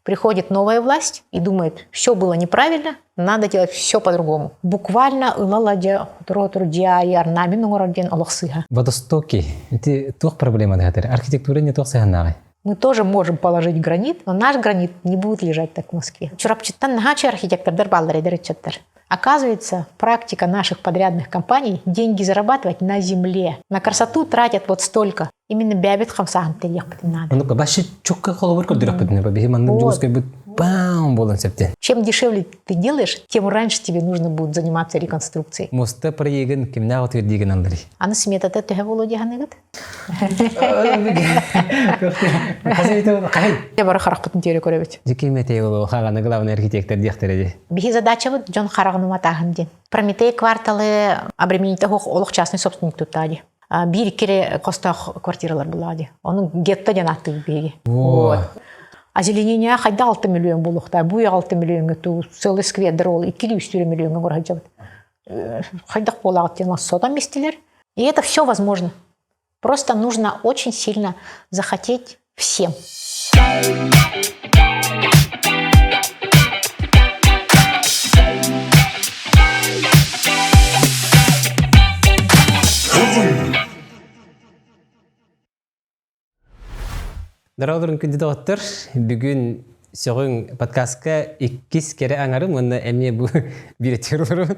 Приходит новая власть и думает, все было неправильно, надо делать все по-другому. Буквально ыла дьэ сотору дьиэ орнамент оҥорор диэн олох сыыһа. Водостоки. Ити туох проблема дыһатыр? Архитектура не туох сыһаннааҕый? Мы тоже можем положить гранит, но наш гранит не будет лежать так в Москве. Чурапчыттан наһаа архитектордар бааллар эдэр ыччаттар. Оказывается, практика наших подрядных компаний деньги зарабатывать на земле. На красоту тратят вот столько. Именно бэйэбит хамсааһын тэрийиэхпитин наада. Онука башы чукка холобур көрдөрөхпүтүнэ биһи маннык дьугускайбыт бам буолан сөптен. Чем дешевле ты делаешь, тем раньше тебе нужно будет заниматься реконструкцией. Муста проегын кимнээх утвердиген аллари? Аны сметата төһө буолуо диэханыгыт? Бары харахпытын тиэрэ көрөбүт. Дьикимэтей олоо хаганы главный архитектор диэхтэрэ ди. Биһи задачабыт дьон хараҕын уматааһын диэн. Прометей кварталы обремените олох частный собственник туттаа ди. Биир иккире хостоох квартиралар булаа ди. Ону гетто диэн ааттыыбыт биһиги. Вот. Озеленение хайда 6 миллион буолуохтаа. Бу 6 миллионга туу целый сквердер ол 2-3 миллионга көрө Хайдах буолаҕыт диэн сотон мистилер. И это все возможно. Просто нужно очень сильно захотеть всем. Дороолорун күндү доҕоттор, бүгүн сөҕүҥ подкастка иккис кэрэ аҥарым уонна эмиэ бу биир олорун,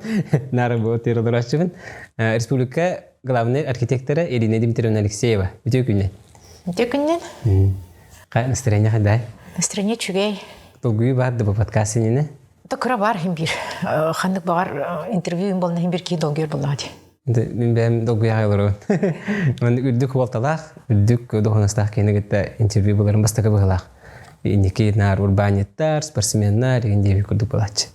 наара бу олорооччубун. Республика главный архитектора Ирина Дмитриевна Алексеева. Үтүө күннэн. Үтүө күннэн. Хай настроение хайдай? Настроение үчүгэй. Долгуйуу баар да бу подкаст иннинэ? Да кыра бар хим биир. Ханнык баҕар интервью болна хим биир кии долгуйар буоллаҕа дии. Мин бэйэм долгуйа олоробун. Ман үрдүк уолталаах, үрдүк духовностаах киһини кытта интервью буларым бастакы быһылаах. Инники наар урбаанньыттар, спортсменнар игин диэби курдук буолааччы.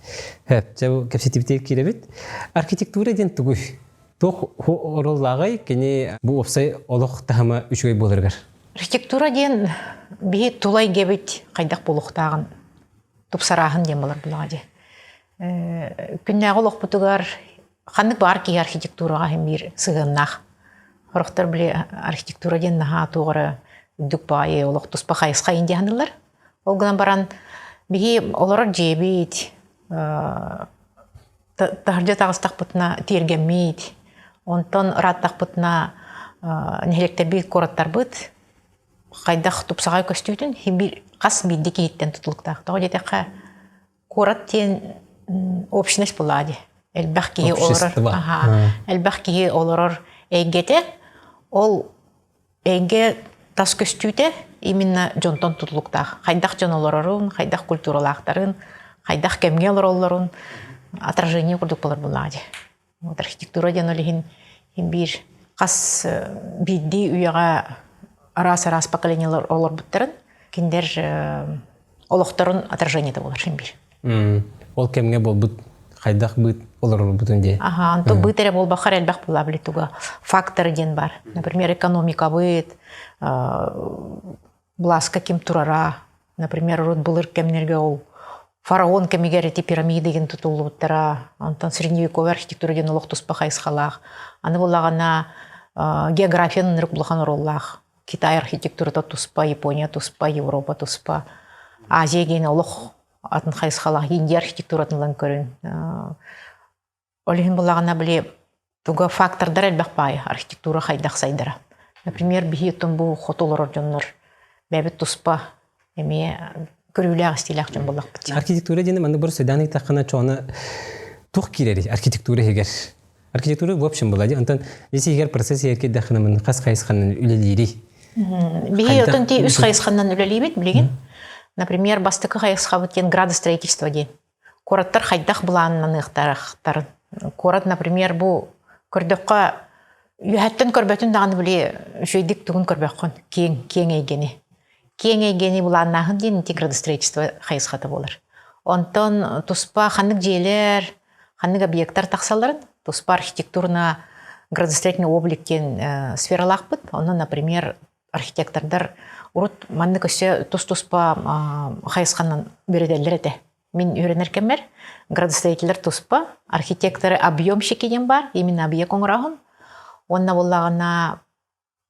Хөп, чэ бу кэпсэтибитигэр киирэбит. Архитектура диэн тугуй? Туох оруоллааҕый кини бу уопсай олох таһыма үчүгэй буоларыгар? Архитектура диэн биһи тулай гэбит хайдах буолуохтааҕын тупсарааһын диэн болар булаҕа дии. Күннээҕи олохпутугар Ханнык баар киһи архитектураҕа иһин биир сыһыаннаах. Сорохтор били архитектура диэн наһаа туох эрэ үрдүк баайы олох туспа хайысха иһин диэханыллар. Ол гынан баран биһи олорор дьиэбит, таһырдьа таҕыстахпытына тиэргэммит, онтон ырааттахпытына нэһилиэктэрбит, куораттарбыт хайдах тупсаҕай көстүүтүн иһин биир хас биирдии киһиттэн тутулуктаах. Тоҕо диэтэххэ Куорат диэн общность буолаа дии. Элбэх киһи олорор. Элбэх киһи олорор эйгэтэ. Ол эйгэ тас көстүүтэ именно дьонтон тутулуктаах. Хайдах дьон олорорун, хайдах культуралаахтарын, хайдах кэмҥэ олороллорун отражение курдук буолар буоллаҕа дии. Вот архитектура диэн ол иһин биир хас биирдии үйэҕэ араас-араас поколениелар олорбуттарын кинилэр олохторун отражениета буолар син биир. Ол кэмҥэ буолбут хайдах быт олорорбутун дии. Аха, онто быт эрэ буолбаххар элбэх буолаа били туга факторы диэн бар. Например, экономикабыт, Былааска ким турара, например, урут былыр кэмнэргэ ол фараон кэмигэр ити пирамида диэн тутуллубуттара, онтон средневековый архитектура диэн олох туспа хайысхалаах. Аны буоллаҕына географиянан ынырык улахан оруоллаах. Китай архитектурата туспа, Япония туспа, Европа туспа, Азия диэн олох атын хайысхалаах. Индия архитектуратын ылан көрүн. Ол иһин буллаҕына били туга фактордар элбэх баайы архитектура хайдах сайдара. Например, биһи оттон бу хоту олорор дьоннор бэйэбит туспа эмиэ көрүүлээх истиилээх дьон буоллахпыт. Архитектура диэн маннык бары сөйдөөн ыйытаххына чоона туох киирэрий архитектура иһигэр? Архитектура в общем была онтон ис иһигэр процесс иһигэр киирдэххинэ манна хас хайысханан үлэлиирий? Биһи отон ти үс хайысханан үлэлиибит билигин. Например, бастакы хайысхабыт диэн градостроительство диэн. Куораттар хайдах былааннаныахтаахтарын. Куорат, например, бу көрдөххө үөһэттэн көрбөтүн даҕаны били үчүгэйдик тугун көрбөххүн киэҥ киэҥ эйгэни. Киэҥ эйгэни былааннааһын диэн ити градостроительство хайысхата буолар. Онтон туспа ханнык дьиэлэр, ханнык объектар тахсалларын туспа архитектурно градостроительный облик диэн сфералаахпыт. Онно, например, архитектордар урут маннык өссө тус-туспа хайысханан үөрэтэллэр этэ. Мин үөрэнэр кэммэр градостроителлэр туспа, архитекторы объемщики диэн баар, именно объект оҥороһун. Уонна буоллаҕына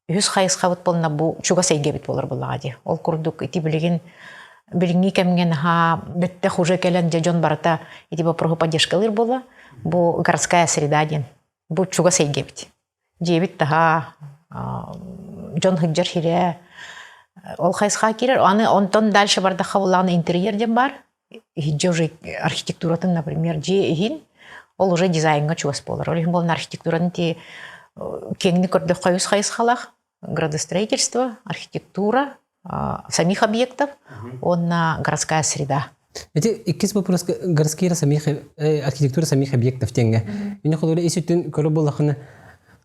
үһүс хайысхабыт буолна бу чугас эйгэбит буолар буоллаҕа дии. Ол курдук ити билигин Билиҥҥи кэмҥэ наһаа бэттэх уже кэлэн дьэ дьон барыта ити вопроһу поддержкалыыр буолла. Бу городская среда диэн. Бу чугас эйгэбит. Дьиэбит таһа, дьон сылдьар сирэ. Ол хайысха киирэр. Аны онтон дальше бардахха буллаҕына интерьер диэн баар. Иһирдьэ уже архитектуратын, например, дьиэ иһин ол уже дизайҥҥа чугас буолар. Ол иһин буолан архитектураны ти киэҥник көрдөххө үс хайысхалаах. Градостроительство, архитектура самих объектов уонна городская среда. Эти иккис вопрос городские самих архитектура самих объектов теңге. Мине холура ис үтүн көрө буллахына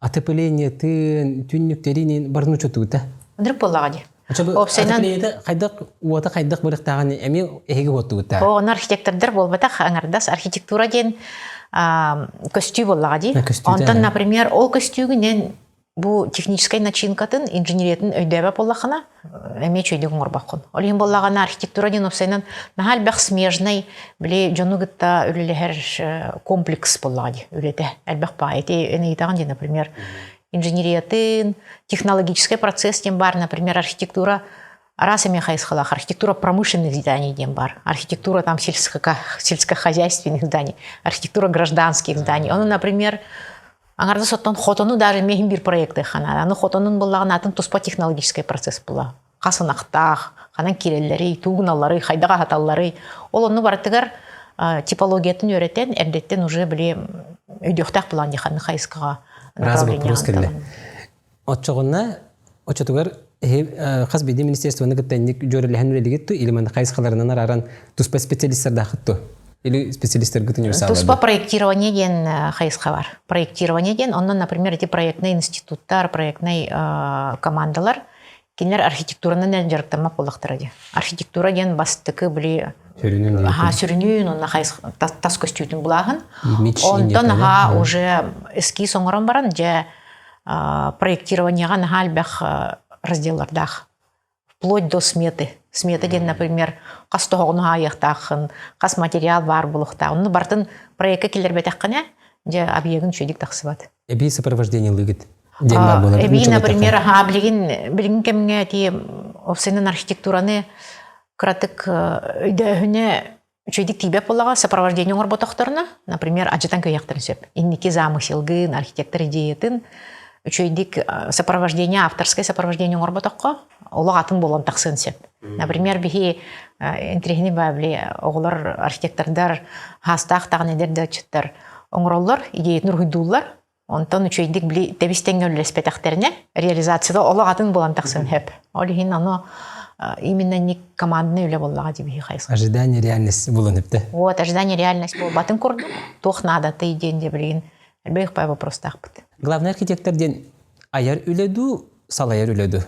отопление тын түннүктеринин барын учутугута. Ынырык буоллаҕа дии. Опсайынан хайдах уота хайдах бырыктааҕын эми эһиги уоттугута. О, оны архитектордар буолбатах аҥардас архитектура диэн көстүү буоллаҕа дии. Онтон, например, ол көстүүгүнэн бу техническай начинкатын, инженериятын өйдөөбөт буоллаххына, эмиэ үчүгэйдик оҥорбоккун. Ол иһин буоллаҕына архитектура диэн уопсайынан наһаа элбэх смежный, били дьону кытта үлэлэһэр комплекс буоллаҕа дии үлэтэ. Элбэх баҕайы. Ити эн ыйытаҕын дии, например, инженериятын, технологическай процесс диэн баар, например, архитектура араас эмиэ хайысхалаах архитектура промышленных зданий диэн баар. Архитектура там сельскохозяйственных зданий, архитектура гражданских зданий. Ону, например, Аҥардас оттон хотону даже миһин биир проекты ханаа. Аны хотонун буллаҕына атын туспа технологическай процесс була. Хас ынахтаах, ханан киирэллэрий, туугуналларый, хайдах аһаталларый. Ол онну барытыгар типологиятын үөрэтэн, эрдэттэн уже били өйдүөхтээх булан дии ханнык хайысхаҕа Раз вопрос кэллэ. Оччоҕуна оччотугар хас биирдии министерствоны кытта инник дьүөрэлэһэн үлэлигит ту или манна хайысхаларынан арааран туспа специалистардаахыт ту или специалисттаргыт универсаллар Туспа проектирование диэн хайысха бар. Проектирование диэн онно, например, эти проектные институттар, проектный командалар кинилэр архитектуранан дьарыктаммат буоллахтара дии. Архитектура диэн бастакы били сүрүнүн аха сүрүнүн уонна тас көстүүтүн булааһын. Онтон аха уже эскиз оҥорон баран дьэ проектированиеҕа наһаа элбэх разделлардаах вплоть до сметы. Смета диэн, например, хас тоһоҕону аайыахтааххын, хас материал баар буолуохтаах. Онну бартын проекка киллэрбэтэххинэ, дьэ, объегын үчүгэйдик тахсыбат. Эбии сопровождение лыгыт диэн баар буолар. Эбии, например, аха, билигин билигин кэмҥэ ти офсайнын архитектураны кыратык өйдөөһүнэ үчүгэйдик тиийбэт буоллаҕа сопровождение оҥорботохторуна, например, адьатан кыайыахтарын сөп. Инники замыселгын, архитектор идеятын үчүгэйдик сопровождение, авторское сопровождение оҥорботоххо, олох атын буолан тахсыан сөп. Например, биһи интириэһини баабли оҕолор архитектордар хаастаах даҕаны эдэр да ыччаттар оҥороллор, идеятын уруһуйдууллар, Онтон үчүгэйдик били тэбис-тэҥҥэ үлэлэспэтэхтэринэ реализацияда олох атын буолан тахсан сөп. Ол иһин ону именно не командный үлэ буоллаҕа дии биһи хайысха. Ожидание реальность булан эпте. Вот, ожидание реальность буолбатын курдук, туох наадатый диэн дьэ билигин элбэх пай вопростаахпыт. Главный архитектор диэн айар үлэ дуу, салайар үлэ дуу?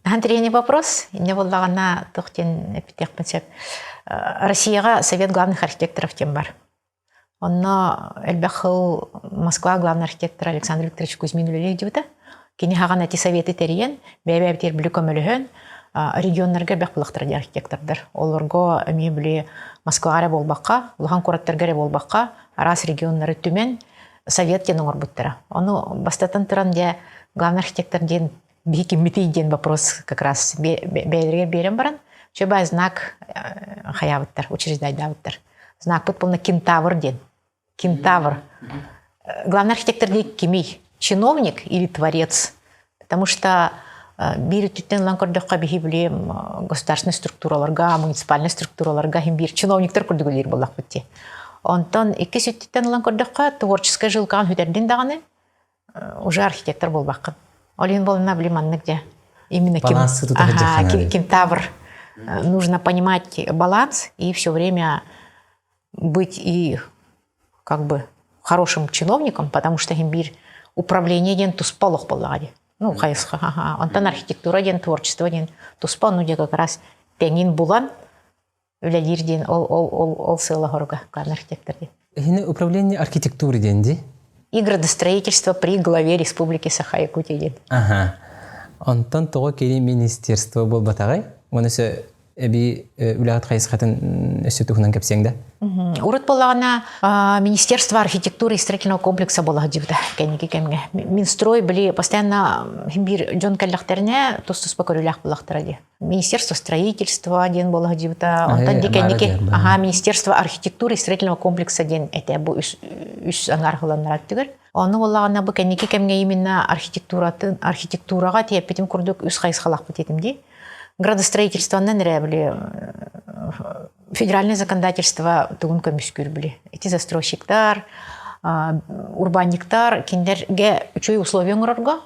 Андрей, вопрос. Инне буоллаҕына туох диэн эппитиэхпин сөп. Россияҕа Совет главных архитекторов диэн бар. Онно элбэх сыл Москва главный архитектора Александр Викторович Кузьмин үлэлии сылдьыбыта. Кини хаҕан эти советы тэрийэн, бэйэ-бэйэбитигэр били көмөлөһөн, регионнарга элбэх булахтара дии архитектордар. Олорго эмиэ били Москваҕа эрэ буолбакка, улахан куораттарга эрэ буолбакка, араас регионнары түмэн совет диэн оҥорбуттара. Ону бастатан туран дьэ главный архитектор диэн биһи киммитий диэн вопрос как раз бэйэлэригэр биэрэн баран, чөбай знак хайаабыттар, учреждайдаабыттар. Знакпыт полно кентавр диэн. Кентавр. Главный архитектор диэн кимий? Чиновник или творец? Потому что биир өттүттэн ылан көрдөххө биһи били государственный структураларга, муниципальный структураларга иһин биир чиновниктар курдук үлэлиир буоллахпыт дии. Онтон иккис өттүттэн ылан көрдөххө творческай жилкаҕын сүтэрдин даҕаны уже архитектор буолбаккын. Ол иһин буолна били маннык дьэ именно кем, ага, кентавр нужно понимать баланс и все время быть и как бы хорошим чиновником, потому что им биир управление диэн туспа олох буоллаҕа дии. Ну, хайысха, ага. Онтон архитектура диэн, творчество диэн туспа, ну, дьэ как раз тэҥин булан үлэлиир диэн ол ол ол ол сыала хоруга главный архитектор диэн. Эһини управление архитектуры диэн дии? И градостроительство при главе Республики Саха-Якутия диэн. Ага. Онтон тоҕо кири министерство буолбатаҕай? Уонна эби үлэҕит хайысхатын өссө туһунан кэпсиэҥ да? Урут буоллаҕына Министерство архитектуры и строительного комплекса буола сылдьыбыта кэнники кэмҥэ. Минстрой били постоянно биир дьон кэллэхтэринэ тус-туспа көрүүлээх буоллахтара дии. Министерство строительства диэн буола сылдьыбыта. Онтон ди кэнники аха Министерство архитектуры и строительного комплекса диэн этэ бу үс үс аҥаар хыланнара түгэр. Ону буоллаҕына бу кэнники кэмҥэ именно архитектуратын архитектураҕа тиэппитим курдук үс хайысхалаахпыт этим дии. Градостроительствонан эрэ били федеральное законодательство тугун көмүскүүр били. Эти застройщиктар, урбанниктар кинилэргэ үчүгэй условия оҥорорго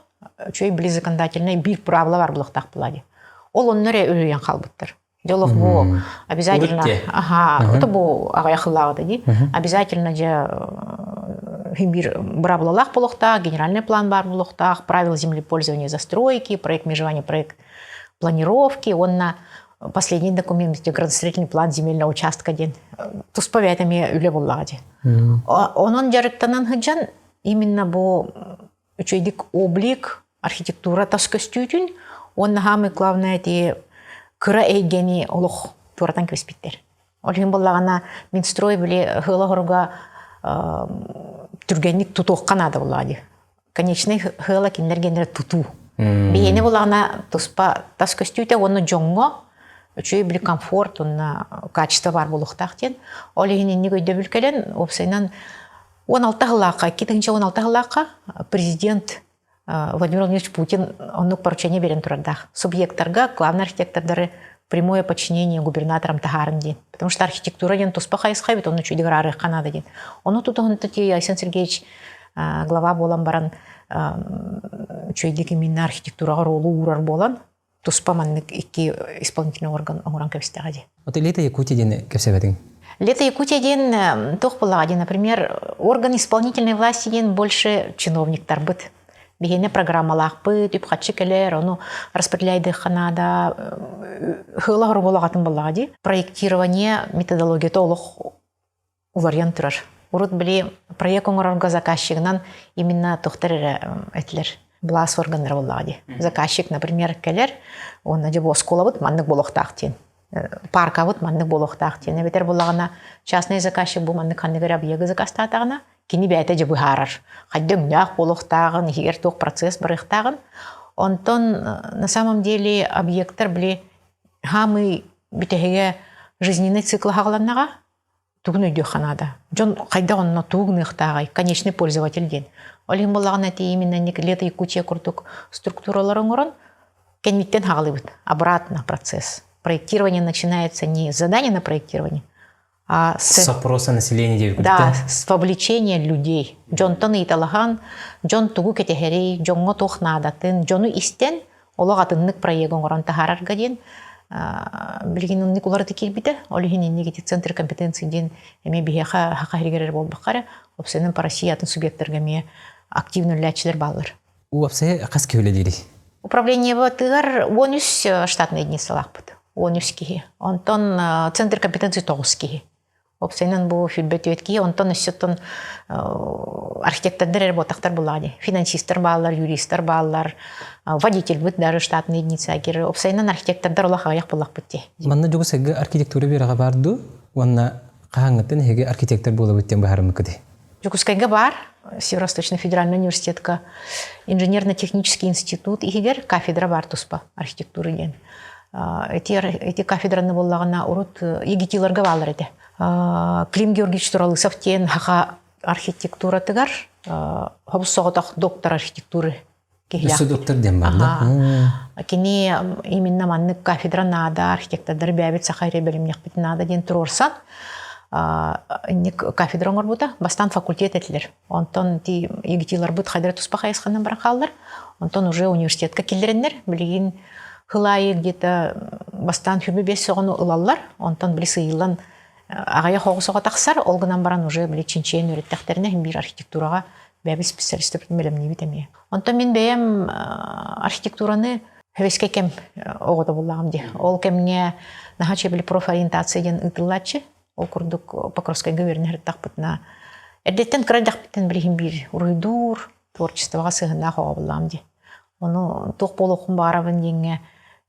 үчүгэй били законодательный биир правила бар булуохтаах буолаа дии. Ол онно эрэ үлүйэн хаалбыттар. Дьолох бу обязательно ага, это бу аҕыйах сыллааҕыта дии. Обязательно же биир быраабылалаах буолуохтаах, генеральный план баар буолуохтаах, правила землепользования застройки, проект межевания, проект планировки уонна последний документ градостроительный план земельного участка диэн туспа бэйэтэ эмиэ үлэ буоллаҕа дии. Онон дьарыктанан сылдьан именно бу үчүгэйдик облик архитектура тас көстүүтүн уонна самое главное ити кыра эйгэни олох туоратан кэбиспиттэр. Ол иһин буоллаҕына Минстрой били ыһыала хоруга түргэнник тутуохха наада буоллаҕа дии. Конечный ыһыала кинилэр геннэрэ тутуу. Биһиэни буоллаҕына туспа тас көстүүтэ уонна дьоҥҥо үчүгэй били комфорт уонна качество баар буолуохтаах диэн. Ол иһин инник өйдөбүл кэлэн уопсайынан 16 сыллаахха, 2016 сыллаахха президент Владимир Владимирович Путин оннук поручение берен турардаах. Субъекттарга главный архитектордары прямое подчинение губернаторам таһаарын диэн. Потому что архитектура диэн туспа хайысха эбит, онну үчүгэй арыахха наада диэн. Ону тутуһунта ти Айсен Сергеевич глава буолан баран үчүгэйдик именно архитектураҕа ролу уурар буолан туспа маннык икки исполнительный орган оҥорон кэбистэҕэ дии. Вот Лето Якутия диэн кэпсэбэтиҥ? Лето Якутия диэн туох буоллаҕа дии, например, орган исполнительной власти диэн больше чиновниктарбыт. Биһиэнэ программалаахпыт, үп-харчы кэлэр, ону распределяйдыахха наада, ыһыала хоругулаҕатын буоллаҕа дии. Проектирование методологията олох уларыйан турар. Урут били проект оҥорорго заказчигынан именно туохтар эрэ этилэр. Былаас органнара буоллаҕа дии. Заказчик, например, кэлэр, уонна дьэ бу оскуолабыт маннык буолуохтаах диэн. Паркабыт маннык буолуохтаах диэн. Эбэтэр буоллаҕына частный заказчик бу маннык ханнык эрэ объегы заказтаатаҕына, кини бэйэтэ дьэ быһаарар. Хайда өҥнөөх буолуохтааҕын, иһигэр туох процесс барыахтааҕын. Онтон на самом деле объектар били хаамыы бүтэһигэ жизненный цикл хаҕаланнаҕа тугун өйдүөххэ наада. Дьон хайдах онно тугу гыныахтааҕай, конечный пользователь диэн. Ол иһин буоллаҕына ити именно Лето Якутия курдук структуралар оҥорон кэнниттэн хаҕалыыбыт. Обратно процесс. Проектирование начинается не с задания на проектирование, а с... С опроса населения Да, с вовлечения людей. Дьонтон ыйыталаһан, дьон тугу кэтэһэрий, дьоҥҥо туох наадатын, дьону истэн олох атыннык проект оҥорон таһаарарга диэн билигин оннук уларыта киирбитэ. Ол иһин инник ити центр компетенции диэн эмиэ биһиэхэ хаха иһигэр эрэ буолбакка эрэ, уопсайынан по России атын субъекттарга эмиэ активно үлэлээччилэр бааллар. Уопсайа хас киһи үлэлиирий? Управлениебытыгар 13 штатный единицалаахпыт. 13 киһи. Онтон центр компетенции 9 киһи. Уопсайынан бу сүүрбэ түөрт киһи, онтон өссө архитектордар эрэ буотахтар буллаҕа дии. Финансистар бааллар, юристар бааллар, водительбыт даже штатный единица киирэр. Уопсайынан архитектордар олох аҕыйах буллахпыт дии. Манна Дьокуускайга архитектура үөрэҕэ баар дуу? Уонна хаһааҥҥыттан эһиги архитектор буолабыт диэн быһаарыммыккытый? Дьокуускайга баар Северо-Восточный федеральный университетка инженерно-технический институт иһигэр кафедра баар туспа архитектура диэн. Эти, эти кафедраны буоллаҕына урут ЕГИТИларга бааллар этэ. Клим Георгиевич Туралысов диэн саха архитектуратыгар хобус соҕотох доктор архитектуры киһилээх. Өссө доктор диэн баар да? Кини именно маннык кафедра наада, архитектордар бэйэбит саха эрэ бэлэмниэхпит наада диэн туруорсан инник кафедра оҥорбута. Бастаан факультет этилэр. Онтон ти ЕГИТИларбыт хайдара туспа хайысханан баран хааллар. Онтон уже университетка киллэрэннэр билигин хыл аайы где-то бастаан хүбү бес соҕону ылаллар. Онтон били сыйыллан аҕыйах оҕус тахсар. Ол гынан баран уже били чинчийэн үөрэттэхтэринэ иһин биир архитектураҕа бэйэбит специалистыбытын бэлэмниибит эмиэ. Онтон мин бэйэм архитектураны Хэвэскэй кэм оҕото буллаҕым дии. Ол кэмҥэ наһаа чэбили профориентация диэн ыытыллааччы. Ол курдук Покровскайга үөрэнэ сырыттахпытына эрдэттэн кыра эрдэхпиттэн билиһин биир уруйдуур, творчествоҕа сыһыннаах оҕо буллаҕым дии. Ону туох буолуоххун баҕарабын диэҥҥэ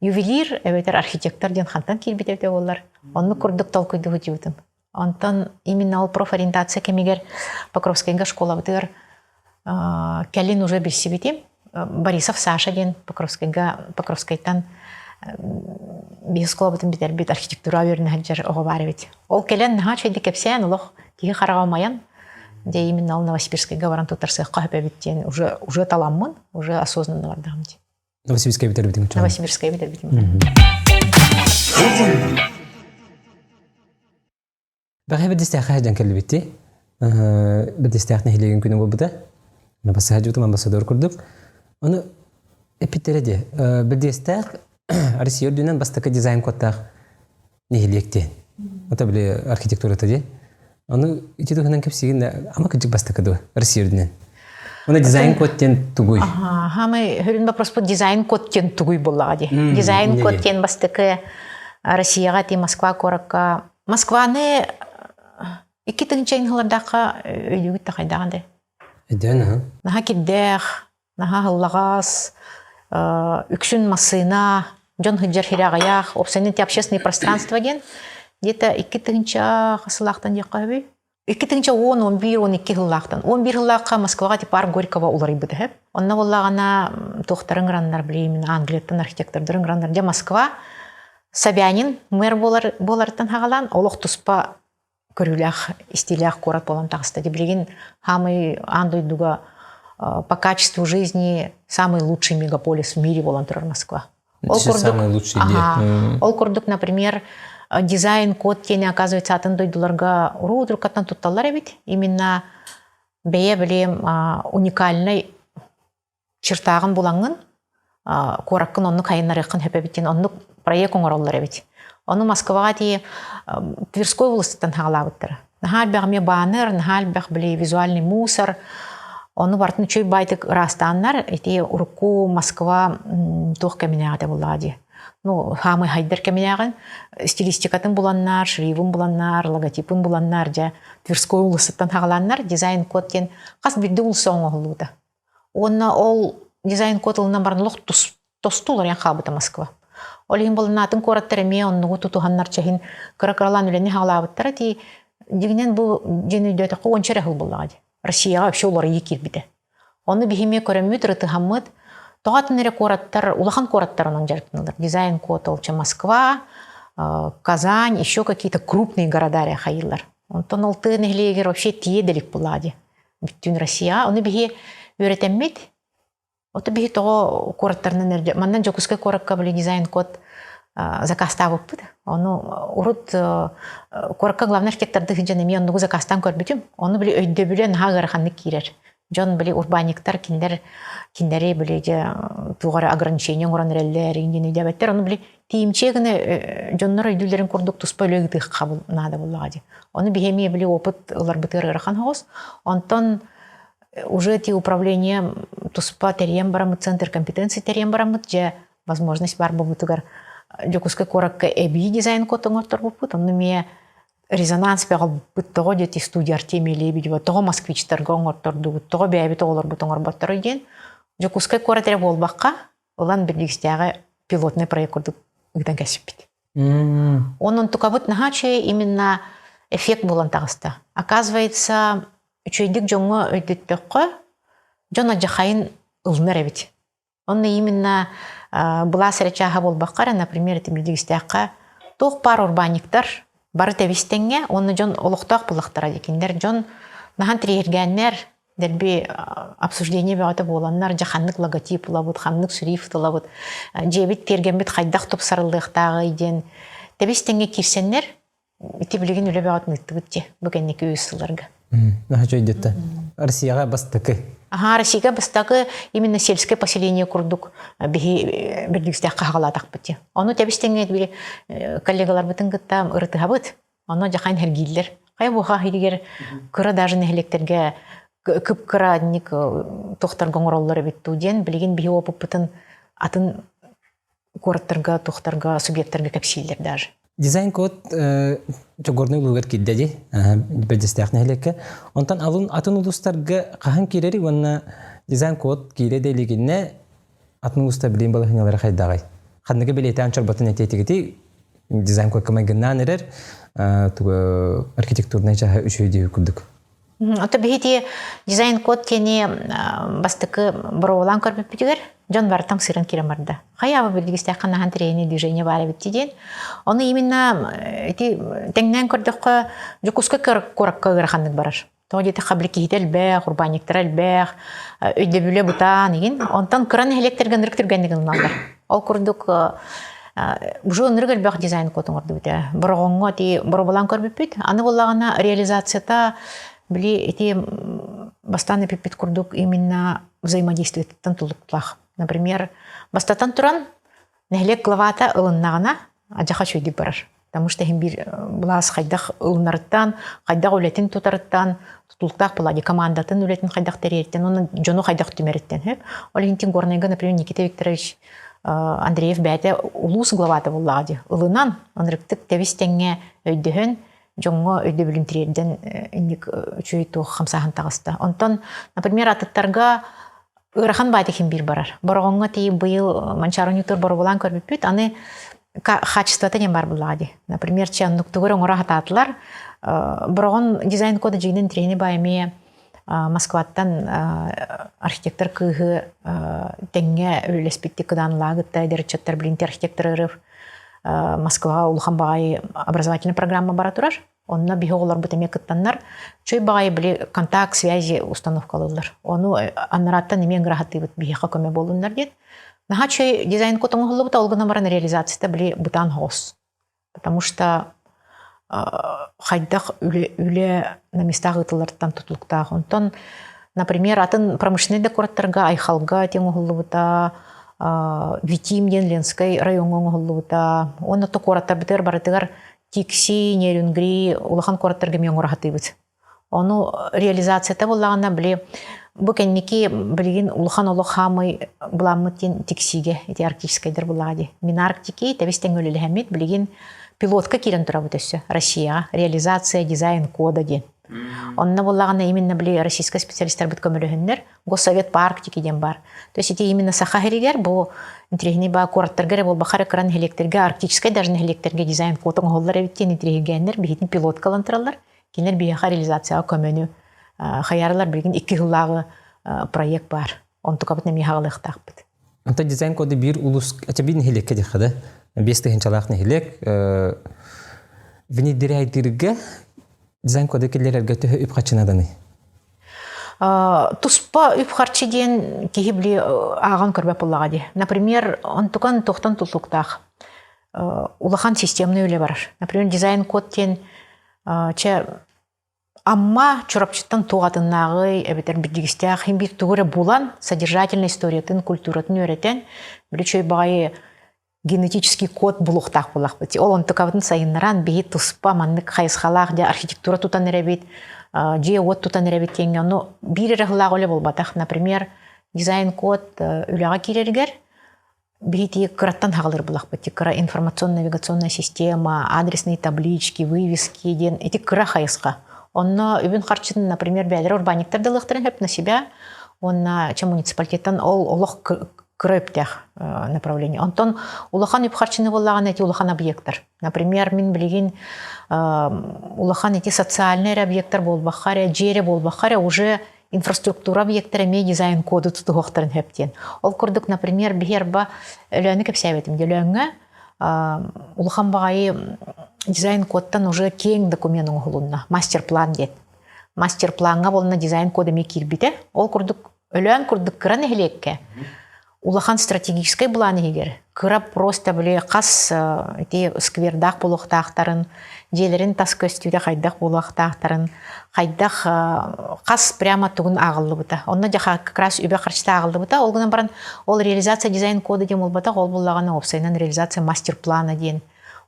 Ювелир эбэтэр архитектор диэн хантан киирбит эбитэ буоллар, оннук курдук толкуйдуу сылдьыбытым. Онтон именно ол профориентация кэмигэр Покровскайга школабытыгар кэлин уже билсибитим. Борисов Саша диэн Покровскайга Покровскайтан биһи школабытын бүтэрбит архитектура үөрэнэ сылдьар оҕо баар эбит. Ол кэлэн наһаа үчүгэйдик кэпсээн олох киһи хараҕа умайан дьэ именно ол Новосибирскайга баран туттарсыахха сөп эбит диэн уже уже таламмын, уже осознанно бардаҕым дии. Новосибирскай бүтэрбитиҥ Новосибирскай бүтэрбитим. Бэҕэһээ Бэрдистээххэ сылдьан кэллибит Бэрдистээх нэһилиэгин күнэ буолбута. Бассаһа дьуутум амбассадор курдук. Ону эппиттэрэ дии. Бэрдиэстээх Россия үрдүнэн бастакы дизайн кодтаах нэһилиэк диэн. Это били архитектурата дии. Ону ити туһунан кэпсиигин да ама кырдьык бастакы дуо Россия үрдүнэн. Оны дизайн код диэн тугуй? Хамай хөрүн вопроспут дизайн код диэн тугуй буоллаҕа дии. Дизайн код диэн бастакы Россияҕа ти Москва куоракка Москваны 2 тыһыынча сыллардаахха өйдүүгүт да хайдаҕын да. Өйдөөн аха. Наһаа кирдээх, наһаа һыллаҕас, үксүн массыына, дьон сылдьар сирэ аҕыйах, уопсайынан общественное пространство диэн где-то 2000 сылаахтан диэххэ сөбүй? 2010, 11, 12 сыллаахтан. 11 сыллаахха Москваҕа типа парк Горького уларыйбыта сөп. Онно буоллаҕына туохтарын ыҥыраннар, билигин Англияттан архитектордарын ыҥыраннар. Дьэ Москва Собянин мэр буолар буоларыттан хаҕалаан олох туспа көрүүлээх, истиилээх куорат буолан таҕыста. Билигин хаамый аан дойдуга по качеству жизни самый лучший мегаполис в мире буолан турар Москва. Ол курдук, самый лучший ага, ол курдук, например, дизайн-код диэни, оказывается, атын дойдуларга уруу-уруккаттан тутталлар эбит. Именно бэйэ билим уникальный чертааҕын булаҥҥын куораккын оннук хайыннарыаххын сөп эбит диэн оннук проект оҥороллор эбит. Ону Москваҕа тиийэ Тверской областыттан хаалаабыттара. Наһаа элбэх эмиэ баннер, наһаа элбэх били визуальный мусор. Ону барытын үчүгэй баайтык ыраастааннар ити урукку Москва туох кэминээҕитэ буоллаҕа дии. Ну, хаамый хайдар кэминээҕин стилистикатын буланнар, шрифын буланнар, логотипын буланнар, дьэ Тверской уулуссаттан хаҕалааннар дизайн-код диэн хас биирдии уулусса оҥоһуллубута. Уонна ол дизайн-код ылынан баран олох тосту уларыйан хаалбыта Москва. Ол иһин болунаатын куораттар эмиэ оннугу тутуһаннар чэһин кыра-кыралаан үлэни хаалаабыттара тии дьиҥинэн бу дьиэн өйдөөтөххө уонча эрэ сыл буоллаҕа дии. Россияҕа вообще уларыйыы киирбитэ. Ону биһи эмиэ көрөммүт, ырытыһаммыт, тоҕо атын эрэ куораттар, улахан куораттар онон дьарыктаналлар. Дизайн-код ол Москва, Казань, еще какие-то крупные города эрэ хайыылар. Онтон ол тыа нэһилиэгэр вообще тиийэ да илик буоллаҕа дии. Бүттүүн Россия. Ону биһи үөрэтэммит. Ото биһи тоҕо куораттарынан эрдэ манна Дьокуускай куоракка били дизайн-код заказтаабыппыт. Ону урут куоракка главный архитекторды сылдьан эмиэ оннугу заказтаан көрбүтүм. Ону били өйдөбүлэ наһаа ыараханнык киирэр. Дьон били урбаанньыктар кинилэр кинилэри били дьэ туох эрэ ограничение оҥорон эрэллэр диэн өйдөөбөттөр. Ону били тиийимчиэ гына дьоннор өйдүүллэрин курдук туспа үлэ ыытыахха наада буоллаҕа дии. Ону биһи эмиэ били опыт ыларбытыгар ыарахан соҕус. Онтон уже ти управление туспа тэрийэн бараммыт, центр компетенции тэрийэн бараммыт, дьэ возможность баар буолбутугар Дьокуускай куоракка эбии дизайн-код оҥорторбуппут. Онно эмиэ резонанс бөҕө тоҕо диэти студия Артемий Лебедева тоҕо москвичтарга оҥортордубут, тоҕо бэйэбит оҕолорбут оҥорботторо диэн Дьокуускай куорат эрэ буолбакка, ылан Бирдигистээҕи пилотный проект курдук ыытан кэспиппит. Онон тукабыт наһаа үчүгэй именно эффект буолан таҕыста. Оказывается, үчүгэйдик дьоҥҥо өйдөттөххө, дьон алдьархайын ылынар эбит. Онно именно былаас эрэ чааһа буолбакка эрэ, например, ити Билигистээххэ туох баар урбаанньыктар бары тэбис-тэҥҥэ уонна дьон олохтоох буллахтара дии. Кинилэр дьон наһан тириэргээннэр, дэлби обсуждение бөҕөтө буоланнар, дьэ ханнык логотип ылабыт, ханнык шрифт ылабыт, дьиэбит тиэргэммит хайдах тупсарыллыахтааҕый диэн тэбис-тэҥҥэ киирсэннэр, ити билигин үлэ бөҕөтүн ыыттыбыт дии бу кэнники үс сылларга. Наһаа үчүгэйдиттэ. Россияҕа бастакы. Аха, Россияга бастакы именно сельское поселение курдук биһи бирдигистээх хаһаҕалаатахпыт дии. Ону тэбис-тэҥҥэ били коллегаларбытын кытта ырытыһабыт. Ону дьахайн хэргииллэр. Хайа буха иһигэр кыра даже нэһилиэктэргэ кып-кыра ник туохтарга оҥороллор эбит дуу диэн билигин биһи опыппытын атын куораттарга, туохтарга, субъектарга кэпсииллэр даже. Дизайн-код Чогорный улуугар киирдэ дии, Бэрдьэстээх нэһилиэккэ. Онтон алын атын улуустарга хаһан киирэри уонна дизайн-код киирэ да илигинэ атын улуустар билигин балаһыанньалара хайдаҕый? Ханныгы бэлиэтээн чорботун этиэтигити дизайн кодка майгыннаан эрэр архитектурнай чаһы үчүгэй диэби курдук. Ото биһити дизайн код диэни бастакы боруобалаан көрбүппүтүгэр дьон барытан сыран киирэн барда. Хайаба билгистээх ханаһан трени движение баар эбит диэн. Ону именно ити тэҥнээн көрдөххө Дьокуускай куоракка ыараханнык барар. Тоҕо диэтэххэ били киһитэ элбэх, урбаанньыктара элбэх, өйдөбүлэ бытаан игин. Онтон кыра нэһилиэктэргэ ынырык түргэнник ылыналлар. Ол курдук уже ынырык элбэх дизайн код оҥордубут ээ. Бороҕоҥҥо ити боробулаан көрбүппүт. Аны буоллаҕына реализацията били ити бастаан эпиппит курдук именно взаимодействиеттан тулуктаах. Например, бастатан туран нэһилиэк главата ылыннаҕына адьаха үчүгэйдик барар. Потому что иһин биир былаас хайдах ылынарыттан, хайдах үлэтин тутарыттан, тутулуктаах была командатын үлэтин хайдах тэрийэриттэн, уонна дьону хайдах түмэриттэн. Сөп. Ол иһин Горнайга, например, Никита Викторович Андреев бэйэтэ улуус главата буоллаҕа дии. Ылынан, ынырыктык тэбис тэҥҥэ өйдөһөн, дьоҥҥо өйдөбүлүн тириэрдэн инник үчүгэй туох хамсааһын таҕыста. Онтон, например, атыттарга ыарахан баайда ким биир барар. Бороҕоҥҥо тиийэн быйыл Манчаары Ньутур боробулаан көрбүппүт. Аны качествота диэн бар буллаҕа дии. Например, чаннуктугар оҥоро хатаатылар. Бороҕон дизайн кода дьиҥинэн трени баай эмиэ Москваттан архитектор кыыһы тэҥҥэ үлэлэспиттик кыдаанлаагытта эдэр ыччаттар билинти архитектор Москваҕа улахан баҕайы образовательный программа бара турар. Онно биһи оҕолорбут эмиэ кыттаннар, чүй баҕайы били контакт связи установкалыыллар. Ону анараттан эмиэ ыҥыраһатыыбыт биһиэхэ көмө буоллуннар диэн. Наһаа чүй дизайн код оҥоһуллубута, ол гынан баран реализацията били бытаан соҕус. Потому что хайдах үлэ, үлэ на местах ыытылларыттан тутулуктаах. Онтон, например, атын промышленнай да куораттарга Айхалга диэн оҥоһуллубута, Витим диэн Ленскэй райоҥҥа оҥоһуллубута. Уонна то куораттарбытыгар барытыгар Тикси, Нерюнгри улахан куораттарга эмиэ оҥоро сатыыбыт. Ону реализацията буоллаҕына, били бу кэнники билигин улахан олох хаамый былааммыт диэн Тиксигэ ити арктическайдар буллаҕа дии. Минарктики тэбис тэҥҥэ үлэлэһэммит билигин пилотка киирэн турабыт өссө Россияҕа реализация дизайн кода диэн. Онно буоллаҕына именно били российскай специалистарбыт көмөлөһөннөр Госсовет по Арктике диэн баар. То есть ити именно Саха сиригэр бу интириэһинэй баа куораттарга эрэ буолбакка эрэ кыра нэһилиэктэргэ арктическай даже нэһилиэктэргэ дизайн код оҥоһуллар эбит диэн интириэһиргээннэр биһитин пилотка ылан тураллар. Кинилэр биһиэхэ реализацияҕа көмөнү хайарылар билигин икки сыллааҕы проект баар. Онтукабыт эмиэ хаалыахтаахпыт. Онто дизайн коды биир улус, ача биир нэһилиэккэ диэххэ да, 5 тыһыынчалаах нэһилиэк внедряйдыырга дизайн коды киллэрэргэ төһө үп хачынаданый? Туспа үп-харчы диэн киһи били ааҕан көрбөт буоллаҕа дии. Например, онтукан туохтан тутулуктаах улахан системный үлэ барар. Например, дизайн-код диэн чэ Амма Чурапчыттан туох атыннааҕый эбэтэр билдьигистээх иһин биир тугу эрэ булан содержательный историятын, культуратын үөрэтэн били үчүгэй баҕайы генетический код булуохтаах буоллахпыт. Ол онтукабытын сайыннаран биһи туспа маннык хайысхалаах дьэ архитектура тутан эрэбит, дьиэ-уот тутан эрэбит диэҥҥэ ону биир эрэ сыллаах үлэ буолбатах. Например, дизайн-код үлэҕэ киирэригэр биһи кыраттан хаалыр булахпыт. Кыра информационно-навигационная система, адресные таблички, вывески диэн ити кыра хайысха. Онно үбүн харчытын, например, бэйэлэрэ урбаанньыктар да ылыахтарын сөп на себя, уонна че муниципалитеттан ол олох кыра үптээх направление. Онтон улахан үп харчыны буоллаҕына ити улахан объектар. Например, мин билигин улахан ити социальный эрэ объектар буолбахха эрэ, дьиэ эрэ буолбахха эрэ уже инфраструктура объектара эмиэ дизайн коду тутуһуохтарын сөп диэн. Ол курдук, например, биһи арба Өлөөнү кэпсээбэтим. Өлөөҥҥө улахан баҕайы дизайн кодтан уже киэҥ документ оҥоһулунна. Мастер-план диэн. Мастер-плаҥҥа буолна дизайн код эмиэ киирбитэ. Ол курдук Өлөөн курдук кыра нэһилиэккэ улахан стратегическай былаан иһигэр кыра просто били хас ити сквердаах буолуохтаахтарын, дьиэлэрин тас көстүүтэ хайдах буолуохтаахтарын, хайдах хас прямо тугун ааҕыллыбыта. Онно дьэ как раз үбэ-харчыта ааҕыллыбыта. Ол гынан баран ол реализация дизайн кода диэн буолбатах, ол буллаҕына уопсайынан реализация мастер-плана диэн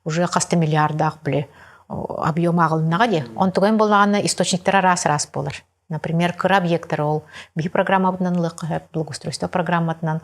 уже хас да миллиардаах били объем ааҕылыннаҕа дии. Онтугайын буоллаҕына источниктара араас-араас буолар. Например, кыра объектар ол биһи программабытынан ылыахха сөп, благоустройство программатынан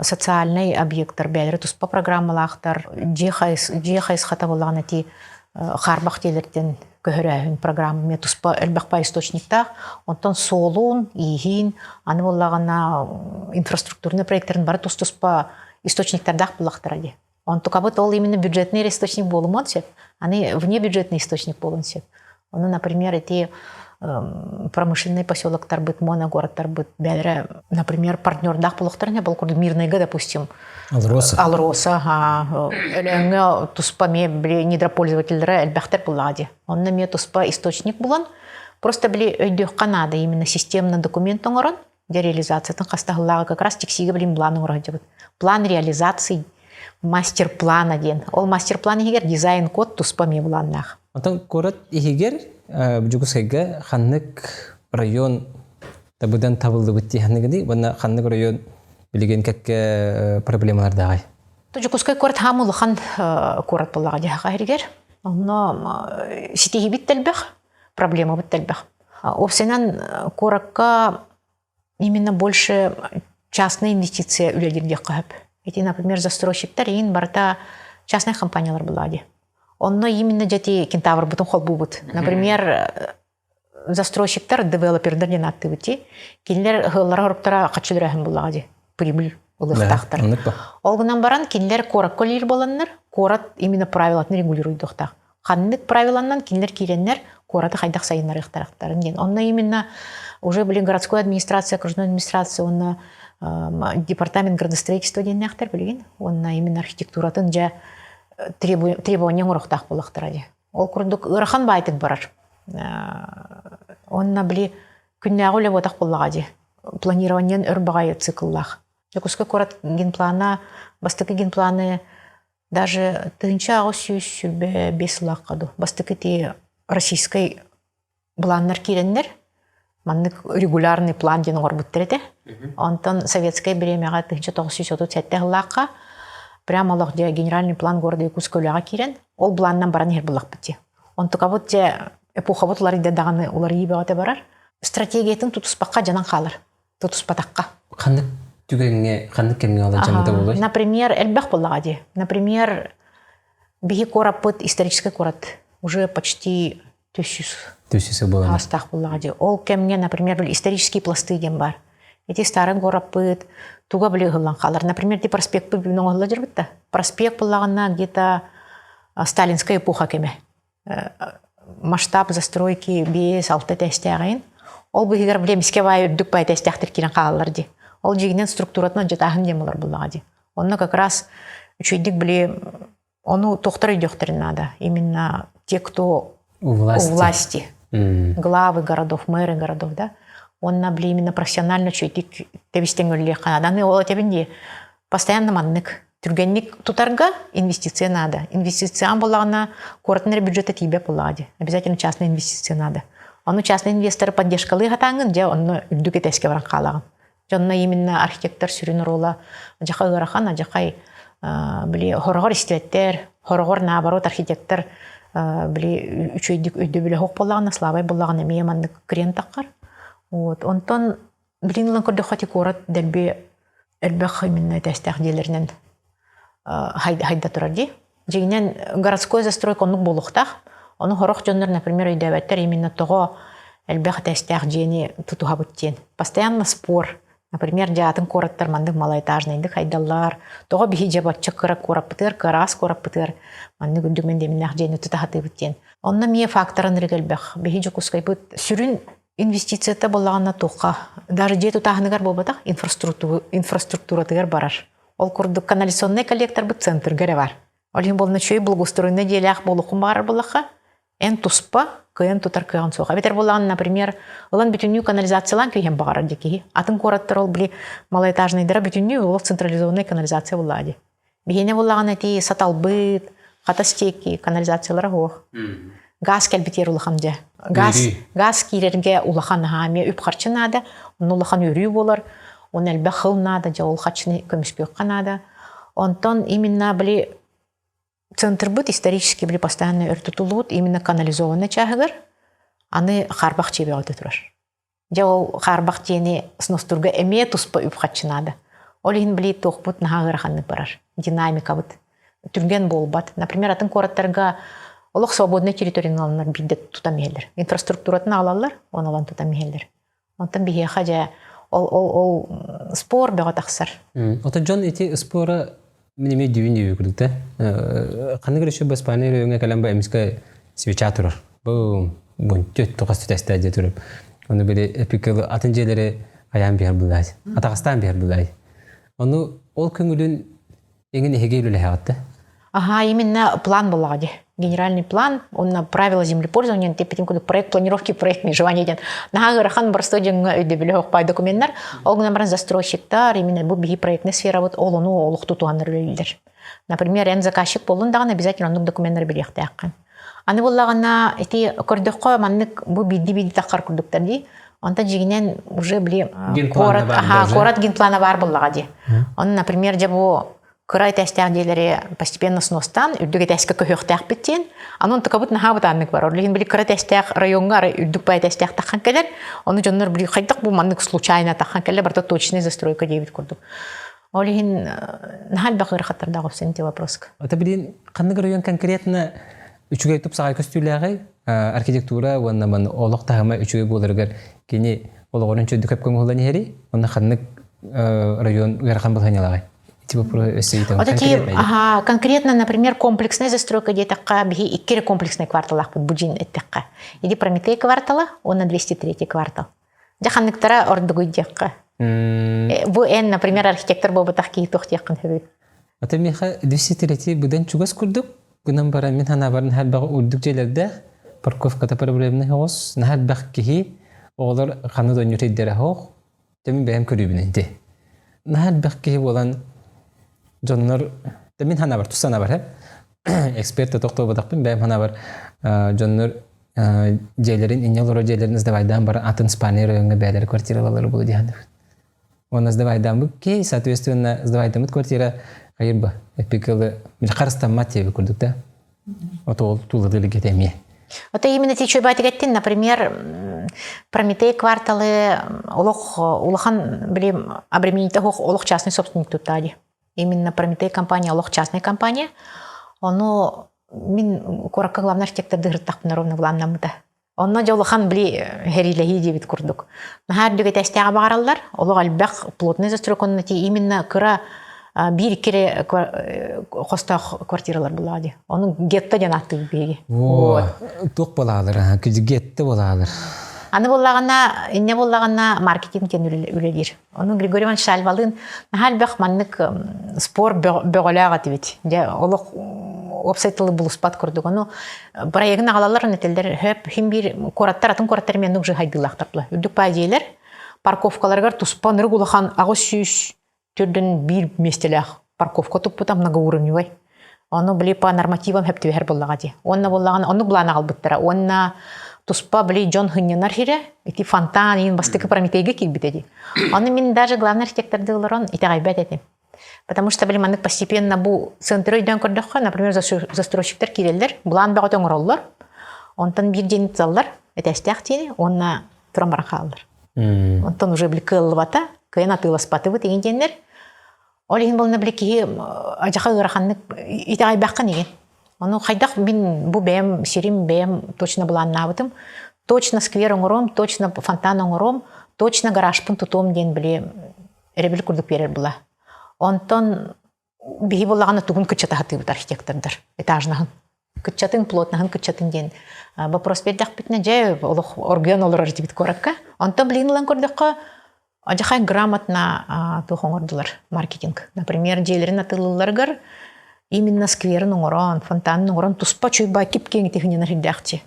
социальнай объектар бэйэлэрэ туспа программалаахтар, дьиэ хайысхата буоллаҕына ити хаарбах дьиэлэртэн көһөрөөһүн программа эмиэ туспа элбэх баай источниктаах. Онтон суолун, ииһин, аны буоллаҕына инфраструктурный проекттарын бары тус-туспа. источниктардаах буллахтара дии. Онтукабыт ол именно бюджетный источник буолумуон сөп, аны внебюджетный источник буолуон сөп. Ону, например, эти промышленный поселоктарбыт, моногородтарбыт бэлэрэ, например, партнердаах булуохтарын бұл курдук Мирныйга, допустим, Алроса. Алроса, Өлөөҥҥө туспа эмиэ били недропользователлэрэ элбэхтэр буллаҕа дии. Онно эмиэ туспа источник булан, просто били өйдүөххэ наада именно системно документ оҥорон, дьэ реализациятын хастаһыллааҕы как раз тиксиигэ билин план оҥоро сылдьабыт. План реализации мастер-плана диэн. Ол мастер-план иһигэр дизайн-код туспа эмиэ былааннаах. Онтон куорат иһигэр Дьокуускайга ханнык район табыдан табыллыбыт дии саныгыный уонна ханнык район билигин кэккэ проблемалардааҕый? Дьокуускай куорат хаам улахан куорат буоллаҕа дии иһигэр. Онно ситиһиибит да элбэх, проблемабыт да элбэх. Уопсайынан куоракка именно больше частная инвестиция үлэлиир диэххэ сөп. Ити, например, застройщиктар иин барыта частная компаниялар буоллаҕа дии. Онно именно дьэти кентаврбытын холбуубут. Например, застройщиктар, девелопердар диэн ааттыыбыт дии. Кинилэр ыһыаллара хоруктара хаччы буоллаҕа дии. Прибыль ылыахтаахтар. Ол гынан баран кинилэр куоракка үлэлиир буоланнар, куорат именно правилатын регулируйдуохтаах. Ханнык правиланнан кинилэр киирэннэр куораты хайдах сайыннарыахтарахтарын диэн. Онно именно уже блин городской администрация, окружной администрация уонна департамент градостроительства диэннээхтэр билигин. Уонна именно архитектуратын дьэ требование оҥоруохтаах буоллахтара дии. Ол курдук ыарахан баайтык барар. Онно били күннээҕи үлэ буотах буоллаҕа дии. Планированиен өр баҕайы цикллаах. Дьокуускай куорат генплана, бастакы генпланы даже 1825 сыллаахха дуу, бастакы ити российскай былааннар киирэннэр, маннык регулярный план диэн оҥорбуттар этэ. Онтон советскай бириэмэҕэ 1937 сыллаахха прямо олох дьэ генеральный план города Якутска үлэҕэ киирэн, ол планынан баран иһэр буллахпыт дии. Онтукабыт дьэ эпохабыт уларыйда даҕаны уларыйыы бөҕөтө барар. Стратегиятын тутуспакка дьанан хаалар. Тутуспатахха. Ханнык түгэҥҥэ, ханнык кэмҥэ ол дьаммыта буолуой? Например, элбэх буоллаҕа дии. Например, биһи куораппыт историческай куорат уже почти 300 300 буолан. Аастаах буоллаҕа дии. Ол кэмҥэ, например, исторические пласты диэн баар. Ити старый городпыт туга били ыһыллан хаалар. Например, ити проспекпыт бүгүн оҥоһулла дьарбыт да. Проспект буоллаҕына где-то сталинская эпоха кэмэ. Масштаб застройки 5-6 этээстээҕин. Ол быһыгар били эмискэ баай үрдүк баай этээстээхтэр киирэн хаалаллар дии. Ол дьиҥинэн структуратын алдьатааһын диэн буолар буоллаҕа дии. Онно как раз үчүгэйдик били Ону тохтор өйдүөхтэрин наада. Именно те, кто у власти, у власти. Главы городов, мэры городов, да. Онна били именно профессионально үчүгэйдик тэбистен үлэлиэххэ наада. Аны ол этэбин дии, постоянно маннык түргэнник тутарга инвестиция надо. Инвестиция буоллаҕына, куоратын эрэ бюджета тиийбэт буоллаҕа дии. Обязательно частная инвестиция надо. Ону частный инвесторы поддержкалыы хатааҥҥын, дьэ, онно үрдүк этээскэ баран хаалаҕын. Дьонно именно архитектор сүрүн оруола адьаха ыарахан, адьахай били хороҕор истибэттэр, хороҕор наоборот архитектор били үчүгэйдик өйдөбүлэ суох буоллаҕына, слабай буоллаҕына эмиэ маннык кириэн таххар. Вот. Онтон билин ылан көрдөххө ити куорат дэлби элбэх именно этээстээх дьиэлэринэн хайда турар дии. Дьиҥинэн городской застройка оннук буолуохтаах. Ону сорох дьоннор, например, өйдөөбөттөр именно тоҕо элбэх этээстээх дьиэни тутуһабыт диэн. Постоянно спор. Например, дьаатын куораттар маннык малоэтажнайдык хайдаллар. Тоҕо биһи дьэ бачча кыра куораппытыгар, кыараас куораппытыгар маннык үрдүк мэндиэмэннээх дьиэни тута сатыыбыт диэн. Онно эмиэ факторын элбэх. Биһи Дьокуускайбыт сүрүн инвестицията буоллаҕына туохха даже дьиэ тутааһыныгар буолбатах инфраструктуратыгар барар. Ол курдук канализационнай коллекторбыт центрга эрэ бар. Ол иһин буолна үчүгэй благоустроеннай дьиэлээх буолуоххун баҕарар буоллахха, эн туспа кыайан тутар кыаҕын суох. Эбэтэр буоллаҕына, например, ылан бүтүннүү канализациялаан киһи баҕарар дии киһи. Атын куораттар ол били малоэтажнайдара бүтүннүү олох централизованнай канализация буоллаҕа дии. Биһиэнэ буоллаҕына ити саталбыт, хатас диэки канализациялара суох. Газ кэлбитигэр улахан дьэ. Газ, газ киирэргэ улахан аһаа эмиэ үп-харчы наада, онно улахан үөрүү буолар, оны элбэх хыл наада, дьэ ол харчыны көмүскүөххэ наада. Онтон именно били центрбыт исторически били постоянно өр тутуллубут именно канализованный чааһыгар аны хаарбах чиэбэҕэ турар. Дьэ ол хаарбах дьиэни сностурга эмиэ туспа үп-харчы наада. Ол иһин били туохпут наһаа ыараханнык барар. Динамикабыт түргэн буолбат. Например, атын куораттарга олох свободнай территорияны аланнар биирдэ тутан иһэллэр. Инфраструктуратын аалаллар, оны алан тутан иһэллэр. Онтон биһиэхэ дьэ Ол ол ол спор бөҕө тахсар. Ото дьон ити спора мин эмиэ дүүн дүү курдук да. Ханнык эрэ сүбэ Испания райоҥҥа кэлэн бу эмискэ свеча турар. Бу бунтүт тухас түтэстээ дьэ турар. Ону били эпикыл атын дьиэлэри хайаан биһэр булаай. Атаҕастаан биһэр булаай. Ону ол көҥүлүн эҥин эһиги үлэлэһэҕит да? Ага, именно план буоллаҕа дии. Генеральный план, онно правила землепользования теппитин курдук проект планировки, проект межевания диэн. Наһаа ыарахан боростой дьоҥҥо өйдөбүлү хохпай докуменнар. Ол гынан баран застройщиктар, именно бу биһи проектная сферабыт ол ону олох тутуһаннар үлэлииллэр. Например, эн заказчик буоллун даҕаны обязательно оннук докуменнары билиэхтээххин. Аны буоллаҕына ити көрдөххө маннык бу биирдии-биирдии таххар курдуктар дии. Онтон дьиҥинэн уже били куорат, аха, куорат генплана баар буоллаҕа дии. Онно, например, дьэ бу кыра этээстээх дьиэлэри постепенно сностаан үрдүк этээскэ көһүөхтээхпит диэн. Аны онтукабыт наһаа бытааннык бар. Ол иһин били кыра этээстээх райоҥҥа арай үрдүк баа этээстээх таххан кэлэр. Ону дьоннор били хайдах бу маннык случайно таххан кэллэ барыта точный застройка диэбит курдук. Ол иһин наһаа элбэх ыарахаттардаах охсон ити вопроска. Это билин ханнык район конкретно үчүгэй тупсаҕай көстүүлээҕий архитектура уонна ман олох таһыма үчүгэй буоларыгар кини олоҕорун чөдүк көп көҥүллэн иһэрий уонна ханнык район ыарахан балаһыанньалааҕый ити вопрос өссө ыйытабын. Вот ага, конкретно, например, комплексная застройка диэтэххэ, биһи икки эрэ комплекснай кварталаахпыт бу дьин эттэххэ. Иди Прометей квартала, уонна 203 квартал. Дьэ ханныктара ордугуй диэххэ. Бу эн, например, архитектор буолбатах киһи туох диэххин сөбүй? Ата миэхэ 203 быдан чугас курдук. Гынан баран мин санаабар наһаа элбэх үрдүк дьиэлэрдээх, парковката проблемный соҕус, наһаа элбэх киһи, оҕолор ханна да оонньуур сирдэрэ суох. Дьэ мин бэйэм көрүүбүн ити. Наһаа элбэх киһи буолан дьоннор, да мин санаабар, тус санаабар, эксперт да тохтообатахпын, бэйэм санаабар дьоннор дьиэлэрин инньэ олорор дьиэлэрин сдавайдаан баран атын спальный райоҥҥа бэйэлэрэ квартиралалары була диһаныбыт. Уонна сдавайдааммыт киһи, соответственно, сдавайдаммыт квартира хайырба эпикалы харыстаммат диэби курдук да. Ото ол тулады илигете эмиэ. Это именно ти чуйбатигеттин, например, Прометей кварталы олох улахан билим обремените олох частный собственник туттади. Именно Прометей компания олох частная компания. Ону мин куоракка главный архитекторды ыһыртахпына ровно былааннаммыта. Онно дьэ улахан били хэриилэһии диэбит курдук. Наһаа үрдүк этээстээҕи баҕараллар. Олох элбэх плотный застройка онно именно кыра биир икки хостоох квартиралар булаа дии. Ону гетто диэн ааттыыбыт биһиги. Вот. Туох буолаалар, гетто буолаалар. Аны буоллаҕына, инньэ буоллаҕына маркетинг диэн үлэлиир. Ону Григорий Иванович Сальвалыын наһаа элбэх маннык спор бөҕөлөөх этибит. Дьэ, олох уопсай тылы булуспат курдук. Ону проегын аҕалаллар этэллэр хөп хим биир куораттар атын куораттар эмиэ оннук же хайдыылаахтар була. Үрдүк паа дьиэлэр парковкаларыгар туспа ынырык улахан 800 төрдүн биир миэстэлээх парковка туппута многоуровневай. Ону били по нормативам хөп түбэһэр буоллаҕа дии. Уонна буоллаҕына оннук былаан аҕалбыттара. Уонна туспа били дьон сынньанар сирэ ити фонтан иин бастакы Прометейга киирбитэ дии. Ону мин даже главный архитектордыы олорон итэҕэйбэт этим. Потому что били маннык постепенно бу центры өйдөөн көрдөххө, например, застройщиктар киирэллэр, былаан бөҕөтө оҥороллор. Онтон биир дьиэни туталлар, этээстээх дьиэни, уонна туран баран хааллар. Онтон уже били кыаллыбата, кыайан атыыласпатыбыт игин диэннэр. Ол иһин буолна били киһи адьаха ыараханнык итэҕэйбэххин игин. Ону хайдах мин бу бэйэм сирим бэйэм точно былааннаабытым, точно сквер оҥоруом, точно фонтан оҥоруом, точно гаражпын тутуом диэн били эрэбил курдук биэрэр була. Онтон биһи буоллаҕына тугун кыччата сатыыбыт архитектордар этажнаһын кыччатын плотнаһын кыччатын диэн вопрос биэрдэхпитинэ дьэ олох оргуйан олорор этибит куоракка онтон билигин ылан көрдөххө адьахай грамотно туох оҥордулар маркетинг например дьиэлэрин атыылыылларыгар именно скверин оҥорон фонтанын оҥорон туспа чуйбай кип-киэҥ тиһиннэнэр сирдээхчи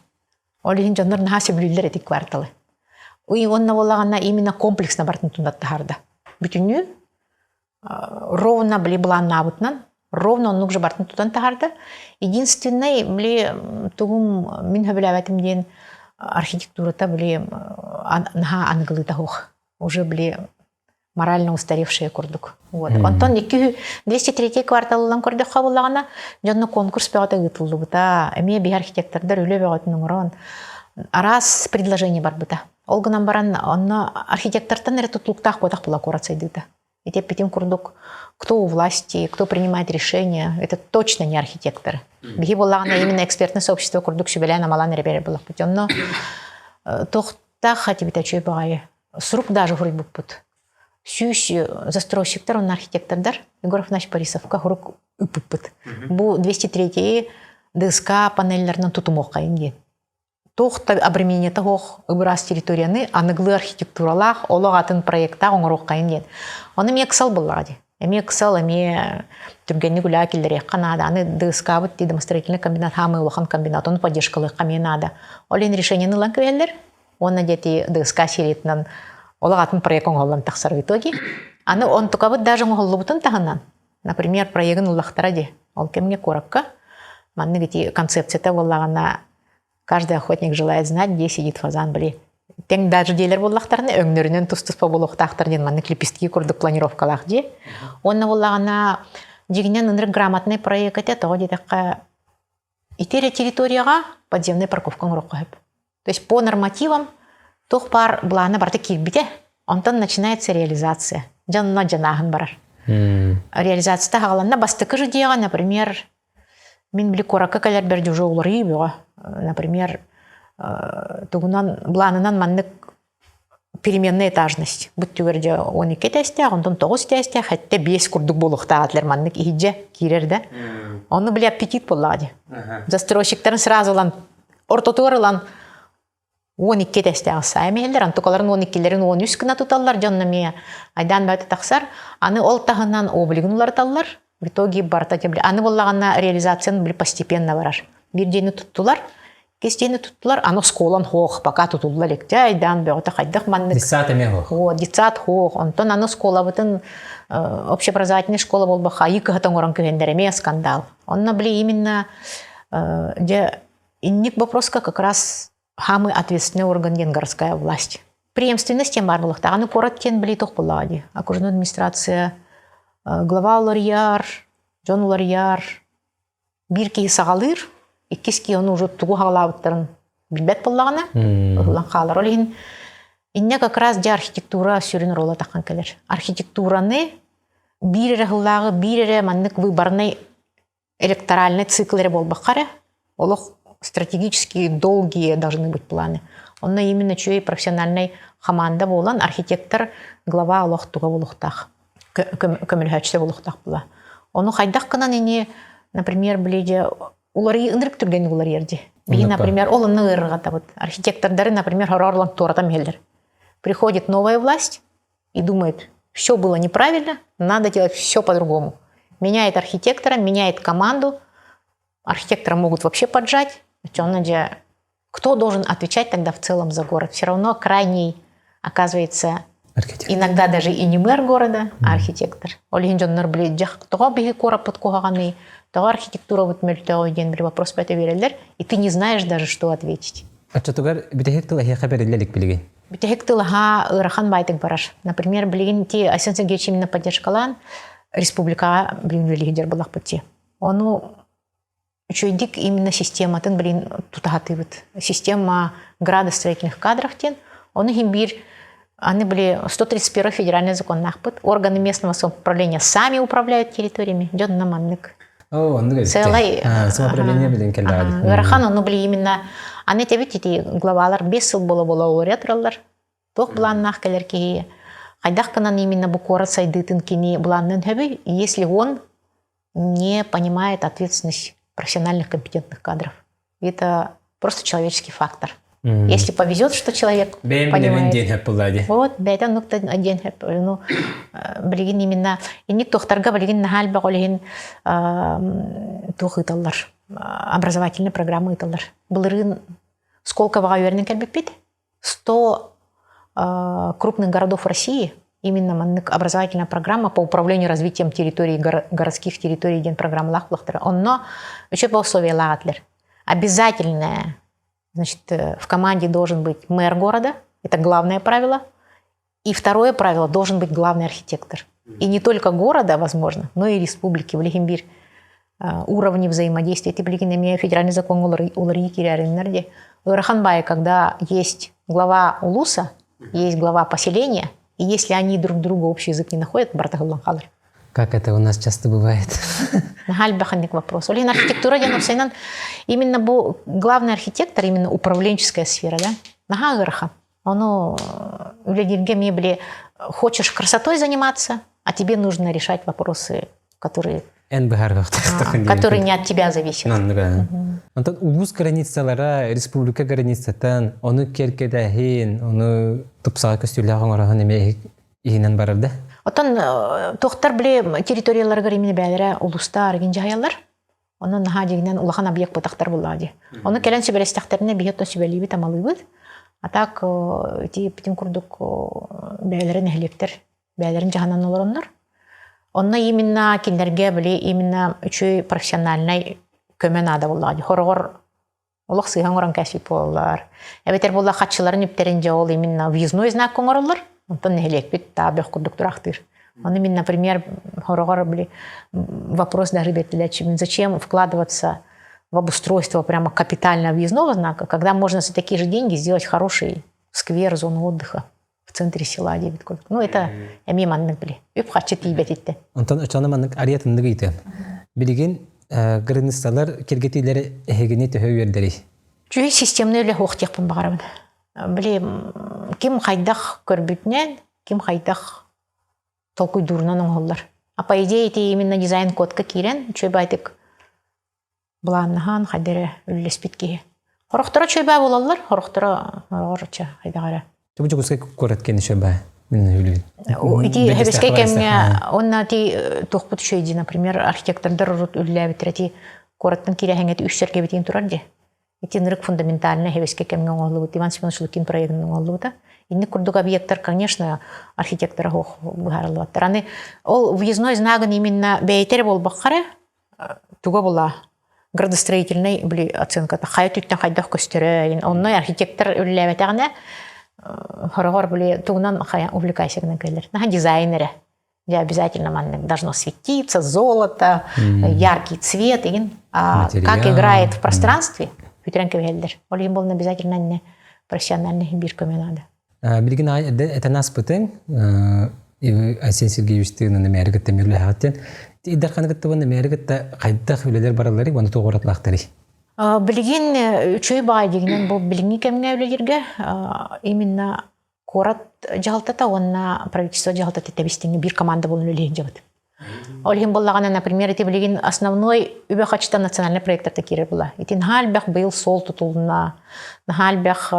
ол иһин дьоннор наһаа сөбүлүүллэр эти кварталы уонна буоллаҕына именно комплексно бартын туннаттаһарда бүтүннүү ровно били былааннаабытынан ровно оннук же бартын тутан таһаарда. Единственный били тугум мин сөбүлээбэтим диэн архитектурата били наһаа аныгылыыта суох. Уже били морально устаревшие курдук. Вот. Онтон 203 кварталынан көрдөххө буоллаҕына, дьонно конкурс бөҕөтө ыытыллыбыта. Эмиэ биһи архитектордар үлэ бөҕөтүн оҥорон араас предложение барбыта. Ол гынан баран онно архитектортан эрэ тутулуктаах буотах була куорат сайдыыта. Ити эппитим курдук, кто у власти, кто принимает решения, это точно не архитекторы. Биһи буоллаҕына именно экспертное сообщество курдук сүбэлээн-амалаан эрэ берер буоллахпыт. Онно туохтаах хатибита үчүгэй баҕайы сурук даже суруйбуппут. 100 застройщиктар уонна архитектордар Егор Афанасьевич Борисовка хурук ыппыппыт. Бу 203 ДСК панеллэринэн тутумуоххайын диэн. Туох да обременията суох ыбыраас территорияны аныгылыы архитектуралаах олох атын проектаах оҥоруоххайын диэн. Ону эмиэ ыксал буоллаҕа дии. Эмиэ ыксал, эмиэ түргэнник үлэҕэ киллэриэххэ наада. Аны ДСК-быт дии домостроительный комбинат хаамыы улахан комбинат, ону поддержкалыахха эмиэ наада. Ол иһин решениены ылан кэбиһэллэр. Уонна диэти ДСК сериятынан олох атын проект оҥоһуллан тахсар в итоге. Аны онтукабыт даже оҥоһуллубутун таһынан, например, проегын ыллахтара дии. Ол кэмҥэ куоракка маннык ити концепцията буоллаҕына каждый охотник желает знать, где сидит фазан, били тэҥ даже дьиэлэр буоллахтарына өҥнөрүнэн тус-туспа буолуохтаахтар диэн маннык лепестки курдук планировкалаах дьиэ. Уонна буоллаҕына дьиҥинэн ынырык грамотный проект этэ, тоҕо диэтэххэ ити эрэ территорияҕа подземная парковка оҥоруохха сөп. То есть по нормативам туох баар былаана барыта киирбитэ, онтон начинается реализация. Дьонно дьанааһын барар. Реализацията хаҕаланна бастакы же дьиэҕэ, например, мин били куоракка кэлэрбэр уже уларыйыы бөҕө. Например, тугунан былаанынан маннык переменная этажность. Бу түгэр дьэ 12 этээстээх, онтон 9 этээстээх, хэттэ 5 курдук буолуохтаах этилэр маннык иһидьэ киирэр да. Ону били аппетит буоллаҕа дии. Застройщиктарын сразу ылан ортотугар ылан 12 этээстээх сайм иһэллэр, антукаларын 12-лэрин 13 гына туталлар, дьонно эмиэ айдаан бөтө тахсар. Аны ол таһынан облигын уларыталлар, в итоге барыта аны буоллаҕына реализацияны били постепенно барар. Биир дьиэни туттулар, иккис дьиэни туттулар, аны оскуолан хоох, пока тутулла илик. Дьэ, айдаан бөҕөтө хайдах маннык. Детсад эмиэ хоох. О, детсад хоох. Онтон аны оскуолабытын общеобразовательный школа буолбахха айыы кыһата оҥорон күһэннэр эмиэ скандал. Онно били именно дьэ инник вопроска как раз самый ответственный орган диэн городская власть. Преемственность тем баар буолуохтаах. Аны куорат диэн били туох буоллаҕа дии. Окружной администрация, глава уларыйар, дьон уларыйар. Биир киһи саҕалыыр, иккис киһи ону уже тугу хаалаабыттарын билбэт буоллаҕына, ыһыллан хаалар. Ол иһин инньэ как раз дьэ архитектура сүрүн оруола таххан кэлэр. Архитектураны биир эрэ сыллааҕы, биир эрэ маннык выборный электоральный цикл эрэ буолбакка эрэ, олох стратегические долгие должны быть планы. Онно именно үчүгэй профессиональный хамаанда буолан архитектор глава олох туга буолуохтаах, көмөлөһөөччүтэ буолуохтаах була. Ону хайдах гынан ини, например, билиде уларый ынырык түргэнник уларыйар дии. Биһи, например, ол онно ыарырҕатабыт. Архитектордары, например, хорорлан туоратан иһэллэр. Приходит новая власть и думает, все было неправильно, надо делать все по-другому. Меняет архитектора, меняет команду. Архитектора могут вообще поджать. Кто должен отвечать тогда в целом за город? Все равно крайний оказывается архитектор. Иногда даже и не мэр города, а архитектор. Ол иһин дьоннор били тоҕо биһи куораппыт куһаҕаный, тоҕо архитектурабыт мөлтөҕүй диэн били вопрос бөтө биэрэллэр, и ты не знаешь даже, что ответить. Оччотугар бүтэһик тыл эһиэхэ бэриллэ илик билигин? Бүтэһик тыл аһаа ыарахан баайтык барар. Например, билигин ти Айсен Сергеевич именно поддержкалаан республикаҕа билин үлэлиһи буллахпыт ти. Ону үчүгэйдик именно систематын билин тутаһатыыбыт. Система градостроительных кадров диэн. Ону иһин биир аны били 131 федеральный законнаахпыт. Органы местного самоуправления сами управляют территориями. Дьонно маннык. О, оннук Целай самоуправление билин кэллэҕэ. Ыарахан ону били именно аны этэбит ити главалар 5 сыл бола-бола олоря тураллар. Туох былааннаах кэлэр киһи хайдах гынан именно бу куорат сайдыытын кини былаанныан сөбүй, если он не понимает ответственность профессиональных компетентных кадров. Это просто человеческий фактор. Если повезет, что человек понимает. Вот, бэйэтэ нукта диэн ну, билигин именно инник туохтарга билигин наһаа элбэх ол иһин туох ыыталлар образовательный программа ыыталлар. Былырыын Сколковоҕа үөрэнэн кэлбиппит. 100 крупных городов России именно маннык образовательная программа по управлению развитием территорий, городских территорий диэн программалаах булахтара. Онно учеб условиялаах Обязательное, значит, в команде должен быть мэр города, это главное правило. И второе правило, должен быть главный архитектор. И не только города, возможно, но и республики. Билигин биир уровни взаимодействия. Ити билигин эмиэ федеральный закон уларыйыы киирэриннэр де. Ыарахан баайы, когда есть глава улуса, есть глава поселения, и если они друг друга общий язык не находят, барыта ыһыллан хаалар. Как это у нас часто бывает. Наһаа элбэх вопрос. Ол архитектура диэн уопсайынан именно бу главный архитектор, именно управленческая сфера, да? Наһаа ыарахан. Ону үлэлииргэ эмиэ били Хочешь красотой заниматься, а тебе нужно решать вопросы, которые эн которые не от тебя зависят. Онтон улуус границалара, республика границатан, ону кэркэдэһин, ону тупсаҕа көстүүлээх оҥороһун эмиэ иһинэн барар да? Оттон туохтар били территорияларыгар именно бээлэрэ улуустар игин дьаһайаллар. Онон наһаа дьигинэн улахан объект бутахтар буллаа дии. Ону кэлэн сүбэлэстэхтэринэ биһи оттон сүбэлиибит, амалыыбыт. А так ити эппитин курдук бэйэлэрэ нэһилиэктэр бэйэлэрин дьаһанан олороннор. Онно именно кинилэргэ били именно үчүгэй профессиональнай көмө наада буоллаҕа дии. Хороҕор олох сыыһа оҥорон кээспит буолаллар. Эбэтэр буолла хаччыларын үптэрин дьэ ол именно въездной знак оҥороллор. Онтон нэһилиэкпит таа бөх курдук тураахтыыр. Ону мин, например, хороҕор били вопрос даже бэртилээччибин, зачем вкладываться в обустройство прямо капитально въездного знака, когда можно за такие же деньги сделать хороший сквер, зону отдыха в центре села диэбит курдук. Ну, это эмиэ маннык били. Үп-харчы тиийбэтиттэн. Онтон очоно маннык арыйатыннык ыйытыам. Билигин границалар киргэтиилэри эһигини төһө үөрдэрий? Үчүгэй системный үлэ суох диэхпин баҕарабын. Били ким хайдах көрбүтүнэн, ким хайдах толкуйдуурунан оҥоһуллар. А по идее ити именно дизайн-кодка киирэн үчүгэй баайтык былааннаһан хайда эрэ үллэспит киһи. Хорохторо үчүгэй буолаллар, хорохторо ороча хайдах эрэ. Бу Дьокуускай куорат кэннэ үчүгэй мин үлүбүн. Ити хэбэскэй кэмҥэ уонна ити туохпут үчүгэй дии, например, архитектордар урут үллээбиттэрэ ити куораттан киирэһэҥҥэ үс сэргэбитин турар дии. Ити ынырык фундаментальнай хэбэскэ кэмҥэ оҥоһуллубут Иван Семенович Лукин проегын оҥоһуллубута. Инник курдук объекттар, конечно, архитектора суох быһаарыллыбаттар. Аны ол въездной знагын именно бэйэтэ эрэ буолбакка эрэ туга була градостроительный били оценката хайа түттэн хайдах көстөрө онно архитектор үлэлээбэтэҕинэ хороҕор били тугунан увлекайся гынан кэлэр наһаа дизайнерэ Я обязательно маннык должно светиться, золото, яркий цвет игин. А как играет в пространстве, бүтүрэн кэбиһэллэр. Ол иһин буолна обязательно не профессиональный биир көмө наада. Билигин этэн аспытыҥ Айсен Сергеевич тыынын эмээри кытта мүрлэһэҕиттэн Идарханы кытта уонна эмээри кытта хайдах үлэлэр баралларый уонна туох уратылаахтарый? Билигин үчүгэй баҕайы дигинэн бу билиҥҥи кэмҥэ үлэлииргэ именно куорат дьаһалтата уонна правительство дьаһалтата тэбистиҥи биир команда буолан үлэлиэн дьабыт. Ол иһин буоллаҕына, например, ити билигин основной үбэ-хачыта национальный проекттарта киирэр була. Ити наһаа элбэх быйыл суол тутулунна, наһаа элбэх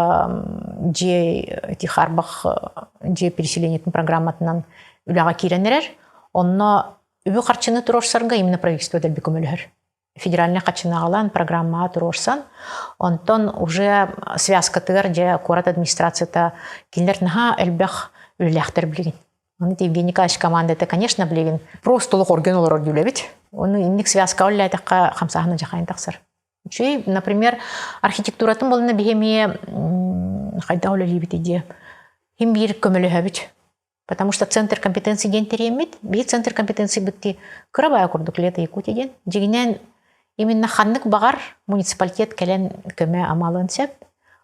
дьиэ ити харбах дьиэ переселениетин программатынан үлэҕэ киирэн эрэр. Онно үбү-харчыны туруорсарга именно правительство дэлби көмөлөһөр. Федеральнай хачынаҕалаан программаҕа туруорсан, онтон уже связкатыгар дьэ куорат администрацията кинилэр наһаа элбэх үлэлээхтэр билигин. Оны Евгений Николаевич командата, конечно, билигин просто олох орген олорор дүүлэбит. Оны инник связка үллээтэххэ хамсааһына дьахайын тахсар. Үчүгэй, например, архитектуратын болуна биһи эмиэ хайдах үлэлиибит идея. Хим биир көмөлөһөбүт. Потому что центр компетенции диэн тэриэммит, биһи центр компетенции бытти кыра баайа курдук Лето Якутия диэн. Дьигинэн именно ханнык баҕар муниципалитет кэлэн көмө амалын сөп.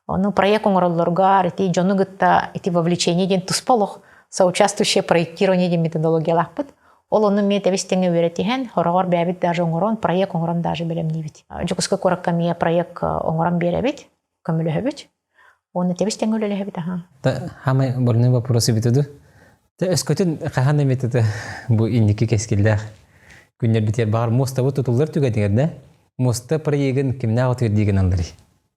Ону проект оҥороллоргар ити дьону кытта ити вовлечение диэн туспа олох соучаствующее проектирование диэн методологиялаахпыт. Ол ону эмиэ тэбис тэҥэ үөрэтиһэн, хороҕор бэйэбит даже оҥорон, проект оҥорон даже бэлэмниибит. Дьокуускай куоракка эмиэ проект оҥорон биэрэбит, көмөлөһөбүт. Уонна тэбис тэҥэ үлэлэһэбит аха. Хамай больной вопрос эбит ду. Те өскөтүн хаһан эмит это бу инники кэскиллээх күннэрбитигэр баҕар муостабыт тутуллар түгэнигэр да муоста проегын кимнээх отур диигин алларый?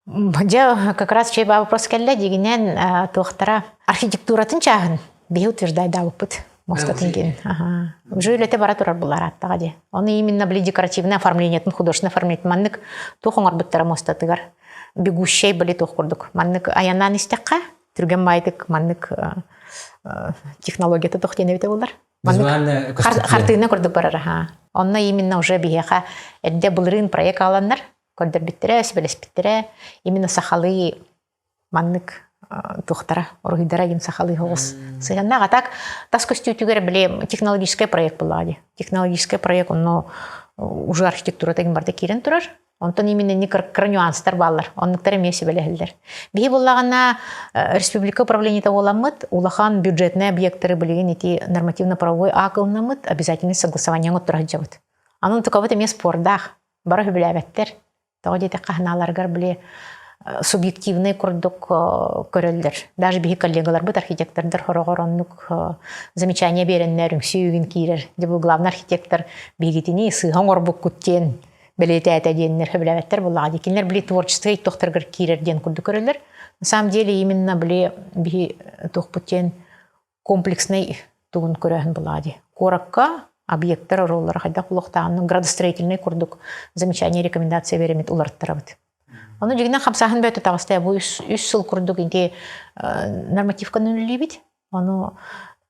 Дьэ, как раз чэй вопрос кэллэ дигинэн туохтара архитектуратын чааһын биһи утверждайдаабыппыт муостатын кин. Ага. Уже үлэтэ бара турар булар аттаҕа дии. Оны именно били декоративное оформлениетын, художественное оформление маннык туох оҥорбуттара муостатыгар бегущай были туох курдук. Маннык айаннаан истэххэ, түргэн баайдык маннык технологията туох диэн эбитэ буолар. Маннык хартыына курдук барар аха. Онно именно уже биһиэхэ эрдэ былырыын проект ааланнар көрдөрбүттэрэ, сүбэлэспиттэрэ. Именно сахалыы маннык туохтара, уруһуйдара им сахалыы соҕус сыһыаннаах. А так тас көстүүтүгэр били технологическай проект буоллаҕа дии. Технологическай проект онно уже архитектура тагин барда киирэн турар. Онтон именно ини кыра нюанстар бааллар. Оннуктар эмиэ сүбэлэһэллэр. Биһи буоллаҕына республика управлениета буоламмыт, улахан бюджетный объекттары билигин ити нормативно-правовой акт ылынаммыт, обязательный согласование оҥотторо сылдьабыт. Анан тукабыт эмиэ спордаах, бары сөбүлээбэттэр. Тоҕо диэтэххэ, ханааларыгар били субъективный курдук көрөллөр. Даже биһи коллегаларбыт архитектордар хороҕор оннук замечание биэрэннэр үҥсүү үгүн киирэр. Дьэ бу главный архитектор биһигитини сыыһа оҥорбуккут диэн бэлиэтээтэ диэннэр сөбүлээбэттэр буоллаҕа дии. Кинилэр били творчество тохторгар киирэр диэн курдук көрөллөр. На самом деле именно били биһи туохпут диэн комплекснай тугун көрөөһүн булаа дии. Куоракка объекттар оруоллара хайдах булуохтааҕын градостроительнай курдук замечание рекомендация беремит уларыттарабыт. Ону дьигинэн хамсааһын бөтө таҕыста бу үс сыл курдук инти нормативканы үлэлиибит. Ону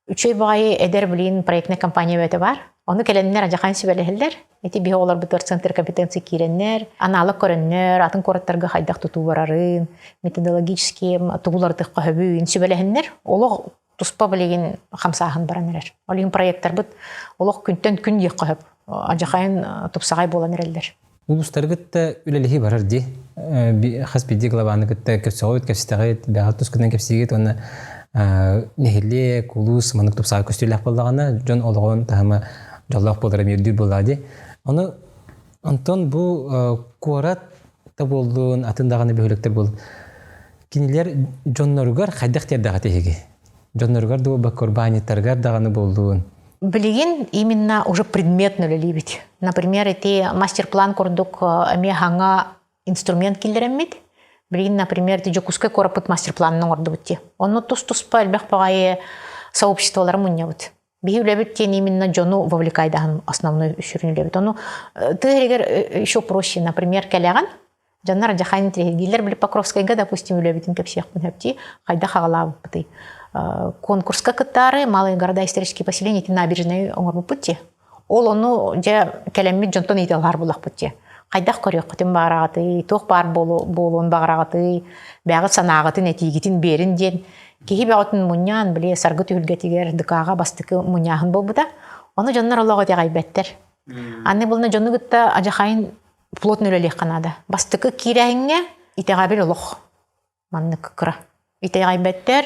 үчүгэй баҕайы эдэр билин проектная компания бөтө бар. Ону кэлэннэр адьахан сүбэлэһэллэр. Ити биһи оҕолорбутугар центр компетенции киирэннэр, аналог көрөннөр, атын куораттарга хайдах тутуу барарын, методологически тугулардык хөбүүн сүбэлэһиннэр, олох туспа билигин хамсааһын баран эрэр. Ол иһин проекттарбыт олох күнтэн күн диэххэ сөп, адьахайын тупсаҕай буолан эрэллэр. Улуустары кытта үлэлэһии барар дии. Хас биирдии главаны кытта кэпсэҕит, кэпсэтэҕит, бэҕэ тускунан кэпсиигит уонна нэһилиэк, улуус маннык тупсаҕай көстүүлээх буоллаҕына, дьон олоҕун таһыма дьоллоох буолара эмиэ үрдүүр буоллаҕа дии. Ону онтон бу куорат да буоллун, атын даҕаны бөһүөлэктэр буоллун, кинилэр дьонноругар хайдах тиэрдэҕит эһиги? Дьонноругар да буолбакка, урбаанньыттарыгар даҕаны буоллун. Билигин именно уже предметно үлэлиибит. Например, ити мастер-план курдук эмиэ хаҥа инструмент киллэрэммит. Билигин, например, ити Дьокуускай куораппыт мастер-планын оҥордубут дии. Онно тус-туспа элбэх баҕайы сообществолары мунньабыт. Биһи үлэбит диэн именно дьону вовлекайдаһын основной сүрүн үлэбит. Ону тыа иһигэр еще проще, например, кэлэҕин, дьоннор дьахайн интриһиргииллэр, били Покровскайга, допустим, үлэбитин кэпсиэхпин сөптүү, хайдах аҕалаабыппытый. Конкурска кыттаары малые города исторические поселения ити набережной оҥорбуппут дии. Ол ону дьэ кэлэммит дьонтон ыйыталаһар булахпыт дии. Хайдах көрүөххүтүн баҕараҕытый, туох баар буолуон баҕараҕытый, бэйэҕит санааҕытын, этиигитин биэрин диэн киһи бөҕөтүн мунньаан, били саргы түһүлгэтигэр ДК-ҕа бастакы мунньааһын буолбута. Ону дьоннор олох итэҕэйбэттэр. Аны булна дьону кытта адьахайын плотно үлэлиэххэ наада. Бастакы киирээһиҥҥэ итэҕэбил олох маннык кыра. Итэҕэйбэттэр,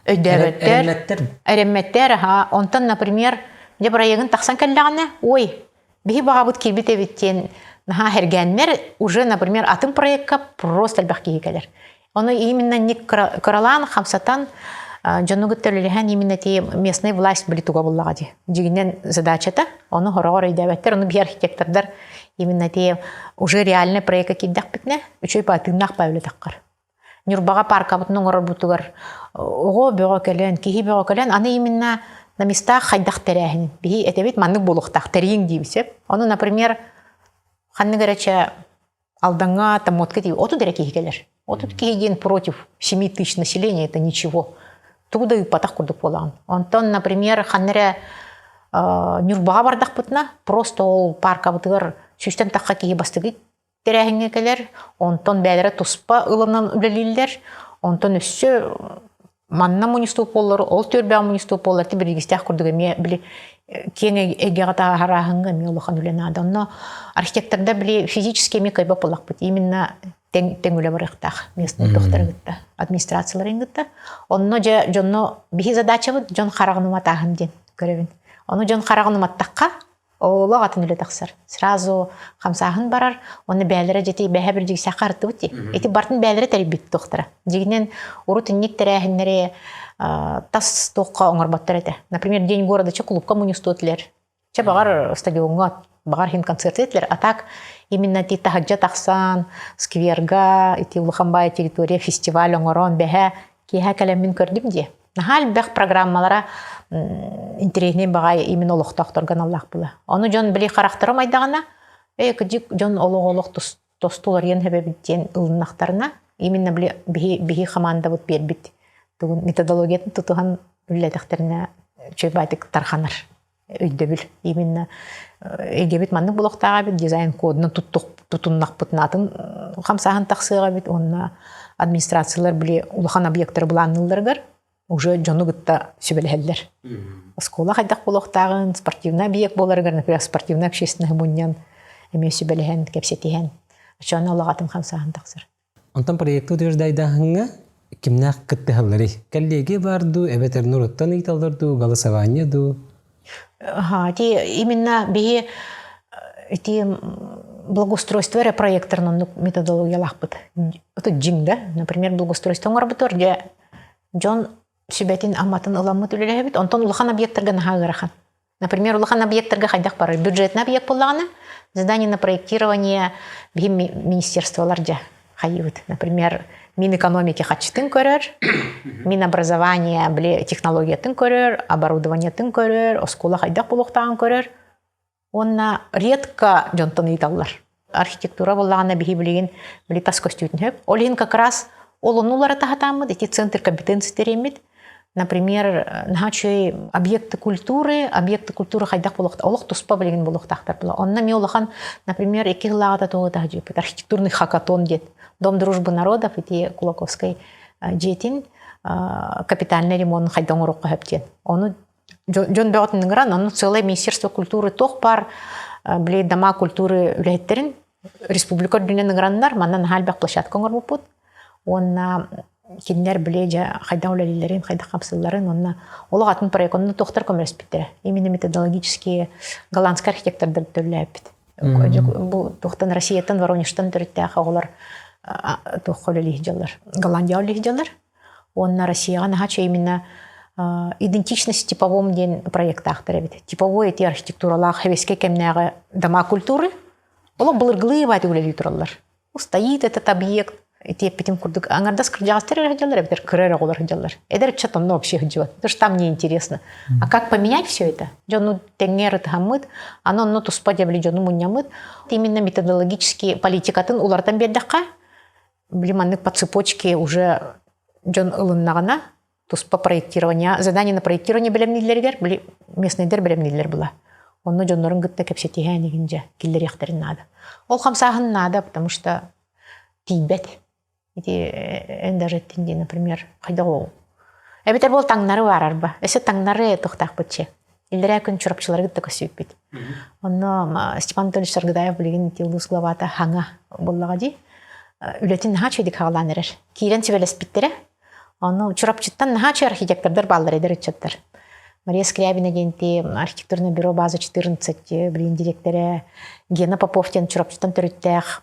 өйдөөбөттөр, Эрэммэттэр. эрэммэттэр, аха. Онтон, например, дьэ проегын тахсан кэллэҕинэ, ой, биһи баҕабыт киирбит эбит диэн наһаа хэргээннэр уже, например, атын проекка просто элбэх киһи кэлэр. Ону именно ник кыралаан хамсатан дьону кытта үлэлэһэн именно ти местная власть били туга буллаҕа дии. Дьигинэн задачата, ону хороҕор өйдөөбөттөр, ону биһи архитектордар именно ти уже реальный проекка киирдэхпитинэ, үчүгэй баатыыннаах баа үлэ Ньурбаҕа паркабытын оҥорорбутугар оҕо бөҕө кэлэн, киһи бөҕө кэлэн, аны именно на местах хайдах тэрээһин. Биһи этэбит маннык буолуохтаах, тэрийиҥ диибит сөп. Ону, например, ханнык эрэ чэ Алдаҥҥа Томмотка тиийэ 30 эрэ киһи кэлэр. 30 киһи диэн против 7 тысяч населения это ничего. Тугу да ыыппатах курдук буолаҕын. Онтон, например, ханна эрэ Ньурбаҕа бардахпытына, просто ол паркабытыгар сүүстэн тахха киһи бастакы тэрээһиҥҥэ кэлэр, онтон бэйэлэрэ туспа ылынан үлэлииллэр, онтон өссө манна мунньустуу ол түөрбэҕэ мунньустуу буоллар биригистээх курдук эмиэ били киэҥ эйгэҕэ таһаарааһыҥҥа эмиэ улахан үлэ наада. Онно архитектордар били физически эмиэ кыайбат буоллахпыт. Именно тэҥ тэҥ үлэ барыахтаах местный тохторы кытта, администрацияларын кытта. Онно дьэ дьонно биһи задачабыт дьон хараҕын уматааһын диэн көрөбүн. Ону дьон хараҕын уматтахха Олох атын үлэ тахсар. Сразу хамсааһын барар, уонна бээлэрэ дьити бэһэ бір дьигсэххэ артыбыт дии. Ити бартын бээлэрэ тэрийбит туохтара. Дьигинэн урут инник тэрээһиннэри тас туохха оҥорботтор этэ. Например, День города чэ клубка мунньустуо этилэр. Чэ баҕар стадиоҥҥа баҕар иһин концерт этилэр. А так именно ти таһырдьа тахсан, скверга, ити улахан баай территория фестиваль оҥорон бэһэ киэһэ кэлэммин көрдүм дии. Наһаа элбэх программалара интэриэһинэй баҕайы именно олохтоохторго аналлаах була. Ону дьон били харахтара майдаҕына, ээ кыдьык дьон олох-олох тосту уларыйан хэбэбит диэн ылыннахтарына, именно били биһи, биһи хамаандабыт биэрбит тугун методологиятын тутуһан үлэлэтэхтэринэ үчүгэй баайдык тарханар өйдөбүл. Именно эйгэбит маннык булуохтаах эбит, дизайн кодунан тутуннахпытына атын хамсааһын тахсыаҕа эбит уонна администрациялар били улахан объектары былаанныылларыгар уже дьону кытта сүбэлэһэллэр. Оскуола хайдах буолуохтааҕын, спортивный объект буоларыгар, например, спортивный общественный мунньан эмиэ сүбэлэһэн, кэпсэтиһэн, оччоҕуна олох атын хамсааһын тахсар. Онтон проекты утверждайдааһыҥҥа кимнээх кыттыһалларый? Кэллиэги баар дуу, эбэтэр норуоттан ыйыталлар дуу, голосование дуу? Ага, ити именно биһи ити Благоустройство эрэ проекттарын оннук методологиялаахпыт. Это дьиҥ да. Например, благоустройство оҥорбутугар дьэ дьон сүбэтин аматын ыламмыт үлэлэһэбит. Онтон улахан объектарга наһаа ыарахан. Например, улахан объекттарга хайдах барар? Бюджетный объект буоллаҕына, задание на проектирование биһи министерстволар дьэ хайыыбыт. Например, Минэкономики хаччытын көрөр, Минобразование били технологиятын көрөр, оборудованиетын көрөр, оскуола хайдах буолуохтааҕын көрөр. Уонна редко дьонтон ыйыталлар. Архитектура буоллаҕына биһи билигин били тас көстүүтүн сөп. Ол иһин как раз ол оннулары таһатааммыт, ити центр компетенции тэриэммит. Например, наһаа үчүгэй объекты культуры, объекты культуры хайдах буолуохта, олох туспа билигин буолуохтаахтар була. Онно эмиэ улахан, например, икки сыллааҕыта тугу таһдьыппыт архитектурный хакатон диэн Дом дружбы народов ити Кулаковскай дьиэтин капитальный ремонт хайдах оҥоруохха сөп диэн. Ону дьон бөҕөтүн ыҥыран, ону целое министерство культуры туох баар били дома культуры үлэһиттэрин республика үрдүнэн ыҥыраннар, манна наһаа элбэх площадка оҥорбуппут. Уонна кинилэр били дьэ хайдах үлэлииллэрин, хайдах хамсыылларын уонна олох атын проект онно туохтар көмөлөспүттэрэ. Именно методологические голландскай архитектордар төлөөппүт. Бу туохтан Россияттан, Воронежтан төрүттээх оҕолор туохха үлэлии сылдьаллар. Голландияҕа үлэлии сылдьаллар. Уонна Россияҕа наһаа именно идентичность типовом диэн проектаахтар эбит. Типовой эти архитектуралаах сэбиэскэй кэмнээҕи дома культуры олох былыргылыы баайдык үлэлии тураллар. Стоит этот объект ити эппитим курдук аҥардас кырдьаҕастар эрэ сылдьаллар эбэтэр кыра эрэ оҕолор сылдьаллар. Эдэр ыччат онно вообще сылдьыбат. Потому что там неинтересно. А как поменять все это? Дьону тэҥҥэ ырытыһаммыт, аны онно туспа дьэбили дьону мунньаммыт. Именно методологический политикатын уларытан биэрдэххэ, били маннык по цепочке уже дьон ылыннаҕына туспа проектирование задание на проектирование бэлэмнииллэригэр били местныйдар бэлэмнииллэр була онно дьоннорун кытта кэпсэтиһээн иһин дьэ киллэриэхтэрин наада ол хамсааһын наада потому что тиийбэт ити эн даже эттин дии например хайдах ол эбэтэр буол таҥнары баарарба өссө таҥнары туохтаахпытчы Иллэрээ күн Чурапчылары кытта көрсүбүппүт. Онно Степан Анатольевич Саргыдаев билигин ити улуус главата хаҥа буоллаҕа дии. Үлэтин наһаа үчүгэйдик хаҕалаан эрэр. Киирэн сүбэлэспиттэрэ. Ону Чурапчыттан наһаа үчүгэй архитектордар бааллар эдэр ыччаттар. Мария Скрябина диэн архитектурное бюро база 14 билигин дириэктэрэ Гена Попов диэн Чурапчыттан төрүттээх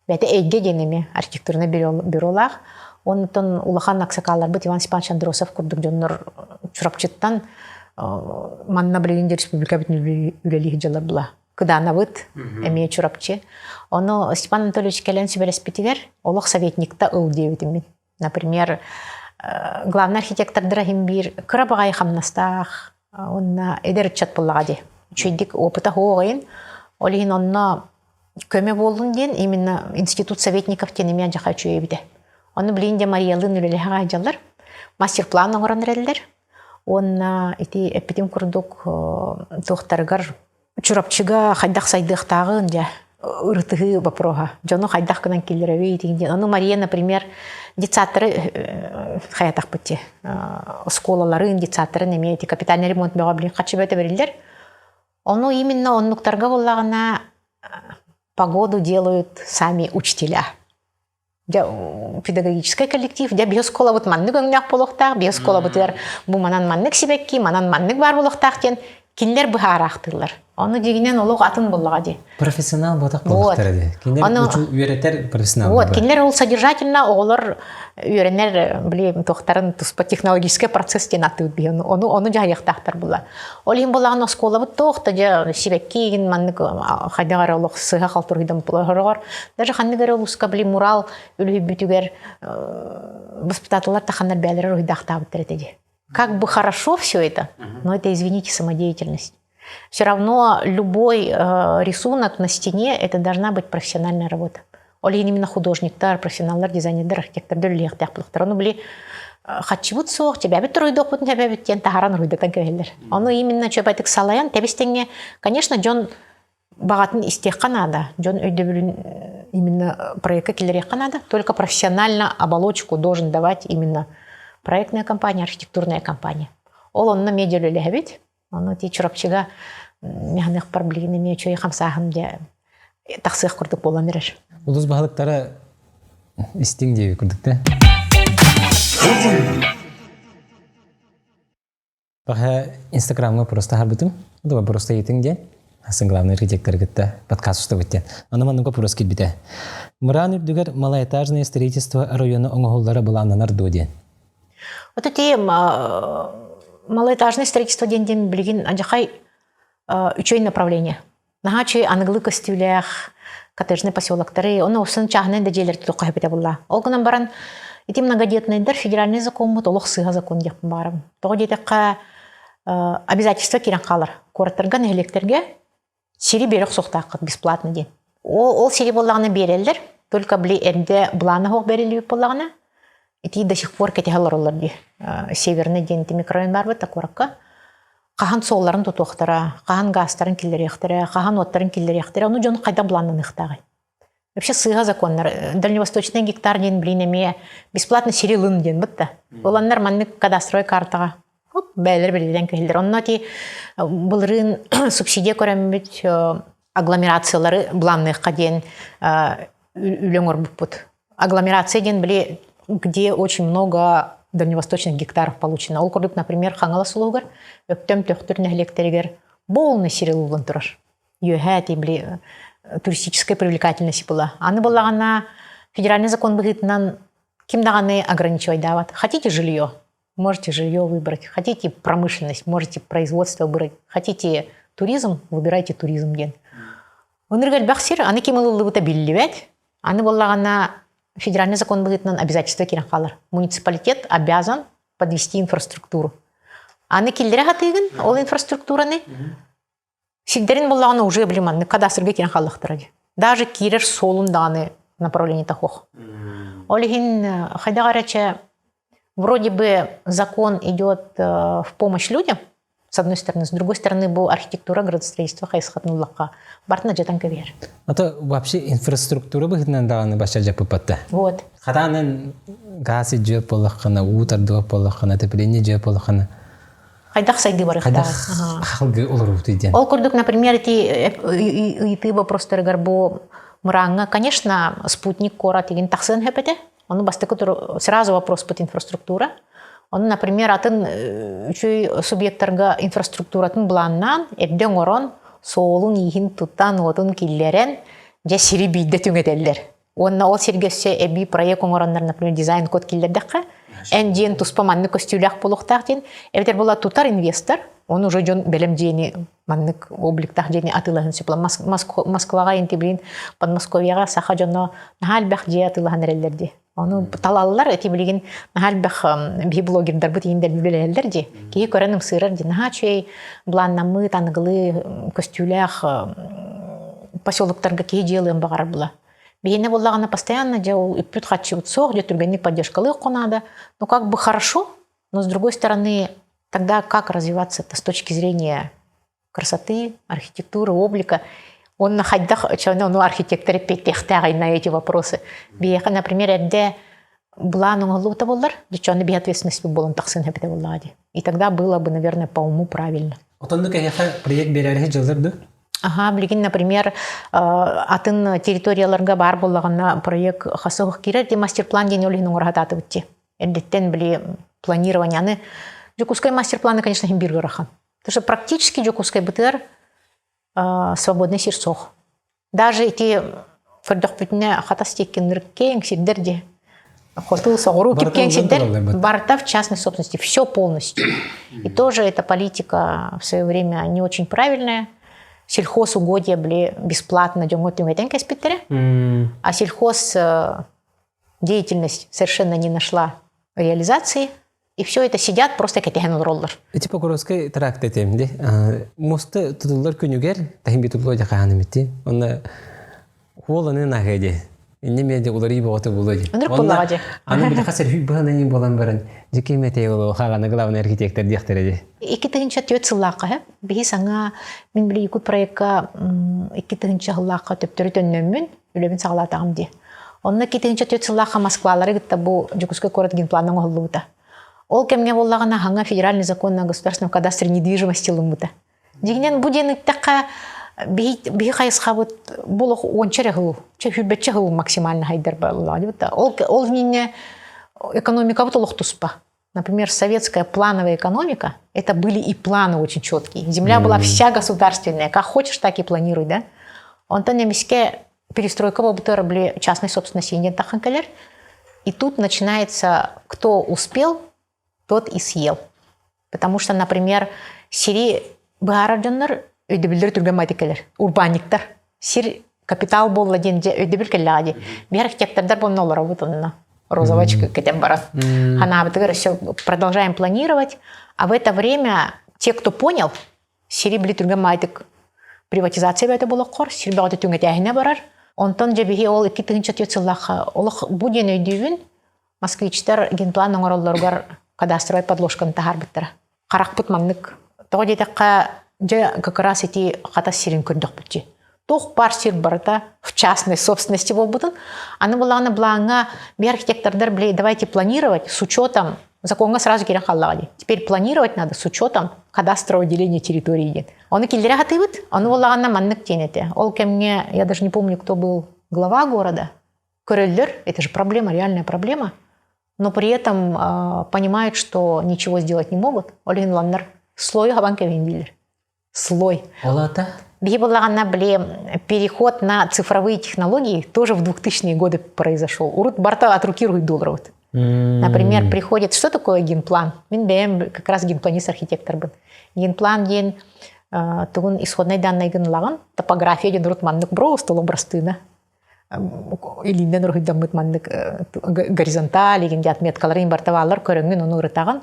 Бэйэтэ эйгэ диэн эмиэ архитектурнай бюролаах. Онтон улахан аксакалларбыт Иван Степанович Андросов курдук дьоннор Чурапчыттан манна билигин республика бүтүн үлэлии сылдьаллар була. Кыдаанабыт эмиэ Чурапчы. Ону Степан Анатольевич кэлэн сүбэлэспитигэр олох советникта ыл диэбитим мин. Например, главный архитектордара иһин биир кыра баҕайы хамнастаах уонна эдэр ыччат буоллаҕа дии. Үчүгэйдик опыта суоҕайын. Ол иһин онно көмө буоллун диэн именно институт советников диэн эмиэ дьаха үчүгэй эбитэ. Ону билигин дьэ Мариялыын үлэлэһэ сылдьаллар. Мастер-план оҥорон эрэллэр. Уонна ити эппитим курдук туохтарыгар Чурапчыга хайдах сайдыахтааҕын дьэ ырытыһыы вопроһа. Дьону хайдах гынан киллэрэбий диэн. Ону Мария, например, детсадтары хайатахпыт дии. Оскуолаларын, детсадтарын эмиэ ити капитальный ремонт бөҕө билин хаччы бөтө бэриллэр. Ону именно оннуктарга буоллаҕына погоду делают сами учителя. Дьэ педагогическай коллектив дьэ биһи оскуолабыт маннык өҥнөөх буолуохтаах, биһи оскуолабытыгар бу манан маннык сибэкки, манан маннык баар буолуохтаах диэн кинилэр быһаараахтыыллар. Ону дьиҥинэн олох атын буоллаҕа дии. Профессионал буотах буолуохтара дии. Кинилэр үөрэтэр профессионал. Вот, кинилэр ол содержательно оҕолор үөрэнэр били туохтарын туспа технологическай процесс диэн ааттыыбыт биһи ону ону дьаһайыахтаахтар була. Ол иһин буоллаҕына оскуолабыт туох да дьэ сибэкки маннык хайдах эрэ олох сыһа халтуруйдан буолар даже ханнык эрэ улууска били мурал үлүһүйбүтүгэр воспитателлар таханнар бээлэрэ уруһуйдаахтаабыттар этэ дии. Как бы хорошо все это, но это, извините, самодеятельность. Все равно любой рисунок на стене это должна быть профессиональная работа. Ол иһин именно художниктар, профессионаллар, дизайнердар, архитектордар үлэлиэхтээх буолуохтар. Ону били хаччыбыт суох, тебэбит уруйдуохпутун тебэбит диэн таһааран уруйдатан кэбиһэллэр. Ону именно чөпөтүк салайан тэбис-тэҥҥэ, конечно, дьон баҕатын истиэххэ наада, дьон өйдөбүлүн именно проекка киллэриэххэ наада. Только профессионально оболочку должен давать именно проектная компания, архитектурная компания. Ол онно медиа үлэлэһэбит. Ону ти Чурапчыга механыахпар билигин эмиэ үчүгэй хамсааһын дьэ тахсыах курдук буолан эрэр. Улус баһылыктара истиҥ диэби курдук да. Баха Инстаграмҥа просто харбытым. Дуба просто ыйытыҥ диэн. Сын главный архитектор кытта подкаст устабыт диэн. Аны маннык вопрос киирбитэ. Мыраан үрдүгэр малоэтажное строительство района оҥоһуллара былааннанар дуо диэн. Вот эти малоэтажное строительство диэн диэн билигин адьахай үчүгэй направление. Наһаа үчүгэй аныгылыы көстүүлээх коттеджный поселоктары, оны усын чааһынай да дьиэлэр тутуохха сөп этэ булла. Ол гынан баран ити многодетныйдар федеральный закоммут олох сыыһа закон диэхпин баҕарабын. Тоҕо диэтэххэ обязательство киирэн хаалар. Куораттарга, нэһилиэктэргэ сири биэрэ охсуохтааххыт бесплатно диэн. Ол, ол сири буоллаҕына биэрэллэр, только били эрдэ былаана суох бэриллибит буоллаҕына, ити до сих пор кэтэһэ олороллор дии. Северный диэн ити микрорайон баар бытта куоракка. Хаһан суолларын тутуохтара, хаһан гаастарын киллэриэхтэрэ, хаһан уоттарын киллэриэхтэрэ, ону дьон хайдах былааннаныахтааҕый? Вообще сыыһа законнар. Дальневосточный гектар диэн блин эмиэ бесплатно сири ылын диэн бытта. Ыланнар маннык кадастровай картаҕа оп бээлэр бэлиэтэн кэһиллэр. Онно ти былырыын субсидия көрөммүт агломерациялары былаанныахха диэн үлэ оҥорбуппут. Агломерация диэн били где очень много дальневосточных гектаров получено. Ол курдук, например, Хаҥалас улууһугар Өктөм Төхтүр нэһилиэктэригэр полный сири ылыллан турар. Үөһээ ти били туристическая привлекательность была. Аны буоллаҕына федеральный закон быһыытынан ким даҕаны ограничивайдаабат. Хотите жилье, можете жилье выбрать. Хотите промышленность, можете производство выбрать. Хотите туризм, выбирайте туризм диэн. Ынырык элбэх сир, аны ким ылыллыбыта биллибэт. Аны буоллаҕына федеральный закон быһыытынан обязательство киирэн хаалар. Муниципалитет обязан подвести инфраструктуру. Аны киллэрэ сатыыгын, ол инфраструктураны Сирдэрин буллаҕына уже били маннык кадастрга киирэн хааллахтара дии. Даже киирэр суолун даҕаны направлениета суох. Ол иһин хайдах эрэ чэ вроде бы закон идет в помощь людям, с одной стороны, с другой стороны, бу архитектура, градостроительство хайысхатын ыллахха бартына дьатан кэбиһэр. А то вообще инфраструктура быһыытынан даҕаны бачча дьаппыппатта. Вот. Хатаанан гаас дьиэ буоллаххына, уу тардыбат буоллаххына, отопление дьиэ буоллаххына, хайдах сайдыы барыахтаах халгы олоруутуй диэн. Ол курдук, например, ити ыйытыы вопростарыгар бу мырааҥҥа, конечно, спутник куорат игин тахсыан сөп этэ. Ону бастакы сразу вопрос под инфраструктура. Ону, например, атын үчүгэй субъекттарга инфраструктуратын былааннаан, эрдэ оҥорон, суолун ииһин туттан, уотун киллэрэн, дьэ сири биирдэ түҥэтэллэр. Уонна ол сиргэ өссө эбии проект оҥороннор, например, дизайн-код киллэрдэххэ, эн дьиэн туспа маннык көстүүлээх буолуохтаах диэн, эбэтэр була тутар инвестор, он уже дьон бэлэм дьиэни маннык обликтаах дьиэни атыылаһын сөп. Москваҕа интибилин Подмосковьеҕа саха дьоно наһаа элбэх дьиэ атыылаһан эрэллэр дии. Ону талаллар, эти билигин наһаа элбэх биһи блогердарбыт иһин үлэлэһэллэр дии. Киһи көрөн ымсыырар дии. Наһаа үчүгэй былааннаммыт, аныгылыы көстүүлээх поселоктарга киһи дьиэ ылыан баҕарар була. Биһиэнэ буоллаҕына постоянно дьэ ол үппүт-харчыбыт суох, дьэ түргэнник поддержкалыах надо. Ну как бы хорошо, но с другой стороны, тогда как развиваться-то с точки зрения красоты, архитектуры, облика? Он хайдах ну, архитектор эппиэттиэхтээх на эти вопросы. Биһиэхэ, например, эрдэ былаан оҥоһуллубута буоллар, дьэ биһи ответственность буолан тахсын эбитэ буоллаҕа дии. И тогда было бы, наверное, по уму правильно. Отоннук эһиэхэ проект биэрээри дьыллар ду? Ага, билигин, например, атын территорияларга баар буоллаҕына проект хасыһых киирэр ди мастер-план диэн ол иһин оҥоро сатаатыбыт Эрдэттэн били планирование. Аны Дьокуускай мастер-планы, конечно, иһин биир ыарахан. Потому что практически Дьокуускай бытыар свободный сир суох. Даже ити көрдөхпүтүнэ хатас тиэккиннэр киэҥ сирдэр дии. Хоту соҕуруу кип-киэҥ сирдэр барыта в частной собственности, все полностью. И тоже эта политика в свое время не очень правильная. Сельхозугодья были бесплатно дьоҥҥо түҥэтэн кэспиттэрэ. А сельхоз деятельность совершенно не нашла реализации. И все это сидят, просто кэтэһэн олороллор. Ити Покровскай тракт этим ди. Моста тутуллар күнүгэр таһым битулло жакааны мити. Онна хуоланы нагэди. Инне меди улари боҕото було ди. Ынырык буллаҕа ди. Аны били хасыр хүй быһанайын болан баран жеке метей оло хаганы главный архитектор диэхтэрэ ди. 2004 сыллаахха биһи саҥа мин били Якут проекка 2000 сыллаахха төптөрү төннөммүн үлэбин саҕалаатаҕым дии. Онно 2004 сыллаахха Москвалары кытта бу Дьокуускай куорат генплана оҥоһуллубута. Ол кэмҥэ буоллаҕына хаҥа федеральный закон на государственном кадастре недвижимости ылыммыта. Дьиҥинэн бу диэн ыттэххэ биһи хайысхабыт бу олох уонча эрэ сыл, сүүрбэччэ сыл максимально хайдар буоллаҕа. Ол ол иннинэ экономикабыт олох туспа. Например, советская плановая экономика, это были и планы очень четкие. Земля была вся государственная, как хочешь, так и планируй, да? Онтон эмискэ перестройка буолбутугар били частной собственности диэн таххан кэлэр. И тут начинается, кто успел, тот и съел. Потому что, например, сири быһаарар дьоннор өйдөбүллэр түргэн байтык кэлэр. Урбаанньыктар. Сир капитал буолла диэн дьэ өйдөбүл кэллэҕэ дии. Биһи архитектордар буонна олоробут онно. Розовочка кэтэн баран. Ханаабытыгар еще продолжаем планировать. А в это время те, кто понял, сири били түргэн маайтык приватизация бөтө болоххор, сир бөҕөтө түҥэтээһинэ барар. Онтон дьэ биһи ол 2004 сыллаахха олох бу диэн өйдүүбүн москвичтар генплан оҥороллоругар кадастровай подложканы таһаарбыттара. Харахпыт маннык. Тоҕо диэтэххэ, дьэ как раз ити хатас сирин көрдөхпүт дии. Туох баар сир барыта в частной собственности буолбутун. Аны булаҕына былааҥҥа би архитектордар били давайте планировать с учетом законҥа сразу киирэн хааллаҕа дии. Теперь планировать надо с учетом кадастрового деления территории диэн. Ону киллэрэ сатыыбыт. Ону буоллаҕына маннык диэн этэ. Ол кэмҥэ я даже не помню, кто был глава города. Көрөллөр, это же проблема, реальная проблема. Но при этом понимают, что ничего сделать не могут. Ол иһин уланнар слою хабан кэбиһин дииллэр. Слой. Ол аата? Биһи буоллаҕына, били, переход на цифровые технологии тоже в 2000-е годы произошел. Урут барта от руки долларов. Например, приходит, что такое генплан? Мин бэйэм как раз генпланист архитекторбын. Генплан диэн тугун исходнай данныйгын ылаҕын, топография диэн урут маннык просто образтыына илииннэн уруһуйдаммыт маннык горизонталь игин отметкаларын барта бааллар көрөҥҥүн ону ырытаҕын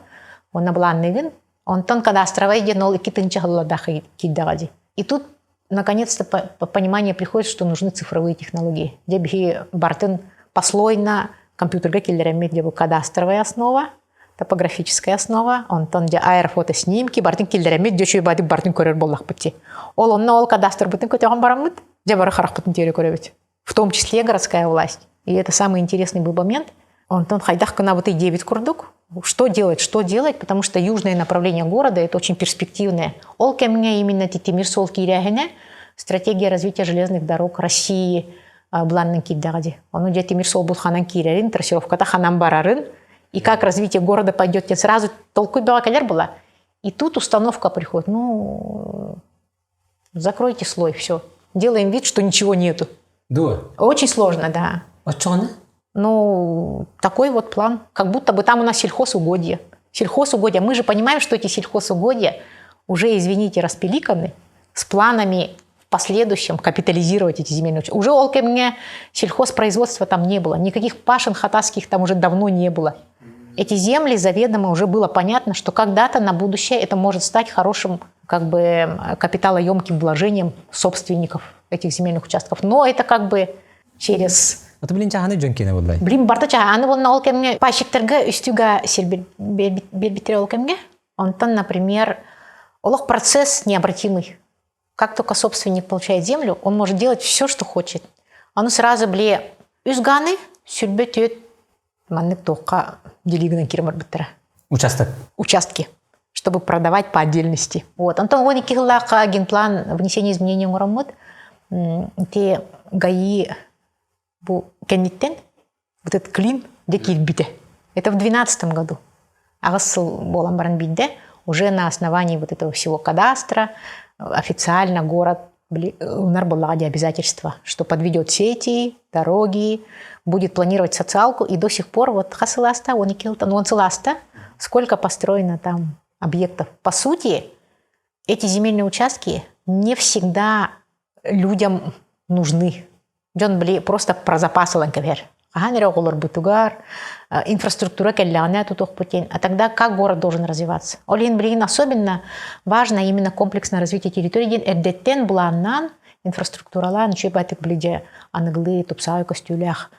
уонна былаанныгын онтон кадастровай диэн ол икки тыһыынча сыллардаах киирдэҕэ дии и тут наконец-то понимание приходит что нужны цифровые технологии дьэ биһи бартын послойно компьютерга киллэрэммит дьэ бу кадастровая основа топографическая основа онтон дьэ аэрофотоснимки бартын киллэрэммит дьэ үчүгэй баайдык бартын көрөр буоллахпыт дии ол онно ол кадастрбытын көтөҕөн бараммыт дьэ бары харахпытын тиэрэ көрөбүт в том числе городская власть и это самый интересный был момент онтон хайдах гынабытый диэбит курдук что делать что делать потому что южное направление города это очень перспективное ол кэмҥэ именно тимир суол киирээһинэ стратегия развития железных дорог России былаанынан киирдэҕэ дии ону дьэ тимир суолбут ханан киирэрин трассировката ханан барарын и как развитие города пойдет тебе сразу толкуй бөҕө кэлэр была и тут установка приходит ну закройте слой все делаем вид что ничего нету Дуо? Очень сложно, да. Оччоҕуна? Ну, такой вот план. Как будто бы там у нас сельхозугодья. Сельхозугодья. Мы же понимаем, что эти сельхозугодья уже, извините, распиликаны с планами в последующем капитализировать эти земельные участки. Уже ол кэмҥэ сельхозпроизводства там не было. Никаких пашен хатасских там уже давно не было. Эти земли заведомо уже было понятно, что когда-то на будущее это может стать хорошим как бы капиталоемким вложением собственников этих земельных участков. Но это как бы через Аты блин чаһаны дьон киэнэ буоллай. Блин барта чаһаны буолна ол кэмҥэ пайщиктарга үстүга сир биэрбиттэрэ ол кэмҥэ. Онтон, например, олох процесс необратимый. Как только собственник получает землю, он может делать все, что хочет. Ону сразу били үс ганы сүрбэ түөт маннык туохха делигынан киирэн барбыттара. Участок. Участки чтобы продавать по отдельности. Вот. Онтон 12 сыллаахха генплан внесение изменений оҥороммут ити ГАИ бу кэнниттэн вот этот клин дьэ киирбитэ. Это в 12 году. Аҕыс сыл буолан баран биирдэ уже на основании вот этого всего кадастра официально город ылынар буоллаҕа дии обязательства, что подведет сети, дороги, будет планировать социалку, и до сих пор вот хас сылааста, он сылааста, сколько построено там объектов. По сути, эти земельные участки не всегда людям нужны. Дьон били просто про запас ылан кэбиһэр. Хаһан эрэ оҕолорбутугар инфраструктура кэллэҕинэ тутуохпут диэн. А тогда как город должен развиваться? Ол иһин билигин особенно важно именно комплексное развитие территории диэн эрдэттэн былааннаан инфраструктуралаан үчүгэй баатык били дьэ аныгылыы тупсаҕай көстүүлээх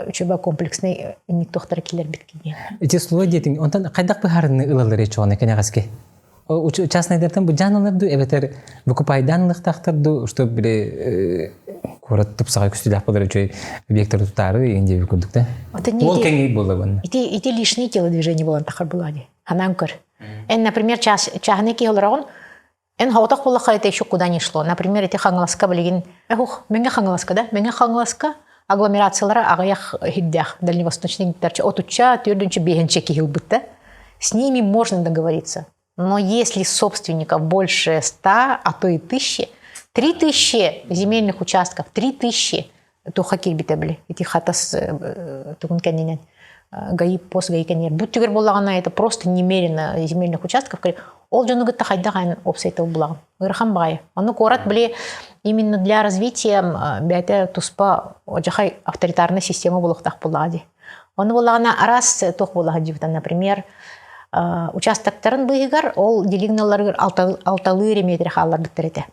үчүгэй комплекснай инник туохтара киллэрбит диэн. Ити слой диэтиҥ онтон хайдах быһаарыныы ылаллар чоҕуна кэнэҕэски? Частнайдартан быдьаан ылар дуу эбэтэр выкупайдаан ылыахтаахтар дуу, что били куорат тупсаҕай көстүүлээх буолар үчүгэй объектары тутаары иин диэби курдук да. Ол кэҥий буолла буонна. Ити ити лишний телодвижение буолан тахар буолаа дии. Ханаан көр. Эн, например, чааһынай киһи олороҕун, эн хоҕотох буоллахха это еще куда не шло. Например, ити Хаҥаласка билигин, эх, Мэҥэ Хаҥаласка да, Мэҥэ Хаҥаласка агломерациялара аҕыйах иһирдээх дальневосточный отучча, төрдүнчэ, биэһинчэ киһи ылбыт да. С ними можно договориться. Но если собственников больше 100, а то и 1000, 3000 земельных участков, 3000 туха киирбитэ били. Ити хатас тугун кэннинэн ГАИ пост ГАИ кэннигэр. Бу түгэр буоллаҕына это просто немерено земельных участков. Ол дьону кытта хайдах айн уопсай тыл булаҕын. Ыарахан баҕайы. Ону куорат били именно для развития бэйэтэ туспа одьахай авторитарная система буолуохтаах буоллаҕа дии. Ону буоллаҕына араас туох буола сылдьыбыта, например, участоктарын быыһыгар ол делигналарыгар алталыы эрэ метрэ хаалларбыттар этэ.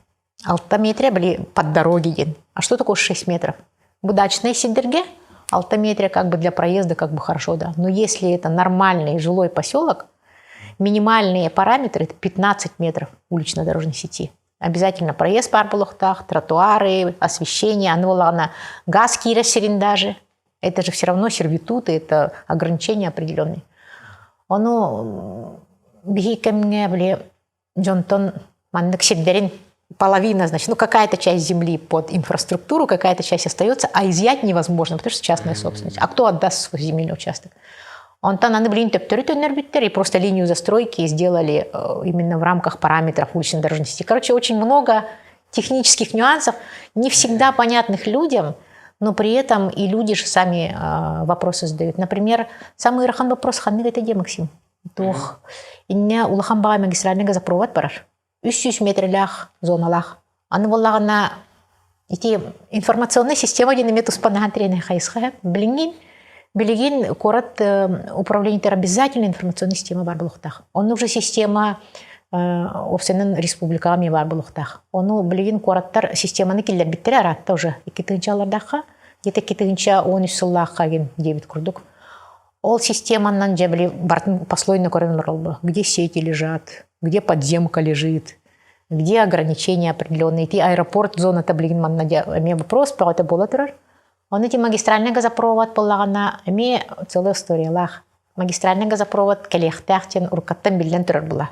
6 метрэ были под дороги диэн. А что такое 6 метров? Бу дачные сирдэргэ 6 метрэ как бы для проезда как бы хорошо, да. Но если это нормальный жилой поселок, минимальные параметры это 15 метров улично-дорожной сети. Обязательно проезд баар буолуохтаах, тротуары, освещение, аны буоллаҕына газ киирэр сирин даже. Это же все равно сервитуты, это ограничения определенные. Ону биһи кэмҥэ били дьонтон маннык сирдэрин половина, значит, ну какая-то часть земли под инфраструктуру, какая-то часть остается, а изъять невозможно, потому что частная собственность. А кто отдаст свой земельный участок? Онтон аны билин төптөрү төннөрбүттэр и просто линию застройки сделали именно в рамках параметров уличной дорожной сети. Короче, очень много технических нюансов, не всегда понятных людям, но при этом и люди же сами вопросы задают. Например, самый ыарахан вопрос ханнык этэ дии, Максим? Туох иннэ улахан баҕа магистральный газопровод барар. 300 метрлээх зоналаах. Аны буоллаҕына ити информационная система диэн эмиэ туспа наһаа тренер хайысха. Билигин билигин куорат управлениетыгар обязательно информационная система баар буолуохтаах. Онно уже система уопсайынан республикаҕа эмиэ баар буолуохтаах. Ону билигин куораттар системаны киллэрбиттэрэ араатта уже 2 тыһыынчалардаахха, где-то 2013 сыллаахха диэбит курдук. Ол системанан дьэ били барытын послойно көрөн олороллор. Где сети лежат, где подземка лежит, где ограничения определенные. Ити аэропорт зоната билигин манна эмиэ вопрос бөҕөтө буола турар. Оны ити магистральный газопровод буоллаҕына эмиэ целая историялаах. Магистральный газопровод кэлиэхтээх диэн уруккаттан биллэн турар була.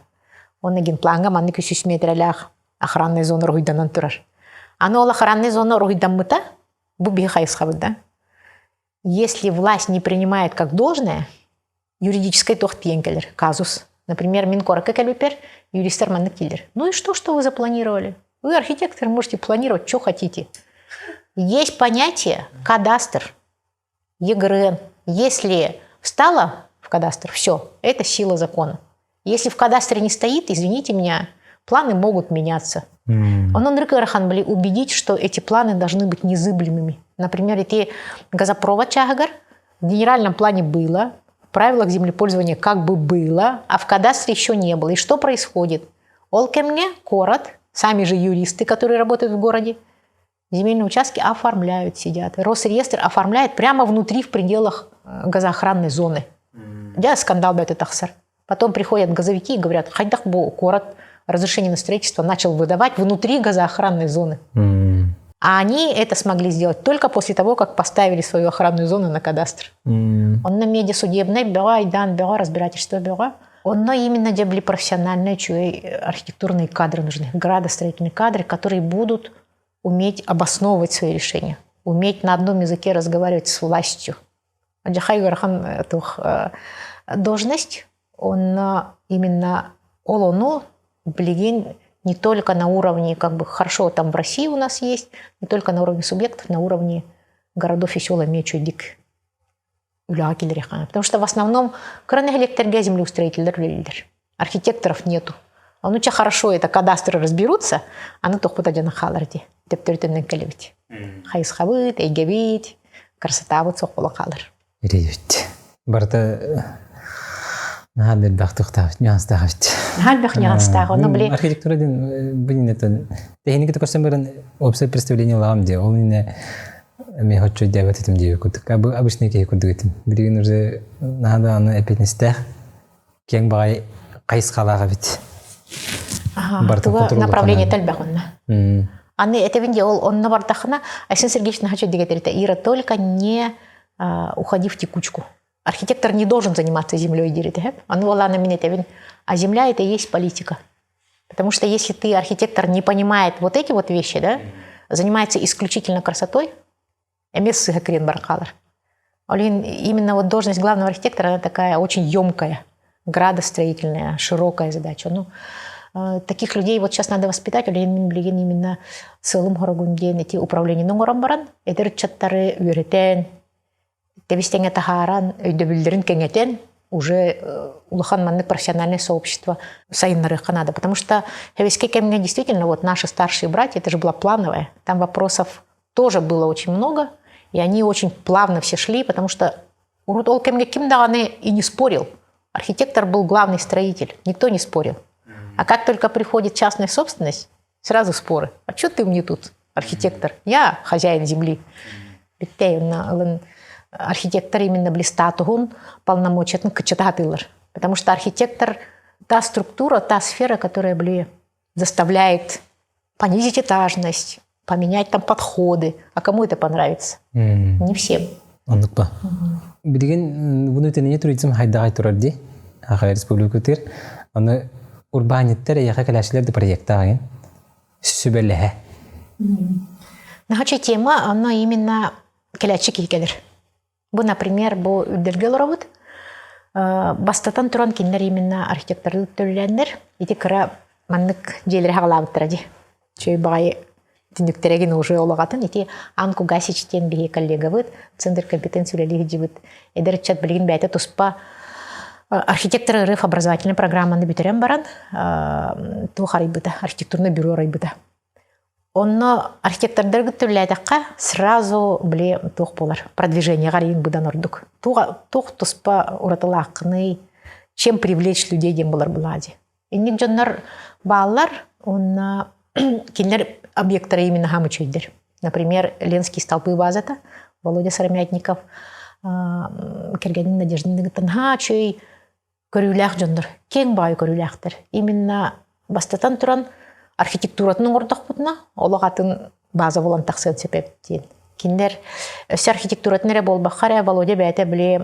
Оны генплаҥҥа маннык 300 метрэлээх охранный зона уруһуйданан турар. Аны ол охранный зона уруһуйдаммыта, бу биһи хайысхабыт да. Если власть не принимает как должное, юридическай туох тиийэн кэлэр, казус. Например, мин куоракка кэлбиппэр юристар маннык дииллэр. Ну и что, что вы запланировали? Вы, архитектор, можете планировать, что хотите. Есть понятие кадастр, ЕГРН. Если встала в кадастр, все, это сила закона. Если в кадастре не стоит, извините меня, планы могут меняться. Онон ыарахан были убедить, что эти планы должны быть незыблемыми. Например, ити газопровод чааһыгар в генеральном плане было, в правилах землепользования как бы было, а в кадастре еще не было. И что происходит? Ол кэмҥэ, куорат, сами же юристы, которые работают в городе, земельные участки оформляют, сидят. Росреестр оформляет прямо внутри, в пределах газоохранной зоны. Дьэ, скандал бөҕөтө тахсар. Потом приходят газовики и говорят, хайдах бу куорат разрешение на строительство начал выдавать внутри газоохранной зоны. А они это смогли сделать только после того, как поставили свою охранную зону на кадастр. Онно эмиэ судебнай бөҕө, айдаан бөҕө, разбирательство бөҕө. Онно именно дьэ были профессиональные чуей архитектурные кадры нужны, градостроительные кадры, которые будут уметь обосновывать свои решения, уметь на одном языке разговаривать с властью. Дьэ ыарахан должность, он именно ол ону билигин не только на уровне, как бы хорошо там в России у нас есть, не только на уровне субъектов, на уровне городов и сел эмиэ үчүгэйдик үлэҕэ киллэриэххэ. Потому что в основном кыра нэһилиэктэргэ землеустроителлэр үлэлииллэр. Архитекторов нету. Ону чэ хорошо, это кадастры разберутся, аны тохпута дьана хаалар дии. Төптөрүтүнэн кэлэбит. Хайысхабыт, эйгэбит, красотабыт суох буолан хаалар. Ирэйбит. Барыта наһаа элбэх туохтаах нюанстаах эбит. Наһаа элбэх нюанстаах. Ону били Архитектура диэн бу тэһини кытта көрсөн баран общее представление ылаҕым дии. Ол иннэ эмиэ хоччу диабет этим диэби курдук. Обычный киһи курдук этим. Билигин уже наһаа да аны эппиэтинэстээх киэҥ баҕайы хайысхалаах эбит. Туга направление элбэх онно. Аны этэбин дии ол онно бардахына Айсен Сергеевич наһаа үчүгэйдик этэр Ира, только не уходи в текучку. Архитектор не должен заниматься землей, диир этэ. Аны буоллаҕына мин этэбин. А земля это и есть политика. Потому что если ты, архитектор, не понимает вот эти вот вещи, да, занимается исключительно красотой, эмиэ сыыһа киирэн баран хаалар. Ол иһин именно вот должность главного архитектора, она такая очень емкая. Градостроительная, широкая задача. Ну, таких людей вот сейчас надо воспитать, мин билигин именно сыалым хорогун диэн ити управлениены оҥорон баран, эдэр ыччаттары үөрэтэн, тэбис-тэҥэ таһааран, өйдөбүллэрин кэҥэтэн, уже улахан маннык профессиональное сообщество сайыннарыахха надо. Потому что сэбиэскэй кэмҥэ действительно вот наши старшие братья, это же было плановое, там вопросов тоже было очень много, и они очень плавно все шли, потому что урут ол кэмҥэ ким даҕаны и не спорил. Архитектор был главный строитель, никто не спорил. А как только приходит частная собственность, сразу споры. А что ты мне тут, архитектор? Я хозяин земли. Бүттэ архитектор именно били статуһун полномочиятын кыччата Потому что архитектор та структура, та сфера, которая били, заставляет понизить этажность, поменять там подходы. А кому это понравится? Не всем. Оннук ба. Билигин буну тэнийэ туризм хайдаҕай турар дии. Аха республикатыр. Аны урбаанньыттар эйэхэ кэлээччилэр да проектааҕын сүбэлэһэ. Нахача тема, оно именно кэлээччи киһи кэлэр. Бу, например, бу үрдэргэ олоробут. Бастатан туран кинилэр именно архитекторы төллээннэр ити кыра маннык дьиэлэри хаҕалаабыттара дии. Чөй баҕайы түннүктэрэгин уже олоҕатын ити Анку Гасич диэн биһи коллегабыт Центр компетенции үлэлии сылдьыбыт эдэр ыччат билигин бэйэтэ туспа архитектор РФ образовательный программаны бүтэрэн баран туох арыйбыта архитектурный бюро арыйбыта. Онно архитектордаргыт үлэлээтэххэ сразу били туох буолар продвижениеҕа арыйын быдан ордук. Туох туспа уратылааххыный, чем привлечь людей диэн булар буолаа дии. Инник дьоннор бааллар, уонна кинилэр объекттара именно хаам үчүгэйдэр. Например, Ленский столпы базата, Володя Сыромятников кэргэнин Надеждиныгыттан наһаа үчүгэй көрүүлээх дьоннор, киэҥ баҕайы көрүүлээхтэр. Именно бастатан туран архитектуратын оҥордохпутуна, олох атын база булан тахсыан сөп эбит диэн. Кинилэр өссө архитектуратын эрэ буолбакка эрэ Володя бэйэтэ били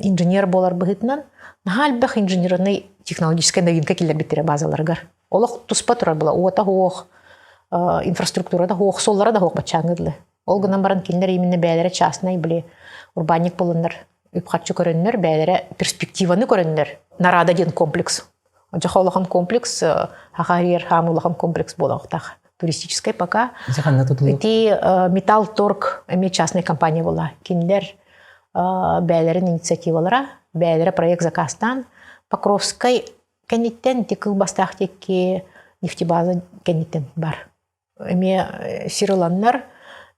инженер буолар быһыытынан наһаа элбэх инженерный технологическай новинка киллэрбиттэрэ базаларыгар. Олох туспа турар була уота суох, инфраструктура да суох, суоллара да суох баччааҥҥы дылы. Ол гынан баран кинилэр именно бэйэлэрэ частнай били урбаанньык буоланнар үп-харчы көрөннөр, бэйэлэрэ перспективаны көрөннөр Нарада диэн комплекс. Дьаха улахан комплекс, Хахарьер хаам улахан комплекс буолуохтаах. Туристическай пока. Ити Металл Торг эмиэ частная компания буолла. Кинилэр бэйэлэрин инициативалара, бэйэлэрэ проект заказтаан Покровскай кэнниттэн ити кыл бастаах диэки нефтебаза кэнниттэн бар. Эмиэ сир ыланнар,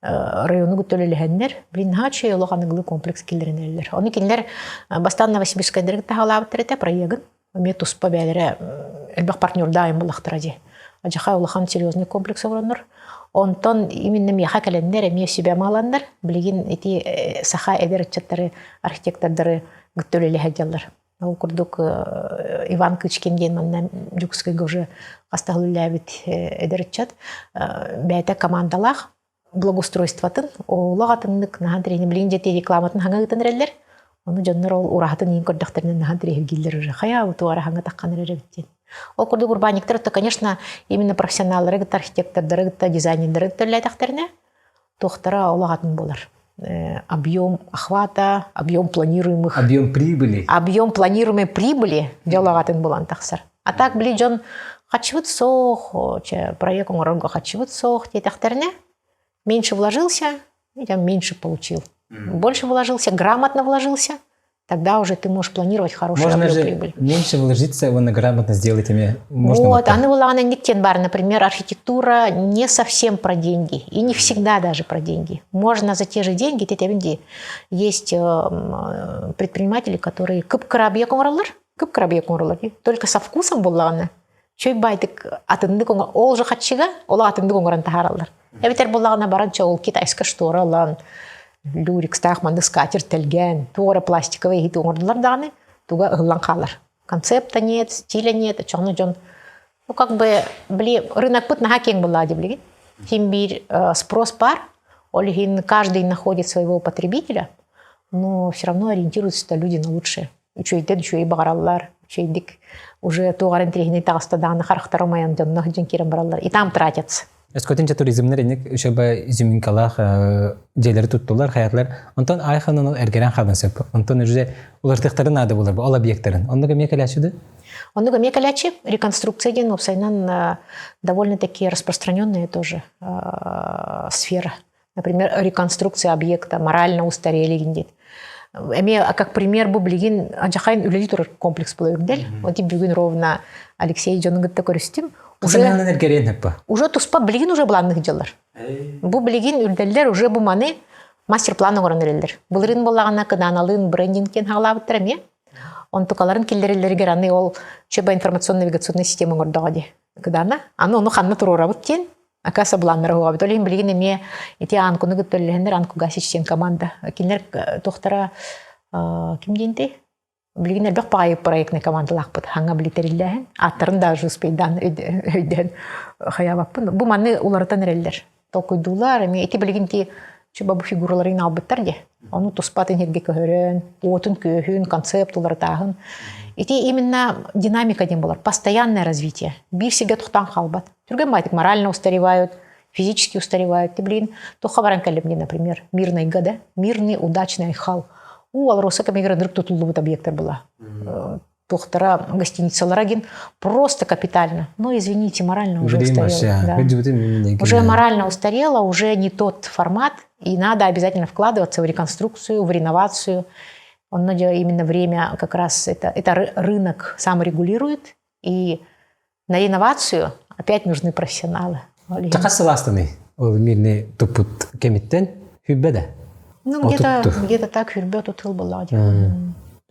району төлөлөһөннөр, блин, наһаа үчүгэй олох аныгылыы комплекс киллэринэллэр. Ону кинилэр бастаан Новосибирскайдарга таһалаабыттар этэ проегын. Эмиэ туспа бэйэлэрэ элбэх партнердаайым буллахтара дии. Адьаха улахан серьезный комплекс оҥороннор. Онтон именно миэхэ кэлэннэр эмиэ сүбэ мааланнар, билигин ити саха эдэр ыччаттары, архитектордары кытта үлэлэһэ дьаллар. Ол курдук Иван Кычкин диэн манна Дьокуускайга уже хастаһыл үлэлээбит эдэр ыччат бэйэтэ командалаах благоустройствотын олох атыннык наһаа тренер билигин дьэ рекламатын хаҥа ыытан эрэллэр. Ону дьоннор ол ураһатын иин көрдөхтөрүнэ наһаа тирэһиргииллэр уже хайа туара хаҥа таххан эрэр эбит диэн. Ол курдук урбаанньыктар это, конечно, именно профессионаллары кытта, архитектордары кытта, дизайнердары кытта үлэлээтэхтэринэ туохтара олох атын буолар. Объем охвата, объем планируемых... Объем прибыли. Объем планируемой прибыли дьол атын булан тахсар. А так, били дьон хачыбыт суох, проект оҥорорго хачыбыт суох диэтэхтэринэ, меньше вложился, я меньше получил. Больше вложился, грамотно вложился, тогда уже ты можешь планировать хороший Можно объем же прибыли. меньше вложиться, его грамотно сделать ими. Можно вот, вот так. аны буоллаҕына инниктен бар, например, архитектура не совсем про деньги, и не всегда даже про деньги. Можно за те же деньги, ты есть предприниматели, которые кып-кыра объект оҥороллор, кып-кыра объект оҥороллор, только со вкусом буоллаҕына, чөй байтык атыннык ол же хаччыга, ол атыннык оҥорон таһаараллар. Эбэтэр буоллаҕына баранча ол китайская штора ылан, люрекстаах маннык скатерть тэлгээн, туора пластиковый иһит оҥордулар даҕаны, туга ыһыллан хаалар. Концепта нет, стиля нет, очоҕуна дьон ну как бы били рынокпыт наһаа киэҥ буоллаҕа дии билигин. Син биир спрос бар, ол иһин каждый находит своего потребителя, но все равно ориентируются люди на лучшее. Үчүгэйдэн үчүгэй баҕараллар, үчүгэйдик уже туох эрэ интэриэһинэй таҕыста даҕаны харахтара умайан дьонно сылдьан киирэн бараллар. И там тратятся. Өскөтүн туризмнар инник үчүгэй изюминкалаах дьиэлэри туттулар, хаятылар. Онтон айханан ол эргэрэн хаалан сөп. Онтон уже улартыктары наада булар ол объекттарын. Оннук эмиэ кэлээччи да? Оннук эмиэ кэлээччи. Реконструкция диэн уопсайынан довольно-таки распространенная тоже сфера. Например, реконструкция объекта морально устарели диэн. Эмиэ как пример бу билигин Анжахайн үлэлии турар комплекс була үрдэл. Вот бүгүн ровно Алексей дьонун кытта көрүстүм. Уже уже туспа билигин уже былааннык дьыллар. Бу билигин үрдэллэр уже бу маны мастер-план оҥорон эрэллэр. Былырыын буоллаҕына кынаналыын брендинг диэн хаалаабыттар эмиэ. Онтукаларын киллэрэллэригэр аны ол чөбө информационно-навигационный система оҥордоҕо дии. Кыдаана аны ону ханна туруорабыт диэн Акаса былааннара уһугабыт. Ол иһин билигин эмиэ ити Анкуну кытта үлэлэһэннэр Анку Гасич диэн команда. Кинилэр туохтара ким диэнтэй? Билигин элбэх баҕайы проектный командалаахпыт. Хаҥа били тэриллээһин. Ааттарын даже успейдаан өйдөөн хайаабаппын. Бу маны уларытан эрэллэр. Толкуйдуулар эмиэ ити билигин ти чуба бу фигураларын албыттар дии. Ону туспа атын сиргэ көһөрөн, уотун-күөһүн, концепт уларытааһын. Ити именно динамика диэн буолар, постоянное развитие. Биир сиргэ тохтоон хаалбат. Түргэн баайтык морально устаревают, физически устаревают. Ты, блин, туохха баран кэллим дии, например, мирныйга да, мирный удачный хал. У Алроса кэмигэр ынырык тутуллубут объектар была. Туохтара гостиницалара гин просто капитально. Ну, извините, морально уже устарела. Да. Уже морально устарела, уже не тот формат, и надо обязательно вкладываться в реконструкцию, в реновацию. Он именно время как раз это, это рынок сам регулирует, и на реновацию опять нужны профессионалы. Хас сылаастыный ол мирный туппут кэмиттэн хүббэ да? Ну, где-то где-то так хүрбэ тутыл была.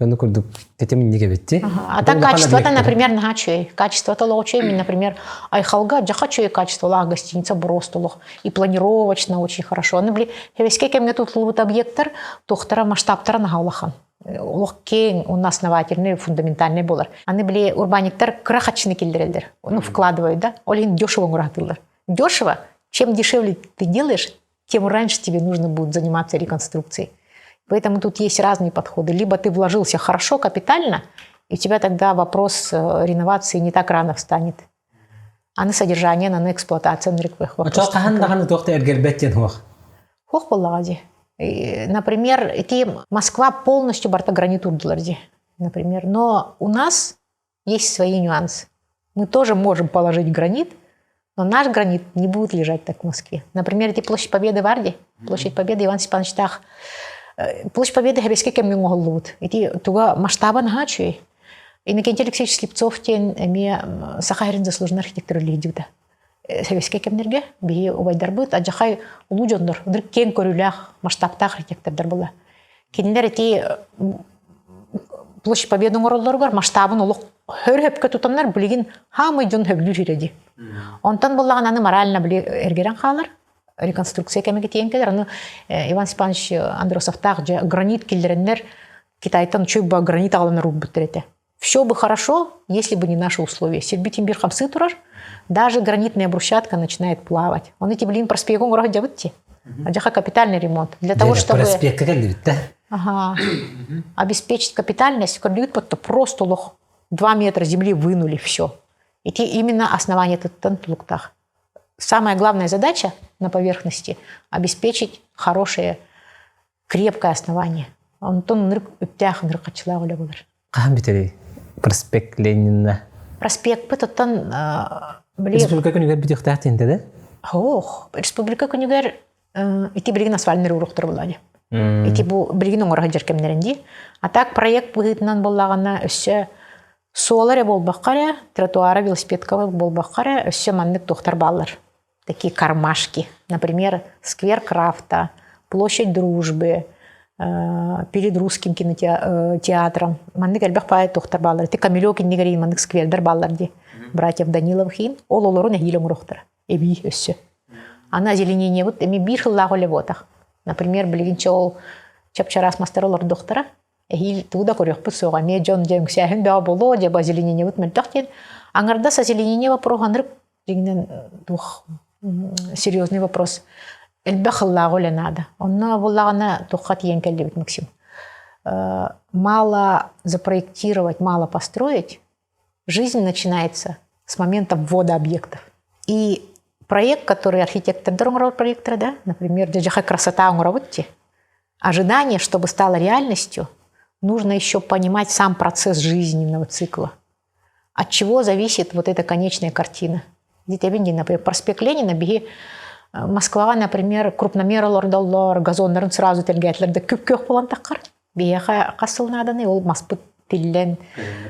Ону курдук тетем инниге битти. А так качество-то, например, наһаа үчүгэй. Качество-то олох үчүгэй. Например, Айхалга дьаха үчүгэй качестволаах гостиница бростолох. И планировочно очень хорошо. Аны били хевеске кэмҥэ тутуллубут объекттар туохтара масштабтара наһаа улахан. Олох киэҥ уонна основательный, фундаментальный буолар. Аны били урбаниктар кыра хаччыны киллэрэллэр. Ну, вкладывают, да? Ол иһин дешево оҥоратыллар. Дешево, чем дешевле ты делаешь, тем раньше тебе нужно будет заниматься реконструкцией. Поэтому тут есть разные подходы. Либо ты вложился хорошо, капитально, и у тебя тогда вопрос реновации не так рано встанет. Аны содержание, аны эксплуатация вопрос. хаһан даҕаны туох да эргэрбэт диэн хуох. Хуох буоллаҕа дии. Например, эти Москва полностью барта гранит урдулар дии. Например, но у нас есть свои нюансы. Мы тоже можем положить гранит, но наш гранит не будет лежать так в Москве. Например, эти Площадь Победы в Арде, Площадь Победы Иван Степанович Тах, Площадь Победы хэбэскэ кэмҥэ оҥоһуллубут. Ити туга масштаба наһаа үчүгэй. Иннокентий Алексеевич Слепцов диэн эмиэ Саха сирин заслуженный архитектор үлэлиир Сэбиэскэй кэмнэргэ биһи убайдарбыт адьахай улуу дьоннор, ынырык киэҥ көрүүлээх, масштабтаах архитектордар буолла. Кинилэр ити Площадь Победы оҥороллоругар масштабын олох хөр-хөпкө тутаннар билигин хаамый дьон хөбүлүүр сирэ дии. Онтон буоллаҕына аны морально били эргэрэн хаалар. Реконструкция кэмигэр тиийэн кэлэр. Аны Иван Степанович Андросовтаах дьэ гранит киллэрэннэр Китайтан үчүгэй гранит аҕаланар уурбуттар этэ. Все бы хорошо, если бы не наши условия. Сирбит бир хамсыы турар, даже гранитная брусчатка начинает плавать. Он эти, блин, проспектын оҥоро сылдьабыт дии. Адьаха капитальный ремонт. Для того, чтобы... Проспекка кэллибит да? Ага. Обеспечить капитальность, көрдүгүт будто просто олох 2 метра земли вынули, все. Ити именно основание туттан тулуктах. Самая главная задача на поверхности – обеспечить хорошее, крепкое основание. Онтон ынырык үптээх ынырык хаччылаах үлэ булар. Хаһан бүтэрий? Проспект Ленина. Проспекпыт оттон били Республика күнүгэр бүтүөхтээх диэнтэ да? Ох, Республика күнүгэр ити билигин асфальтнай уруктар буолла Ити бу билигин оҥоро сылдьар кэмнэрин дии. А так проект быһыытынан буоллаҕына өссө суола эрэ буолбакка эрэ, тротуара велосипедка буолбакка эрэ, өссө маннык туохтар бааллар. Такие кармашки. Например, сквер Крафта, площадь Дружбы, перед русским кинотеатром. Маннык элбэх паай туохтар бааллар. Ити Камелек иннигэр маннык сквердер бааллар дии. Братьев Даниловых иин. Ол олору нэһиилэ оҥоруохтара. Эбии өссө. Аны озеленениебыт эми биир сыллаах үлэ буотах. Например, билигин ол чап-чараас мастар олордуохтара. Эһиил тугу да көрүөхпүт суоҕа. Эмиэ дьон дьэ үҥсээһин бөҕө буолуо, дьэ озеленениебыт мөлтөх диэн. Аҥардас озеленение вопроһа анырык дьиҥинэн туох серьезный вопрос. Элбэх сыллааҕы үлэ наада. Онно буоллаҕына туохха тиийэн кэллибит Максим? Мало запроектировать, мало построить. Жизнь начинается с момента ввода объектов. И Проект, который архитектордар оҥорор проекттара да, например, дьэдьэхэ красота оҥоробут ти. Ожидание, чтобы стало реальностью, нужно еще понимать сам процесс жизненного цикла. От чего зависит вот эта конечная картина. Дитэбин дии, например, проспект Ленина биһи Москваҕа, например, крупномер олордоллор, газоннарын сразу тэлгээтилэр да күп-күөх буолан таххар. Биһиэхэ хас сыл нааданы ол маспыт тиллэн,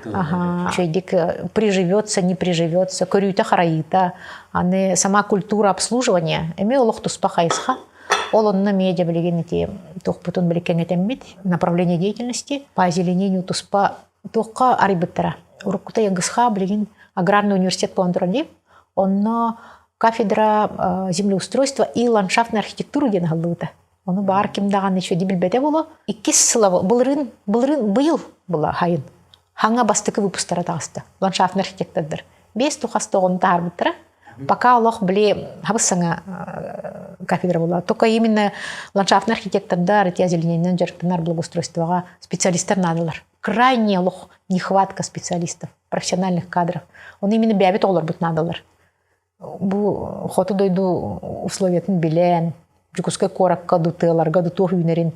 үчүгэйдик приживется, не приживется, көрүүтэ-харайыыта, аны сама культура обслуживания эмиэ олох туспа хайысха. Ол онно эмиэ дьэ билигин ити туохпутун били кэҥэтэммит направление деятельности по озеленению туспа туохха арыйбыттара. Уруккута ЯГСХ билигин аграрный университет буолан турар дии. Онно кафедра землеустройства и ландшафтной архитектуры диэн аһыллыбыта. Ону баар ким даҕаны еще билбэтэ буолуо. Иккис сыла былырыын былырыын быйыл була хайын. Хаҥа бастакы выпустара таҕыста. Ландшафтный архитектордар. Биэс тухас тоҕун таһаарбыттара. Пока олох били хабыс саҥа кафедра була. Только именно ландшафтный архитектордар, эти озеленениенен дьарыктанар благоустройствоға специалисттар наадалар. Крайне олох нехватка специалистов, профессиональных кадров. Он именно бэйэбит оҕолорбут наадалар. Бу хоту дойду условиятын билэн, Дьокуускай куоракка ду тыаларга ду туох үүнэрин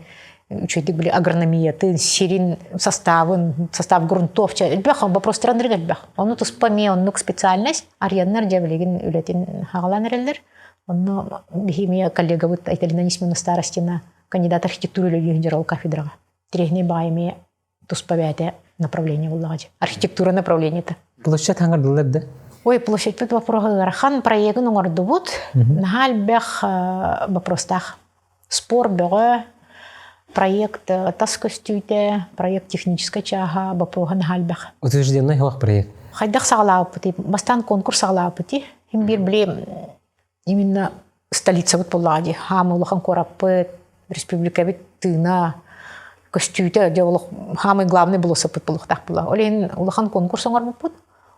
үчүгэйдик били агрономиятын, сирин составын, состав грунтов элбэх вопростар анырык элбэх. Ону туспа эмиэ оннук специальность арыйаннар дьэ билигин үлэтин хаҕалаан эрэллэр. Онно биһи эмиэ коллегабыт Айталина Нисмина Старостина кандидат архитектуры үлэлиир дьарал кафедраҕа. Тирэһини баай эмиэ туспа бэйэтэ направление буллаҕа дьэ. Архитектура направлениета. Площадь хаҥардылар да? Ой, площадьпыт вопроһа ыарахан проегын оҥордубут. Наһаа элбэх вопростаах. Спор бөҕө, проект тас көстүүтэ, проект техническай чааһа, вопроһа наһаа элбэх. Утвержденный хуах проект. Хайдах саҕалаабыппытый? Бастаан конкурс саҕалаабыппытый. Хим биир били именно столицабыт буоллаҕа дии. Хаамы улахан куораппыт, республикабыт тыына, көстүүтэ дьэ олох хаамай главный болуоссаппыт буолуохтаах буолла. Ол иһин улахан конкурс оҥорбуппут.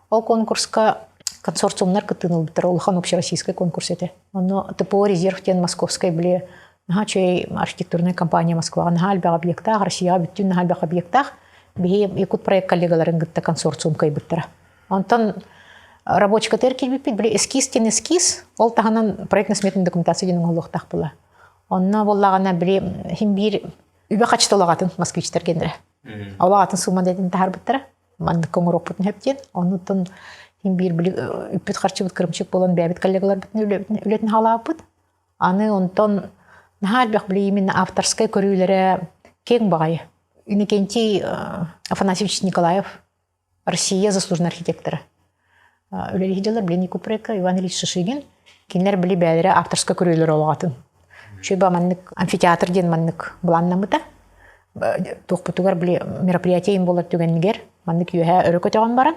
Ол конкурска консорциумнар кыттыыны ылбыттара улахан общероссийскай конкурс этэ. Онно ТПО «Резерв» диэн московскай били наһаа үчүгэй архитектурнай компания Москваҕа наһаа элбэх объектаах, Россияҕа бүттүүн наһаа элбэх объектаах. Биһи Якут проект коллегаларын кытта консорциум кыайбыттара. Онтон рабочкатыгар киирбиппит, били эскиз диэн эскиз, ол таһынан проектно-сметная документация диэн оҥоһуллуохтаах буолла. Онно буоллаҕына били иһин биир үбэ хаччыта улаҕатын москвичтар геннэрэ. Улаҕатын сумма дэтин таһаарбыттара. Маннык оҥоруохпутун сөп диэн. Оннуттан иһин биир били үппүт харчыбыт кырымчык буолан бэйэбит коллегаларбытын үлэтин хаалаабыппыт. Аны онтон наһаа элбэх били именно авторскай көрүүлэрэ киэҥ баҕайы. Иннокентий Афанасьевич Николаев Россия заслуженный архитектора. Үлэлиһи дьалар били Никупрека, Иван Ильич Шишигин. Кинилэр били бэйэлэрэ авторскай көрүүлэр олоҕатын. Үчүгэй маннык амфитеатр диэн маннык былааннаммыта. Туохпутугар били мероприятие им буолар түгэнигэр маннык үөһэ өрө көтөҕөн баран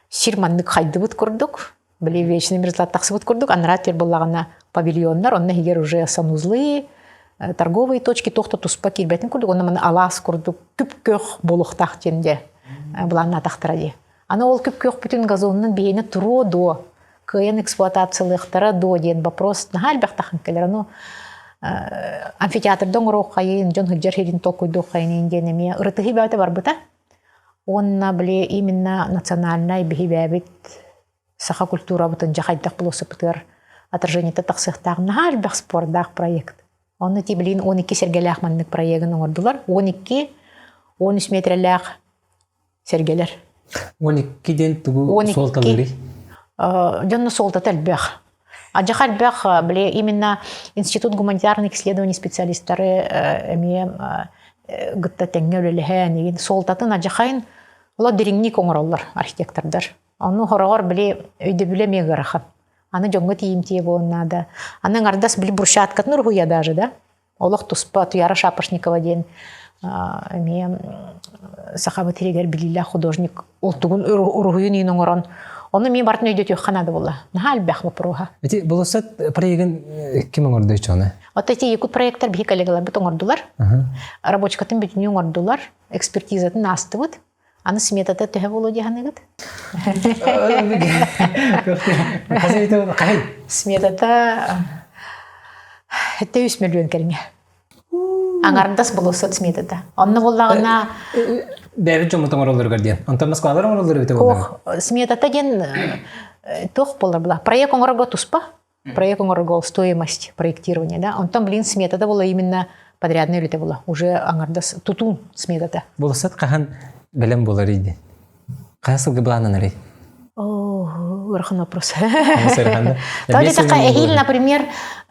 сир маннык хайдыбыт курдук били вечный мерзлат тахсыбыт курдук анараа тир буоллаҕына павильоннар онно иһигэр уже санузлы торговые точки туох да туспа киирбэтин курдук онно маны алаас курдук күп-күөх буолуохтаах диэн дьэ былааннаатахтара дии аны ол күп-күөхпүтүн газонунан биһиэнэ туруо дуо кыайан эксплуатациялыахтара дуо диэн вопрос наһаа элбэх таххан кэлэр ону амфитеатрда оҥоруоххайын дьон сылдьар сирин толкуйдуоххайын диэн эмиэ ырытыһыы бөҕөтө барбыта уонна били именно национальнай биһибээбит саха культурабытын дьэ хайдах булуосуппутугар отражениета тахсыахтаах наһаа элбэх спордаах проект. Онно ти билин 12 сэргэлээх маннык проегын оҥордулар. 12 13 метрэлээх сэргэлэр. 12 диэн тугу суолталыырый? Дьонно суолтата элбэх. Адьаха элбэх, били именно Институт гуманитарных исследований специалисттары эмиэ гытта тэҥҥэ үлэлэһэн, суолтатын адьахайын ола дириҥник оҥороллор архитектордар. Ону хороҕор били өйдөбүлэ эмиэ ыарахан. Аны дьоҥҥо тиийимтиэ буолуон наада. Аны аҥардас били брусчаткатын уруһуйа даже да. Олох туспа Туяра Шапошникова диэн эмиэ сахабыт сиригэр билиилээх художник олтугун уруһуйун иин оҥорон ону эмиэ барытын өйдөтүөххэ наада буолла. Наһаа элбэх вопроһа. Ити болосат проегын ким оҥордой чоны? Вот эти якут проекттар биһи коллегаларбыт оҥордулар. Рабочкатын бүтүнүү оҥордулар, экспертизатын аастыбыт. Аны сметата төһө буолуо дии саныыгыт? Сметата 3 миллион кэриҥэ. Аҥардас болуоссат сметата. Онно буоллаҕына Бэйэбит дьоммут оҥороллоругар диэн. Онтон Москвалар оҥороллор эбитэ буоллаҕа. Сметата диэн туох буолар була? Проект оҥорорго туспа. Проект оҥорорго стоимость проектирования, да. Онтон, блин, сметата была именно подрядная үлэтэ була. Уже аҥардас тутуун сметата. Болосат хаһан бэлэм буолар иди? Хаһан сылга былааннанарый? О, ыарахан вопрос. Эһиил, например,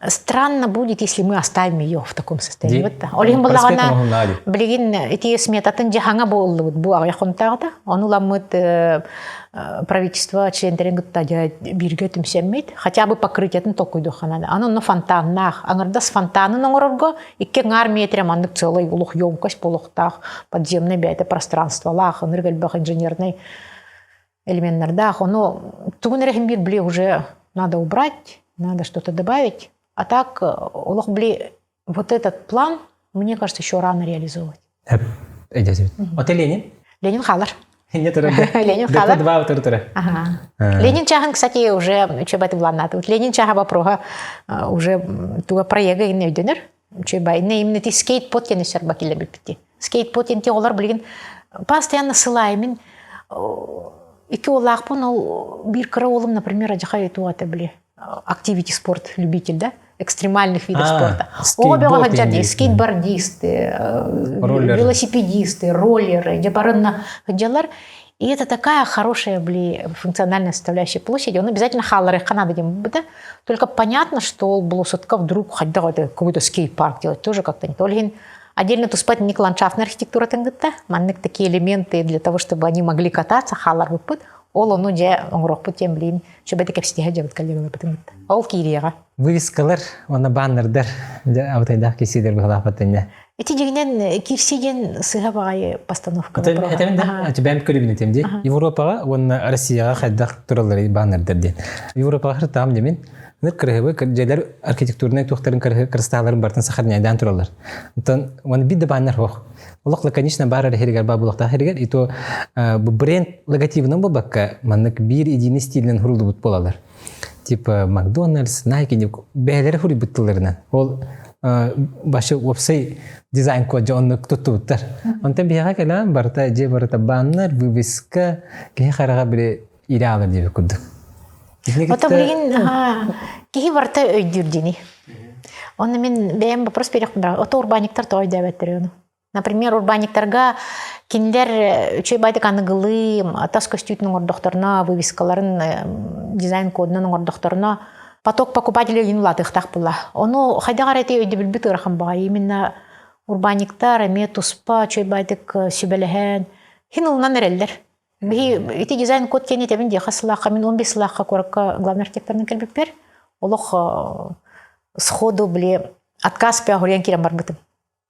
странно будет, если мы оставим ее в таком состоянии. Вот Ол иһин буллаҕына, билигин ити сметатын дьаһаҥа буоллубут бу аҕыйах хонтааҕыта. Ону ыламмыт правительство членнэрин кытта бииргэ түмсэммит, хотя бы покрытиятын толкуйдуохха наада. Аны онно фонтаннаах, аҥардас фонтанын оҥорорго икки аҥаар метрэ маннык целый улух емкость буолуохтаах, подземный бэйэтэ пространстволаах, ынырык элбэх инженерный элеменнардаах. Ону тугун эрэ иһин биир били уже надо убрать, надо что-то добавить. А так, олох били вот этот план, мне кажется, еще рано реализовывать. Оте Ленин? Ленин хаалар. Нет, Ленин хаалар. Два тура. Ага. Ленин чаһын, кстати, уже үчүгэй планнааты. Ленин чаһа вопрога уже туга проекта инне өйдөнөр. Үчүгэй инне именно ти скейтпот диэн өссөр бакиле билбитти. Скейтпот диэн олар билигин постоянно сылаймын икки уоллаахпын ол биир кыра уолум, например, адьахай туата били активити спорт любитель, да, экстремальных видов спорта. Оҕо бөҕө сылдьар скейтбордисты, велосипедисты, роллеры, дьэ барынна сылдьаллар. И это такая хорошая, бли, функциональная составляющая площади. Он обязательно хаалларыахха надо диэн да? Только понятно, что ол болосутка вдруг хайдах это какой-то скейт-парк делать тоже как-то не то. Ол отдельно туспа ник ландшафтная архитектура тынгытта. Маннык такие элементы для того, чтобы они могли кататься, хаалларбыппыт. Ол ону дьэ оҥоруохпут диэн билигин сүбэтэ кэпсэтиһэ дьабыт коллегаларбытын кытта. Ол киириэҕэ. Вывескалар уонна баннердар дьэ абытайдаах киирсиилэр быһалаахпыт иннэ. Ити дьиҥинэн киирсии диэн сыһа баҕайы постановка. Этэмин да, бэйэм көрүбүн этим дии. Европаҕа уонна Россияҕа хайдах туралларый баннердар диэн. Европаҕа хыртаам димин. Ныр кырыһыбы дьиэлэр архитектурнай туохтарын кырыстааларын бартын сахарняйдаан тураллар. Онтон уонна биир да баннер суох. Олох лаконично баар эрэ иһигэр баар буолуохтаах иһигэр и то бу бренд логотибынан буолбакка маннык биир единый стилинэн хуруллубут буолалар. Типа Макдональдс, Nike бэйэлэрэ хуруйбут тылларынан. Ол башы уопсай дизайн код оннук туттубуттар. Онтон биһиэхэ кэлэн барыта дьиэ барыта баннер, вывеска, киһи хараҕа били илэ аалар диэбит курдук. Ото билигин киһи барыта өйдүүр дини. Онно мин бэйэм вопрос берехпин ото урбаанньыктар тоҕо өйдөөбөттөр ону. Например, урбаанньыктарга кинилэр үчүгэй байтык аныгылыы тас көстүүтүн оҥордохторуна, вывескаларын дизайн кодунан оҥордохторуна поток покупателей ыйын улаатыахтаах буолла. Ону хайдах эрэ ити өйдөбүлбүт ыарахан баҕайы. Именно урбаанньыктар эмиэ туспа үчүгэй байтык сүбэлэһэн хин ылынан эрэллэр. Биһи ити дизайн код диэн этэбин диэхэ сылаахха мин 15 сылаахха куоракка главный архитекторынан кэлбиппэр олох сходу били отказ бөҕүрүйэн киирэн барбытым.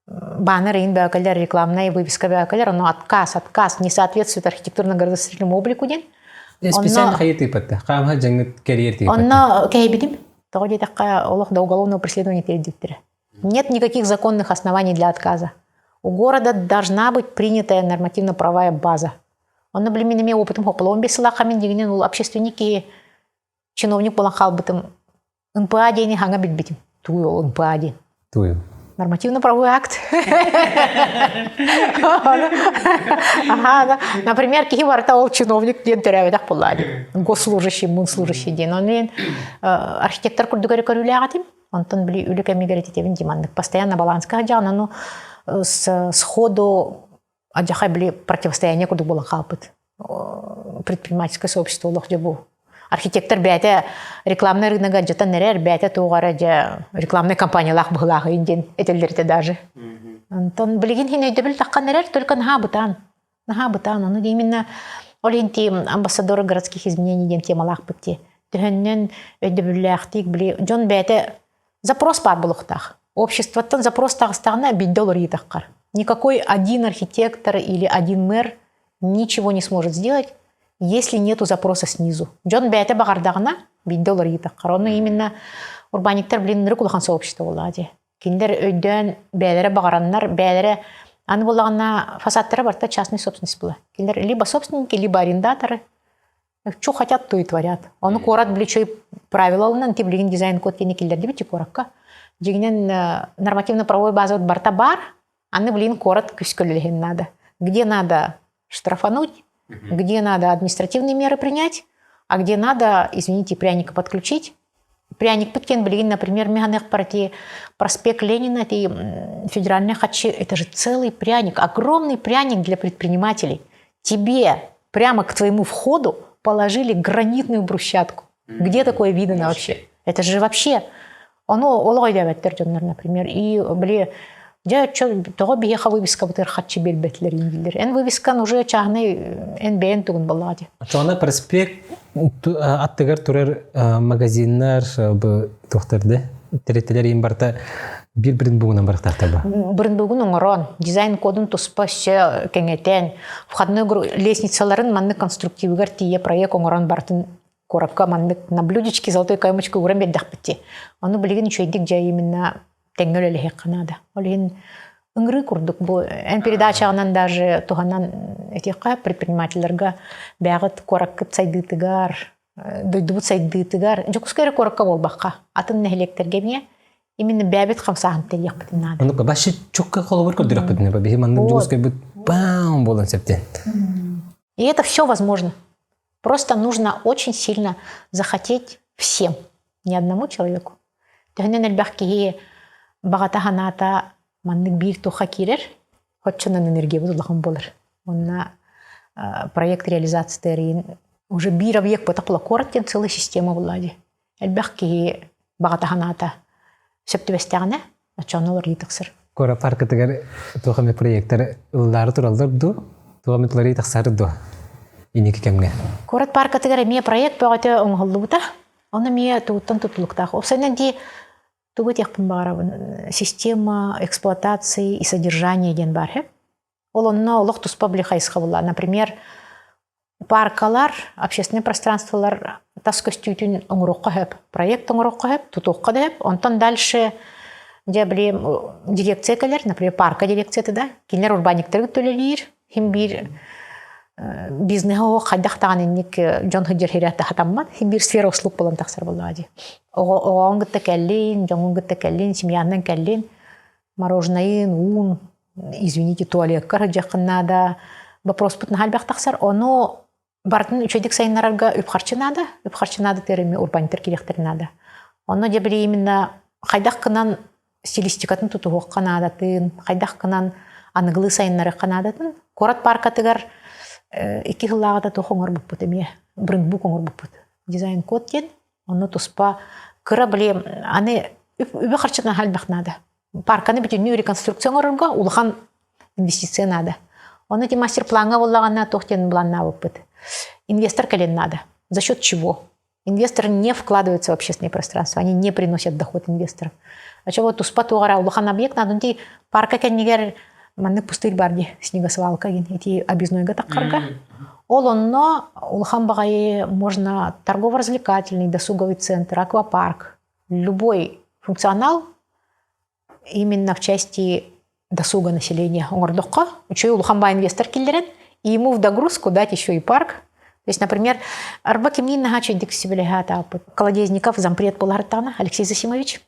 Баннер иин бөкөлөр, рекламная вывеска бөкөлөр, ону отказ, отказ, не соответствует архитектурно-градостроительному облику диэн. Специально хайы тыыпатта, хаамха дьаҥыт кэриэр тыыпатта. Онно кэһэйбитим. Тоҕо диэтэххэ, олох до уголовного преследования тиэрдибиттэрэ. Нет никаких законных оснований для отказа. У города должна быть принятая нормативно-правовая база. Онно билим мин эмиэ опытым хопполоон бес сылаахха мин дьиҥинэн ол общественник киһи чиновник буолан хаалбытым НПА диэни хаҥа билбитим. Тугуй ол НПА диэн? Тугуй? Нормативно-правовой акт. Ага, например, киһи барыта ол чиновник диэн төрөөбөтөх буоллаа дии. Госслужащий, мунслужащий диэн. Оны мен архитектор курдук эрэ көрүүлээх этим. Онтон били үлэ кэмигэр этитэбин дии маннык постоянно баланска сылдьаҕын, ону сходу адьахай били противостояние курдук буолан хаалбыт. Предпринимательское сообщество олох дьэ бу архитектор бэйэтэ рекламнай рынога дьатан эрэр, бэйэтэ туох эрэ дьэ рекламнай компаниялаах быһылаахыйын диэн этэллэритэ даже. Онтон билигин хин өйдөбүл таххан эрэр, только наһаа бытаан. Наһаа бытаан. Ону именно ол иһин ти амбассадоры городских изменений диэн темалаахпыт ти. Төһөннөн өйдөбүллээхтик били дьон бэйэтэ запрос баар буолуохтаах. Обществоттан запрос таҕыстаҕына биирдэ уларыйытаххар. Никакой один архитектор или один мэр ничего не сможет сделать, если нету запроса снизу. Дьон бэйэтэ баҕардаҕына биирдэ уларыйытаххар. Ону именно урбаанньыктар блин ынырык улахан сообщество буоллаҕа дии. Кинилэр өйдөөн бэйэлэрэ баҕараннар, бэйэлэрэ аны буоллаҕына фасадтара барыта частный собственность буолар. Кинилэр либо собственники, либо арендаторы. Что хотят, то и творят. Ону куорат биличөй правилалынан ти билигин дизайн код диэни киллэрдибит ти куоракка. Дьиҥинэн нормативно-правовой база барта бар, аны билигин куорат күскөлүлэһин надо. Где надо штрафануть, где надо административные меры принять, а где надо, извините, пряника подключить. Пряникпыт диэн билигин, например, механыахпар ити проспект Ленина, ити федеральный хачи, это же целый пряник, огромный пряник для предпринимателей. Тебе прямо к твоему входу положили гранитную брусчатку. Где такое видно вообще? Это же вообще ону олох өйдөөбөттөр дьоннор, например. И били дьэ тоҕо биһиэхэ вывескабытыгар хаччы биэрбэтилэр дииллэр. Эн вывескан уже чааһынай эн бэйэн тугун буоллаҕа дии. Очоҕуна проспект аттыгар турар магазиннар бу туохтарды тэрилтэлэр иин барыта биир брендбугунан барыктаахтар ба? Брендбугун оҥорон, дизайн кодун туспа өссө кэҥэтэн, входной лестницаларын маннык конструктивыгар тиийэ проект оҥорон барытын куоракка маннык на блюдечке золотой каймочка ууран биэрдэхпит дии. Ону билигин үчүгэйдик дьэ именно тэҥҥэ үлэлэһиэххэ наада. Ол иһин ыҥырыы курдук бу эн передачаҕынан даже туһанан этиэххэ предпринимателлэргэ бэйэҕит куораккыт сайдыытыгар, дойдубут сайдыытыгар, Дьокуускай эрэ куоракка буолбакка, атын нэһилиэктэргэ эмиэ именно бэйэбит хамсааһын тэрийиэхпитин наада. Оннук башы чукка холобур көрдөрөхпүтүнэ биһи маннык Дьокуускайбыт баам буолан сөптен. И это все возможно. Просто нужно очень сильно захотеть всем, не одному человеку. Төһөнөн элбэх киһи баҕата санаата маннык биир туха киирэр, оччонон энергиябыт улахан буолар. Онно проект реализация уже биир объект буолла куорат диэн целая система буолла дии. Элбэх киһи баҕата санаата сөп түбэстэҕинэ, оччоҕуна уларыйыы тахсар. Куорат паркатыгар туох эмэ проектар ыллаары тураллар дуу, туох эмэ уларыйыы тахсар дуо инники кэмҥэ? Куорат паркатыгар эмиэ проект бөҕөтө оҥоһуллубута. Ону эмиэ тугуттан тутулуктаах. Уопсайынан дии тугу этиэхпин баҕарабын, система эксплуатации и содержания диэн баар һэ. Ол онно олох туспа били хайысха буолла. Например, паркалар, общественный пространстволар тас көстүүтүн оҥоруохха сөп, проект оҥоруохха сөп, тутуохха да сөп. Онтон дальше дьэ били дирекция кэлэр, например, парка дирекцията да, кинилэр урбаанньыктары төлөлүүр, хим биир бизнеһи оһох хайдах даҕаны инник дьон сылдьар сирэ хатаммат, хим биир сфера услуг буолан тахсар буоллаҕа дии. Оҕоҕун кытта кэллин, дьоҥҥун кытта кэллин, семьянан кэллин, мороженайын, уун, извините, туалекка сылдьыаххын наада. Вопроспут наһаа элбэх тахсар. Ону барытын үчүгэйдик сайыннарарга үп-харчы наада. Үп-харчы наада терми урбаанньыттар кириэхтэрин наада. Онно дьэ били именно хайдах гынан стилистикатын тутуһуохха наадатын, хайдах гынан аныгылыы сайыннарыахха наадатын. Куорат паркатыгар икки сыллааҕыта туох оҥорбуппут эмиэ, брендбук оҥорбуппут. Дизайн-код диэн, онно туспа кыра били аны үбү-харчытын элбэх наада. Парканы бүтүннүү реконструкция оҥорорго улахан инвестиция наада. Ону ити мастер-плаҥҥа буоллаҕына туох диэн былааннаабыппыт. Инвестор кэлин наада. За счет чего? Инвесторы не вкладываются в общественное пространство, они не приносят доход инвесторов. А чего туспа туоҕара улахан объект надо, ити парка кэннигэр маннык пустырь бар дии, снегосвалка диэн, ити объезднойга таххарга. Ол онно улахан баҕайы можно торгово-развлекательный, досуговый центр, аквапарк, любой функционал именно в части досуга населения оҥордоххо, үчүгэй улахан баай инвестор киллэрэн, и ему в догрузку дать еще и парк. То есть, например, арба кимниин наһаа үчүгэйдик сүбэлэһэ атааппыт. Колодезников зампред буолар Алексей Засимович.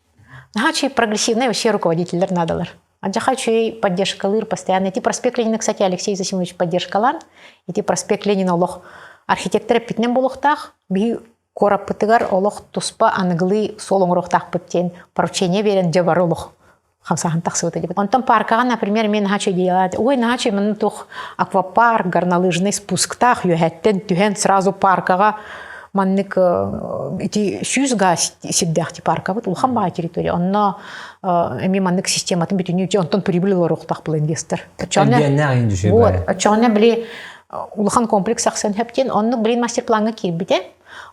Наһаа үчүгэй прогрессивный вообще руководителлэр наадалар. Адьаха үчүгэй поддержкалыыр постоянно. Ити проспект Ленина, кстати, Алексей Засимович поддержкалаан. Ити проспект Ленина олох архитектор эппитинэн буолуохтаах. Биһи куораппытыгар олох туспа аныгылыы суол оҥоруохтаахпыт диэн поручение биэрэн дьэ бары олох хамсааһын тахсыбыта диэбит. Онтон паркаҕа, например, мен наһаа идеялаат, ой, наһаа манна туох аквапарк, горнолыжный спусктаах үөһэттэн түһэн сразу паркаҕа маннык ити 100 га сирдээх ти паркабыт улахан баҕа территория. Онно эмиэ маннык систематын бүтүннүү онтон прибыль олоруохтаах был инвестор. Вот, оччоҕуна били улахан комплекс ахсын хөптен оннук блин мастер-плаҥҥа киирбитэ.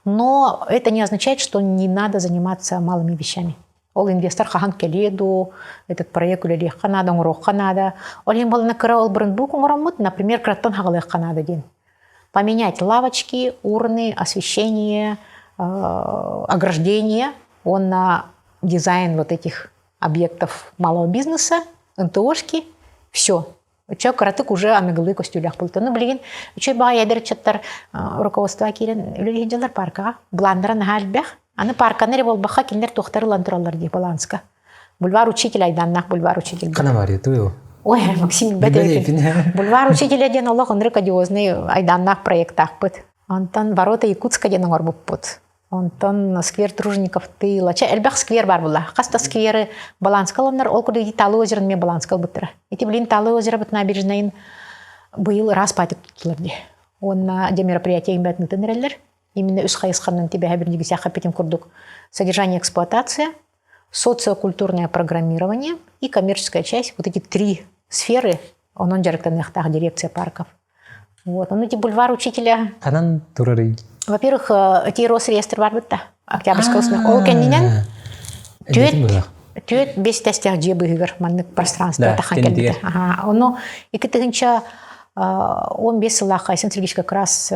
Но это не означает, что не надо заниматься малыми вещами. Ол инвестор хаһан кэлиэ дуу, этот проект үлэлиэххэ наада, оҥоруохха наада. Ол иһин буолана кыра ол брендбук оҥороммут, например, кыраттан хаҕалыахха наада диэн. Поменять лавочки, урны, освещение, ограждение, он дизайн вот этих объектов малого бизнеса, НТОшки, все. Очо кыратык уже аныгылыы көстүүлээх буолта. Ну, билигин үчүгэй баҕайы эдэр ыччаттар руководство киирэн үлэлиир дьоннор паркаҕа. Былааннара наһаа элбэх. Аны парканы эрэ буолбакка кинилэр туохтары ылан тураллар дии баланска. Бульвар учителя айдааннаах бульвар учитель. Хана бар ютую. Ой, Максим билбэт Бульвар учителя диэн олох ынырык одиозный айдааннаах проектаахпыт. Онтон Ворота Якутска диэн оҥорбуппут. Онтон сквер Тружеников тыыла. Чэ, элбэх сквер бар була. Хас да скверы баланска ыланнар, ол курдук ити Талы озерын мен баланска ылбыттара. Ити билин Талы озеро бут набережнайын быйыл ыраас патик туттулар дии. Уонна де мероприятие бэтин эрэллэр. Именно үс хайысханан тибэһэ бирдигисэхэ питим курдук содержание эксплуатация, социокультурное программирование и коммерческая часть. Вот эти три сферы онон дьарыктаныахтаах дирекция парков. Вот, он эти бульвар учителя. Ханан турарый? Во-первых, эти Росреестр бар бытта. Октябрьская Ол кэннинэн түөт түөт бес тэстэх дьиэ быһыгар маннык пространство тахан кэлбитэ. Ага, ону 2015 сыллаахха Айсен Сергеевич как раз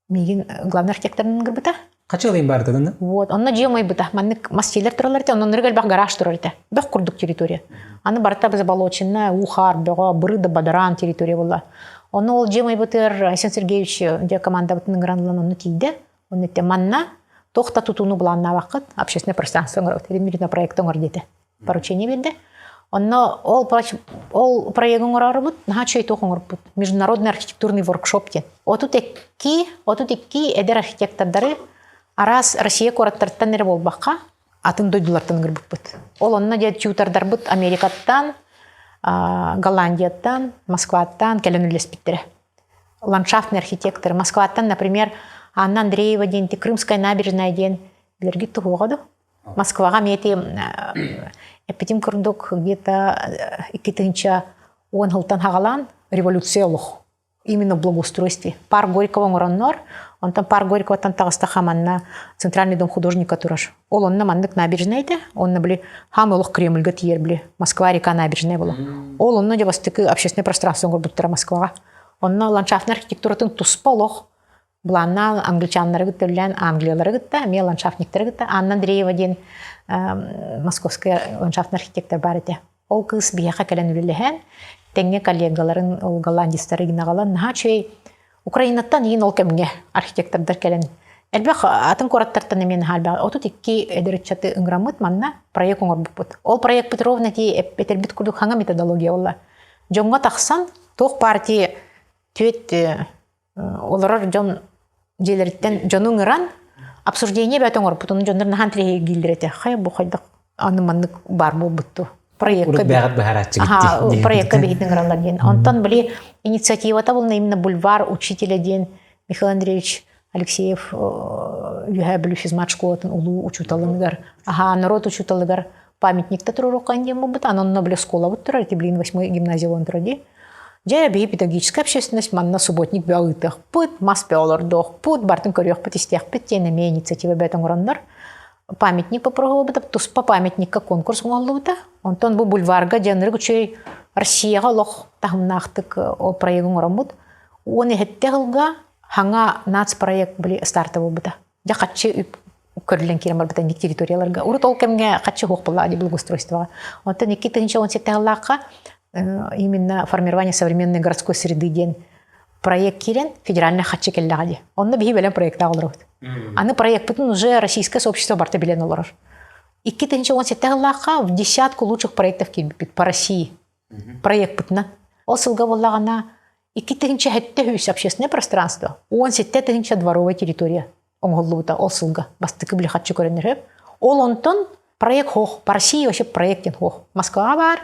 миигин главный архитекторын ыҥырбыта. Хачы ылайын баартыдын Вот, онно дьиэ умайбыта. Маннык мас дьиэлэр тураллар этэ, оннорго элбэх гараж турар этэ. Бөх курдук территория. Аны барыта заболоченная, уу-хаар бөҕө, быры да бадараан территория буолла. Онно ол дьиэ умайбытыгар Айсен Сергеевич дьэ командабытын ыҥыран ылан онно тиийдэ. Онно эттэ манна туох да тутууну былааннаабаккыт, общественное пространство оҥоробут, мирный проект оҥор диэтэ. поручение биэрдэ. Онно ол, ол проегы оҥороорубут, наһаа үчүгэй туох оҥорбут. Международный архитектурный воркшоп диэн. 32, 32 эдэр архитектордары араас Россия куораттарыттан эрэ буолбакка, атын дойдулартан ыҥырбыппыт. Ол онно дьэ тьютордарбыт Америкаттан, Голландияттан, Москваттан кэлэн үлэлэспиттэрэ. Ландшафтный архитектор. Москваттан, например, Анна Андреева диэн, Крымская набережная диэн билэргит туһуоҕа дуо? Москваҕа эмиэ ити эппитим курдук где-то 2010 сылтан хаҕалаан революция олох именно в благоустройстве. Парк Горького оҥороннор, онтон Парк Горьковаттан таҕыстахха манна Центральный дом художника турар. Ол онно маннык набережная этэ, онно били хаам олох Кремльга тиийэр били Москва река набережная була. Ол онно дьэ бастакы общественное пространство оҥорбуттара Москваҕа. Онно ландшафтный архитектуратын туспа олох Былааннаан англичаннары кытта үлэлээн англиялары кытта, эмиэ ландшафтниктары кытта Анна Андреева диэн московская ландшафтный архитектор баар этэ. Ол кыыс биһиэхэ кэлэн үлэлэһэн, тэҥҥэ коллегаларын, ол голландецтары гынаҕалан наһаа үчүгэй Украинаттан иин ол кэмҥэ архитектордар кэлэн элбэх атын куораттартан эмиэ наһаа элбэх 32 эдэр ыччаты ыҥыраммыт манна проект оҥорбуппут. Ол проекпыт ровно ити этэрбит курдук хаҥа методология буолла. Дьоҥҥо тахсан туох партия түөт олорор дьон дьиэлэриттэн дьону ыҥыран обсуждение бэт оҥорбутун дьоннор наһаа интэриэһиргииллэр этэ хайа бу хайдах аны маннык баар буолбутту проекка проекка биһитин ыҥыраллар диэн онтон били инициативата булна именно бульвар учителя диэн Михаил Андреевич Алексеев Үөһээ Бүлүү физмат школатын улуу учууталыныгар аха народ учууталыгар памятникта туруоруохха диэн буолбут аны онно били школабыт турар ити блин восьмой гимназия буолан турар дии Дьэ, биһи педагогическая общественность манна субботник бөҕө ыытыахпыт, мас бөҕө олордуохпут, бартын көрүөхпүт, истиэхпит диэн эмиэ инициатива бэт оҥороннор памятник попробовабыта, туспа памятникка конкурс оҥоһуллубута. Онтон бу бульварга дьанырык үчүгэй Россияҕа олох таһымнаахтык ол проегы оҥороммут. Уон иһэтте сылга хаҥа нацпроект били старта буолбута. Дьэ хаччы үп көрүллэн киирэн барбыта инник территорияларга. Урут ол кэмҥэ хаччы суох буолла благоустройствоҕа. Онтон 2017 сыллаахха именно формирование современной городской среды диэн проект киирэн федеральный хаччы кэллэҕэ дии. Онно биһи бэлэм проектаах олоробут. Аны проекпытын уже российское сообщество барыта билэн олорор. 2017 сыллаахха в десятку лучших проектов киирбиппит по России. Проекпытынан. Ол сылга буоллаҕына 2007 общественное пространство, 17 дворовая территория оҥоһуллубута ол сылга бастакы били хаччы көрөннөр Ол онтон проект хоох, по России вообще проект диэн хоох. Москваҕа баар,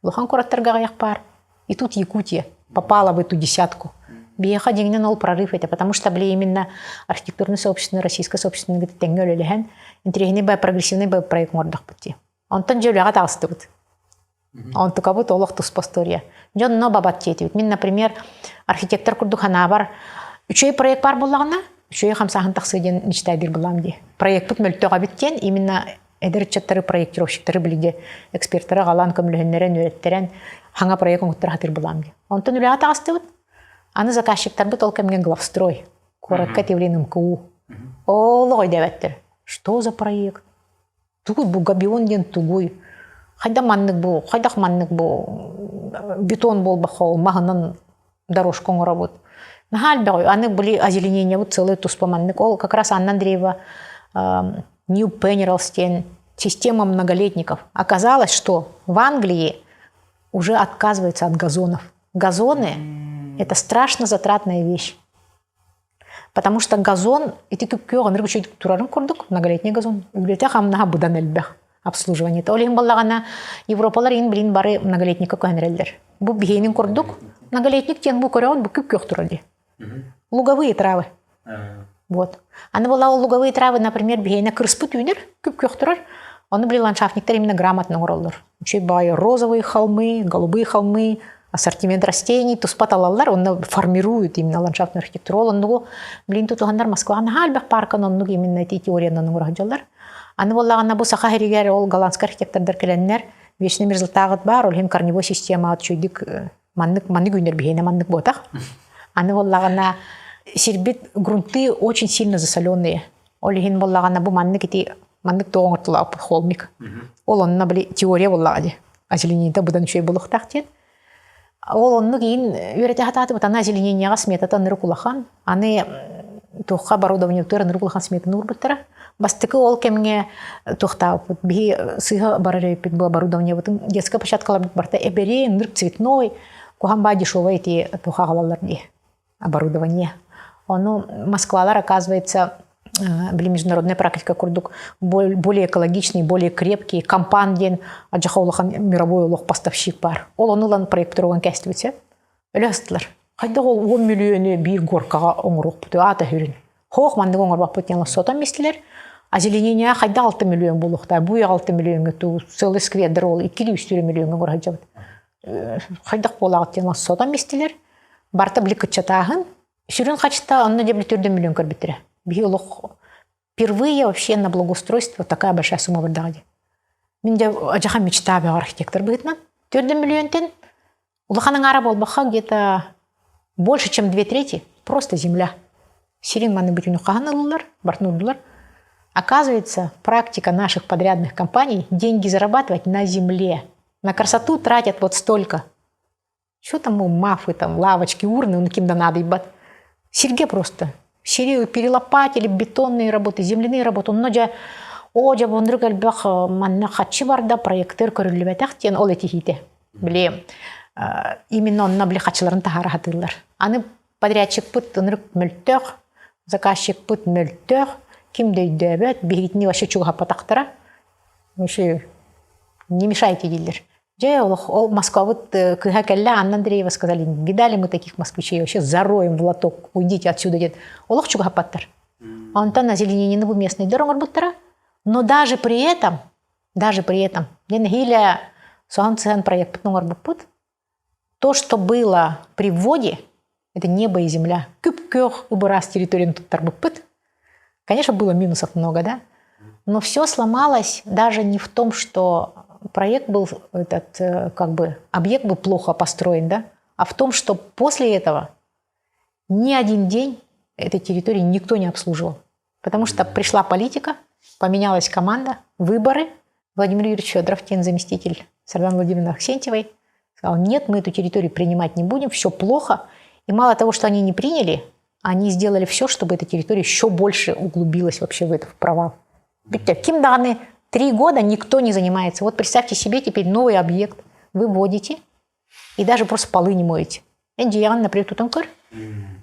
улахан куораттарга аҕыйах баар. И тут Якутия попала в эту десятку. Биһиэхэ дьиҥинэн ол прорыв этэ, потому что били именно архитектурное сообщество, российское сообщество тэҥҥэ үлэлэһэн, интэриэһинэй бай прогрессивный бай проект оҥордохпут дии. Онтон дьэ үлэҕэ таҕыстыбыт. Онтукабыт олох туспа история. Дьонно бабат диэтибит. Мин, например, архитектор курдук ханаабар үчүгэй проект баар буоллаҕына, үчүгэй хамсааһын тахсыа диэн мечтайдыыр булаам дии. Проекпыт мөлтөх эбит диэн именно эдэр ыччаттары, проектировщиктары билиги эксперттары аҕалан көмөлөһүннэрэн, үөрэттэрэн хаҥа проект оҥоттор хатыр булаам дии. Онтон үлэҕэ таҕыстыбыт. Аны заказчиктарбыт ол кэмҥэ главстрой, куоракка Тевлин МКУ. Олох өйдөөбөттөр. Что за проект? Тугуй бу габион диэн тугуй? Хайдах маннык бу, хайдах маннык бу бетон буолбахха ол маһынан дорожка оҥоробут. Наһаа элбэҕи. Аны били озеленениебыт целый туспа маннык. Ол как раз Анна Андреева New Penerals диэн система многолетников. Оказалось, что в Англии уже отказываются от газонов. Газоны – это страшно затратная вещь. Потому что газон ити күп-күөх ынырык үчүгэй турарын курдук, многолетний газон үлэтэ-хамнаһа быдан элбэх обслуживание. Ол иһин буоллаҕына Европалар иһин билин бары многолетникка көһөн Бу биһиэнин курдук многолетник диэн бу көрөҕүн бу күп-күөх турар дии. Луговые травы. Вот. Аны була луговые травы, например, биһиэнэ кырыспыт үүнэр, күп-күөх турар. Ону били ландшафтниктар именно грамотно оҥороллор. Үчүгэй баайы розовые холмы, голубые холмы, ассортимент растений туспа талаллар, онно формируют именно ландшафтную архитектуру. Ол оннугу билин тутуһаннар Москваҕа наһаа элбэх парканы оннук именно ити теориянан оҥоро сылдьаллар. Аны буоллаҕына бу Саха сиригэр ол голландскай архитектордар кэлэннэр вечный мерзлотааҕыт баар, ол иһин корневой системаҕа үчүгэйдик маннык маннык үүнэр биһиэнэ маннык буотах. Аны буоллаҕына сирбит грунты очень сильно засоленные. Ол иһин буоллаҕына бу маннык ити маннык туох оҥортулаах холмик. Ол онно били теория буоллаҕа дии. Озеленениета быдан үчүгэй буолуохтаах диэн. Ол оннук иин үөрэтэ сатаатыбыт. Аны озеленениеҕа сметата ынырык улахан. Аны туохха оборудованиетыгар ынырык улахан сметаны уурбуттара. Бастакы ол кэмҥэ туохтаабыппыт биһи сыыһа барар эбиппит бу оборудованиебытын детская площадкаларбыт барыта эбэри ынырык цветной куһан баа дешевый ити туха аҕалаллар дии оборудование. Ону Москвалар, оказывается, били международная практика курдук более экологичный, более крепкий компан диэн адьаха улахан мировой олох поставщик бар. Ол ону ылан проектирован кэстибит Өлө астылар. Хайдах ол 10 миллиону биир горкаҕа оҥоруохпут аата хүрүн. Хоох маннык оҥорбоппут диэн сотон мистилэр. Озеленение хайдах 6 миллион буолуохтаа. Бу 6 миллионҥа туу целый сквердер ол 2-3 миллионҥа оҥоро сылдьабыт. Хайдах буолаҕыт диэн сотон мистилэр. Барта били кыччатааһын. Сүрүн хачта онно дебли 4 миллион көрбүттэрэ. Биһи олох впервые вообще на благоустройство такая большая сумма бардаҕа дии. Мин дьэ адьахан мечта бөҕө архитектор быһыытынан. 4 миллионтен Улахан аҥаара буолбахха где-то больше, чем две трети, просто земля. Сирин маны бүтүнү хаһан ылылар, бартын урдулар. Оказывается, практика наших подрядных компаний деньги зарабатывать на земле. На красоту тратят вот столько. Что там у мафы, там лавочки, урны, ну ким да надо, ебать. Сиргэ просто. Сири перелопатили, бетонные работы, земляные работы. Онно дьэ, оо дьэ бу элбэх манна хаччы барда, проектыр көрүллүбэтэх диэн ол этиһиитэ. Били именно онно били хаччыларын таһаара сатыыллар. Аны подрядчикпыт ынырык мөлтөх, заказчикпыт мөлтөх, ким да өйдөөбөт, биһигитини вообще чугаһаппатахтара. Вообще не мешайте дииллэр. Дьэ, ол Москвабыт кыһа кэллэ, Анна Андреева сказали, видали мы таких москвичей, вообще зароем в лоток, уйдите отсюда диэн. Олох чугаһаппаттар. Онтон озеленениены бу местныйдар оҥорбуттара. Но даже при этом, даже при этом, дьэ нэһиилэ соһон проекпытын оҥорбуппут. То, что было при вводе, это небо и земля. Күп-күөх ып-ыраас территорияны туттарбыппыт. Конечно, было минусов много, да? Но все сломалось даже не в том, что проект был, этот, как бы, объект был плохо построен, да, а в том, что после этого ни один день этой территории никто не обслуживал. Потому что пришла политика, поменялась команда, выборы. Владимир Юрьевич Федоров, тем заместитель Сарданы Владимировны Авксентьевой, сказал, нет, мы эту территорию принимать не будем, все плохо. И мало того, что они не приняли, они сделали все, чтобы эта территория еще больше углубилась вообще в этот провал. Ким даҕаны 3 года никто не занимается. Вот представьте себе теперь новый объект вы вводите и даже просто полы не моете. Эн например, тутан көр.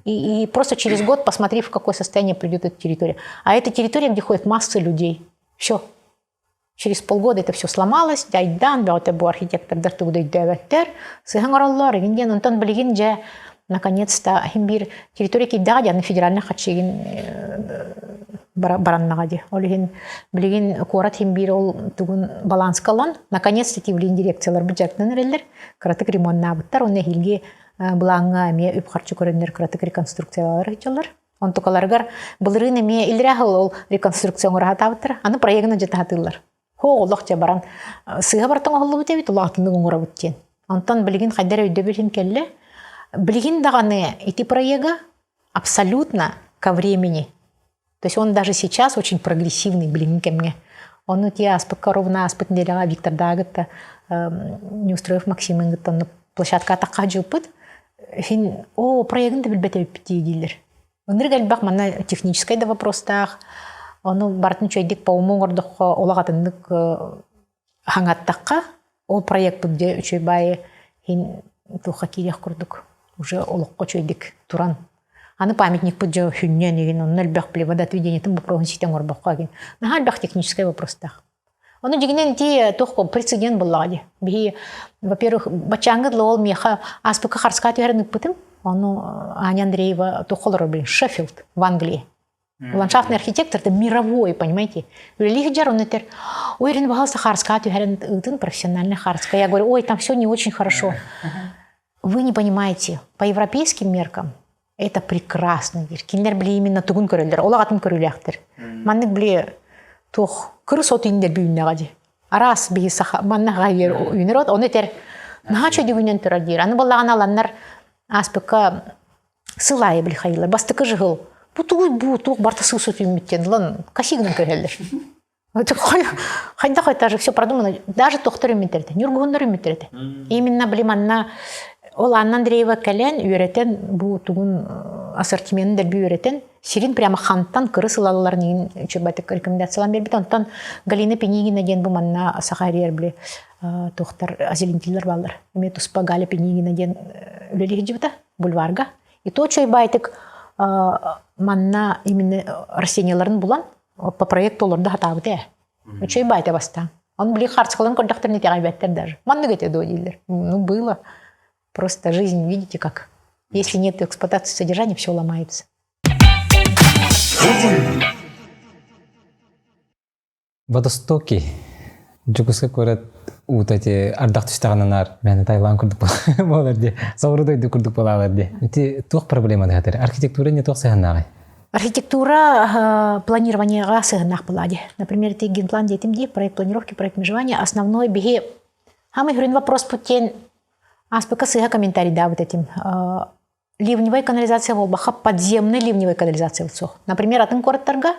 И просто через год посмотри, в какое состояние придет эта территория. А это территория, где ходит масса людей. Все. Через полгода это все сломалось. Айдаан бөҕөтө бу архитектордар тугу да өйдөөбөттөр. Сыһан ороллор, игин онтон билигин дьэ наконец-то биир территория киирдэҕэ дии, федеральный харчы бараннаҕа дии. Ол иһин билигин куорат иһин биир ол тугун баланска ылан, наконец-то тиблин дирекциялар бюджетынан эрэллэр, кыратык ремоннаабыттар, онно эһиилги былааҥҥа эмиэ үп-харчы көрөннөр кыратык реконструкциялар ыыталлар. Онтукаларыгар былырыын эмиэ иллэрээ ол реконструкция оҥоро Аны проегын дьэ таһатыыллар. Хоо олох дьэ баран сыыһа бартан оһоллубут эбит, улаатыннык оҥоробут диэн. Онтон билигин хайдар өйдөбүл кэллэ. Билигин даҕаны ити проега абсолютно ко времени. То есть он даже сейчас очень прогрессивный билигин кэмҥэ. Ону те ааспыкка ровно ааспыт неделяҕа Виктор Даагытта Неустроев Максимын кытта площадка атахха дьылпыт. Хин о проегын да билбэт эбиппит дииллэр. Ынырык элбэх манна техническай да вопростаах, ону барытын үчүгэйдик по уму оҥордоххо олох атыннык хаҥаттахха ол проекпыт дьэ үчүгэй баайы хин туохха киириэх курдук уже олоххо үчүгэйдик туран. Аны памятникпыт дьэ хүнньэн игин, онно элбэх били водоотведениетын боппуруоһун ситэн оҥорбокко игин. Наһаа элбэх техническэй вопростаах. Ону дьигинэн ити туох прецедент буллаҕа дии. Биһи, во-первых, баччааҥҥы дылы ол миэхэ ааспыкка харсkaa түһэрэн ыппытым. Ону Аня Андреева туох олорор блин, Шеффилд в Англии. Ландшафтный архитектор это мировой, понимаете? Үлэлиих дьар он этэр, ой, Ирина, пожалуйста, харсkaa түһэрэн ыытын профессиональный харска. Я говорю, ой, там все не очень хорошо. Вы не понимаете, по европейским меркам это прекрасно диир. Кинилэр били именно тугун көрөллөр, олох атын көрүүлээхтэр. Маннык били туох кырыс от индер бүүннэҕэ дии. Араас биһи саха манна хаайыр үүнэр от, ону этэр наһаа чөдүгүнэн турар диир. Аны буоллаҕына аланнар ааспыкка сыл аайы били хайыылар. Бастакы жыһыл бу тугуй бу туох барта сыыс от үүммүт диэн ылан косигынан көрөллөр. Хайдах это же все продумано. Даже тохтор үмүттэр этэ, ньургуһуннар үмүттэр этэ. Именно били манна ол Анна Андреева кэлэн үөрэтэн бу тугун ассортиментын дэлби үөрэтэн сирин прямо хантан кырыс ылалларын иһин чурбатык рекомендациялаан биэрбит. Онтон Галина Пенигина диэн бу манна Саха эрийэр били туохтар озеленителлэр бааллар. Эмиэ туспа Галя Пенигина диэн үлэлии сылдьыбыта бульварга. И то чойбайтык манна именно растенияларын булан по проекту олордо хатаабыт ээ. Үчүгэй баайта бастаан. Он били харчыларын көрдөхтөрүнэ итэҕэйбэттэр даже. Маннык этэ дуо дииллэр. Ну, было. Просто жизнь, видите как. Если нет эксплуатации содержания, все ломается. Водостоки. Дьокуускай куорат уута ити ардах түстэҕинэ наар мээнэ Таиланд курдук буолар дии. Соҕуруу дойду курдук буолаалар дии. Ити туох проблеманы хатыр? Архитектура не туох сыһаннааҕый? Архитектура планированиеға сыһыннаах была дии. Например, ти генплан диэтим дии, проект планировки, проект межевания. Основной биһи самый хрен вопрос путен аспыка сыһа комментарий да вот этим. Ливневая канализация буолбаха подземная ливневая канализация суох. Например, атын куораттарга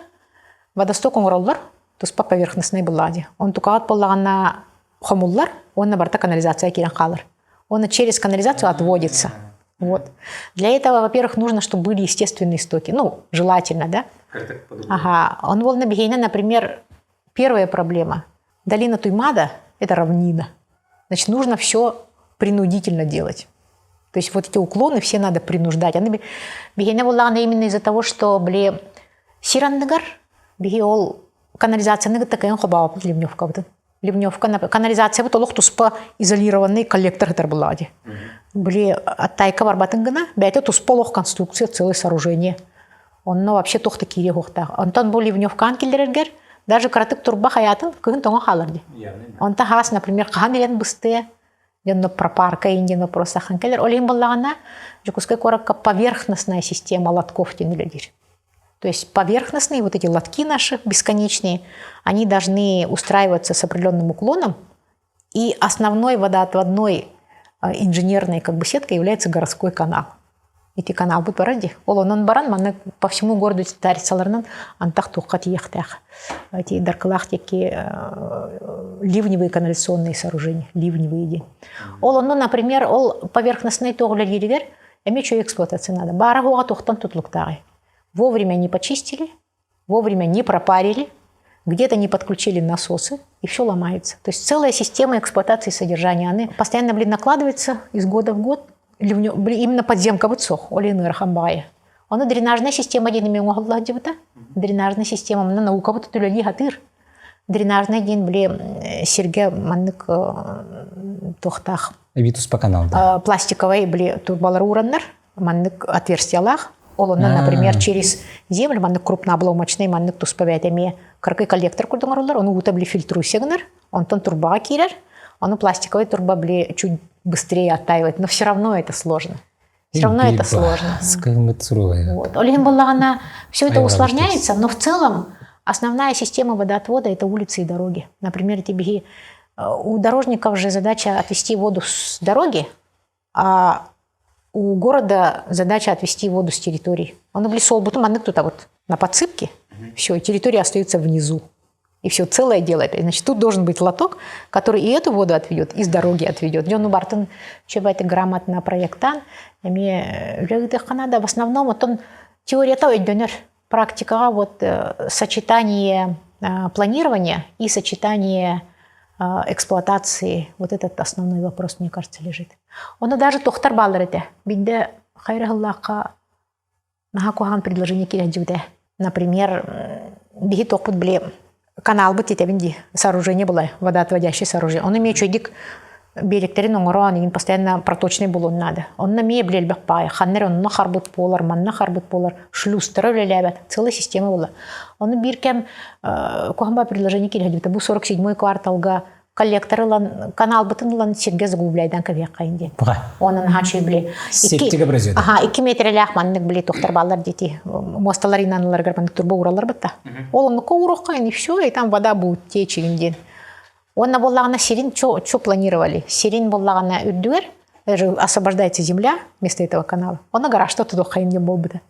водосток оҥороллор, туспа поверхностный буллаҕа дии. Онтукаҕыт буоллаҕына хомуллар, уонна барыта канализация киирэн хаалар. Он через канализацию отводится. Вот. Для этого, во-первых, нужно, чтобы были естественные истоки. Ну, желательно, да? Ага. Он был на Бегейне, например, первая проблема. Долина Туймада – это равнина. Значит, нужно все принудительно делать. То есть вот эти уклоны все надо принуждать. Аны биһиэнэ буоллаҕына именно из-за того, что били сир анныгар биһи ол канализацияны кытта кыайан хобообут ливневкабытын. Ливневка канализациябыт олох туспа изолированный коллектор ытар буоллаҕа дии. Били аттайка барбатын гына бэйэтэ туспа олох конструкция целое сооружение. Онно вообще туох да киириэ суохтаах. Онтон бу ливневкаан киллэрэргэр даже кыратык турба хайаатын кыһын тоҥо хаалар дии. Онто хаас, например, хаһан илэн быстыа, дьонно пропарка иин вопрос ахан кэлэр. Ол иһин буоллаҕына, Дьокуускай куоракка поверхностная система лотков диэн үлэлиир. То есть поверхностные вот эти лотки наши бесконечные, они должны устраиваться с определенным уклоном, и основной водоотводной инженерной как бы сеткой является городской канал. Ити канал бут барар дии. Ол онон баран манна по всему городу тарицаларынан антах туохха тиийэхтээх. Эти даркылаах диэки ливневые канализационные сооружения, ливневые дии. Ол онно, например, ол поверхностный туох үлэлииригэр эмиэ үчүгэй эксплуатация надо. Баара хуоҕа туохтан тутулуктааҕый? Вовремя не почистили, вовремя не пропарили, где-то не подключили насосы, и все ломается. То есть целая система эксплуатации и содержания, она постоянно, блин, накладывается из года в год, именно подземка вот суох, ол иһин ыарахан баҕайы. Ону дренажная система диэн эмиэ оҥоһулла сылдьыбыта. Дренажная система, мына наука бут үлэлии сатыыр. Дренажная диэн, били, сиргэ маннык туохтаах. Эбии туспа каналда. Пластиковай, били, турбалары ураннар, маннык отверстиялаах. Ол онно, например, через землю маннык крупнообломочный маннык туспа бэйэтэ эмиэ кыракый коллектор курдук оҥороллор, ону уута били фильтруйся гынар, онтон турбаҕа киирэр, ону пластиковый турба били чуть быстрее оттаивает, но все равно это сложно. Все равно это сложно. Вот. Ол иһин буоллаҕына, все это усложняется, но в целом основная система водоотвода – это улицы и дороги. Например, тебе у дорожников же задача отвести воду с дороги, а у города задача отвести воду с территории. Он в лесу бутум маннык тут, а вот на подсыпке, все, и территория остается внизу. И все, целое дело опять. Значит, тут должен быть лоток, который и эту воду отведет, и с дороги отведет. Дьону барытын чебайты грамотно проектан, эми в основном вот он теорията өйдөнөр. Практикаға вот сочетание планирования и сочетание эксплуатации, вот этот основной вопрос, мне кажется, лежит. Оны даже тохтар баалар этэ. Бидде хайрахыллаахха. Наһаа куһаҕан предложение киирэ Например, биһи туохпут били каналбыт итэбин дии, сооружение была, водоотводящее сооружение. Ону эмиэ үчүгэйдик биэрэктэрин оҥороон игин постоянно проточный буолуон наада. Онно эмиэ били элбэх баай. Ханна эрэ онно харбыт буолар, манна харбыт буолар, шлюзтара үлэлээбэт, целая система буолар. Ону биир кэм куһаҕан предложение киирэ Бу 47-й кварталга коллектор ылан каналбытын ылан сиргэ заглубляйдан кэбиэххэйин диэн. Онон наһаа били Септик образует. Аха, 2 метрэлээх маннык били тохтор баллар дети муосталар инаналарыгар маннык турба уураллар бытта. Ол оннукка ууруохха и все, и там вода будет течь диэн. Уонна буоллаҕына сирин чо планировали. Сирин буоллаҕына үрдүгэр освобождается земля вместо этого канала. Онно гаражта тутуоххайын диэн буолбута.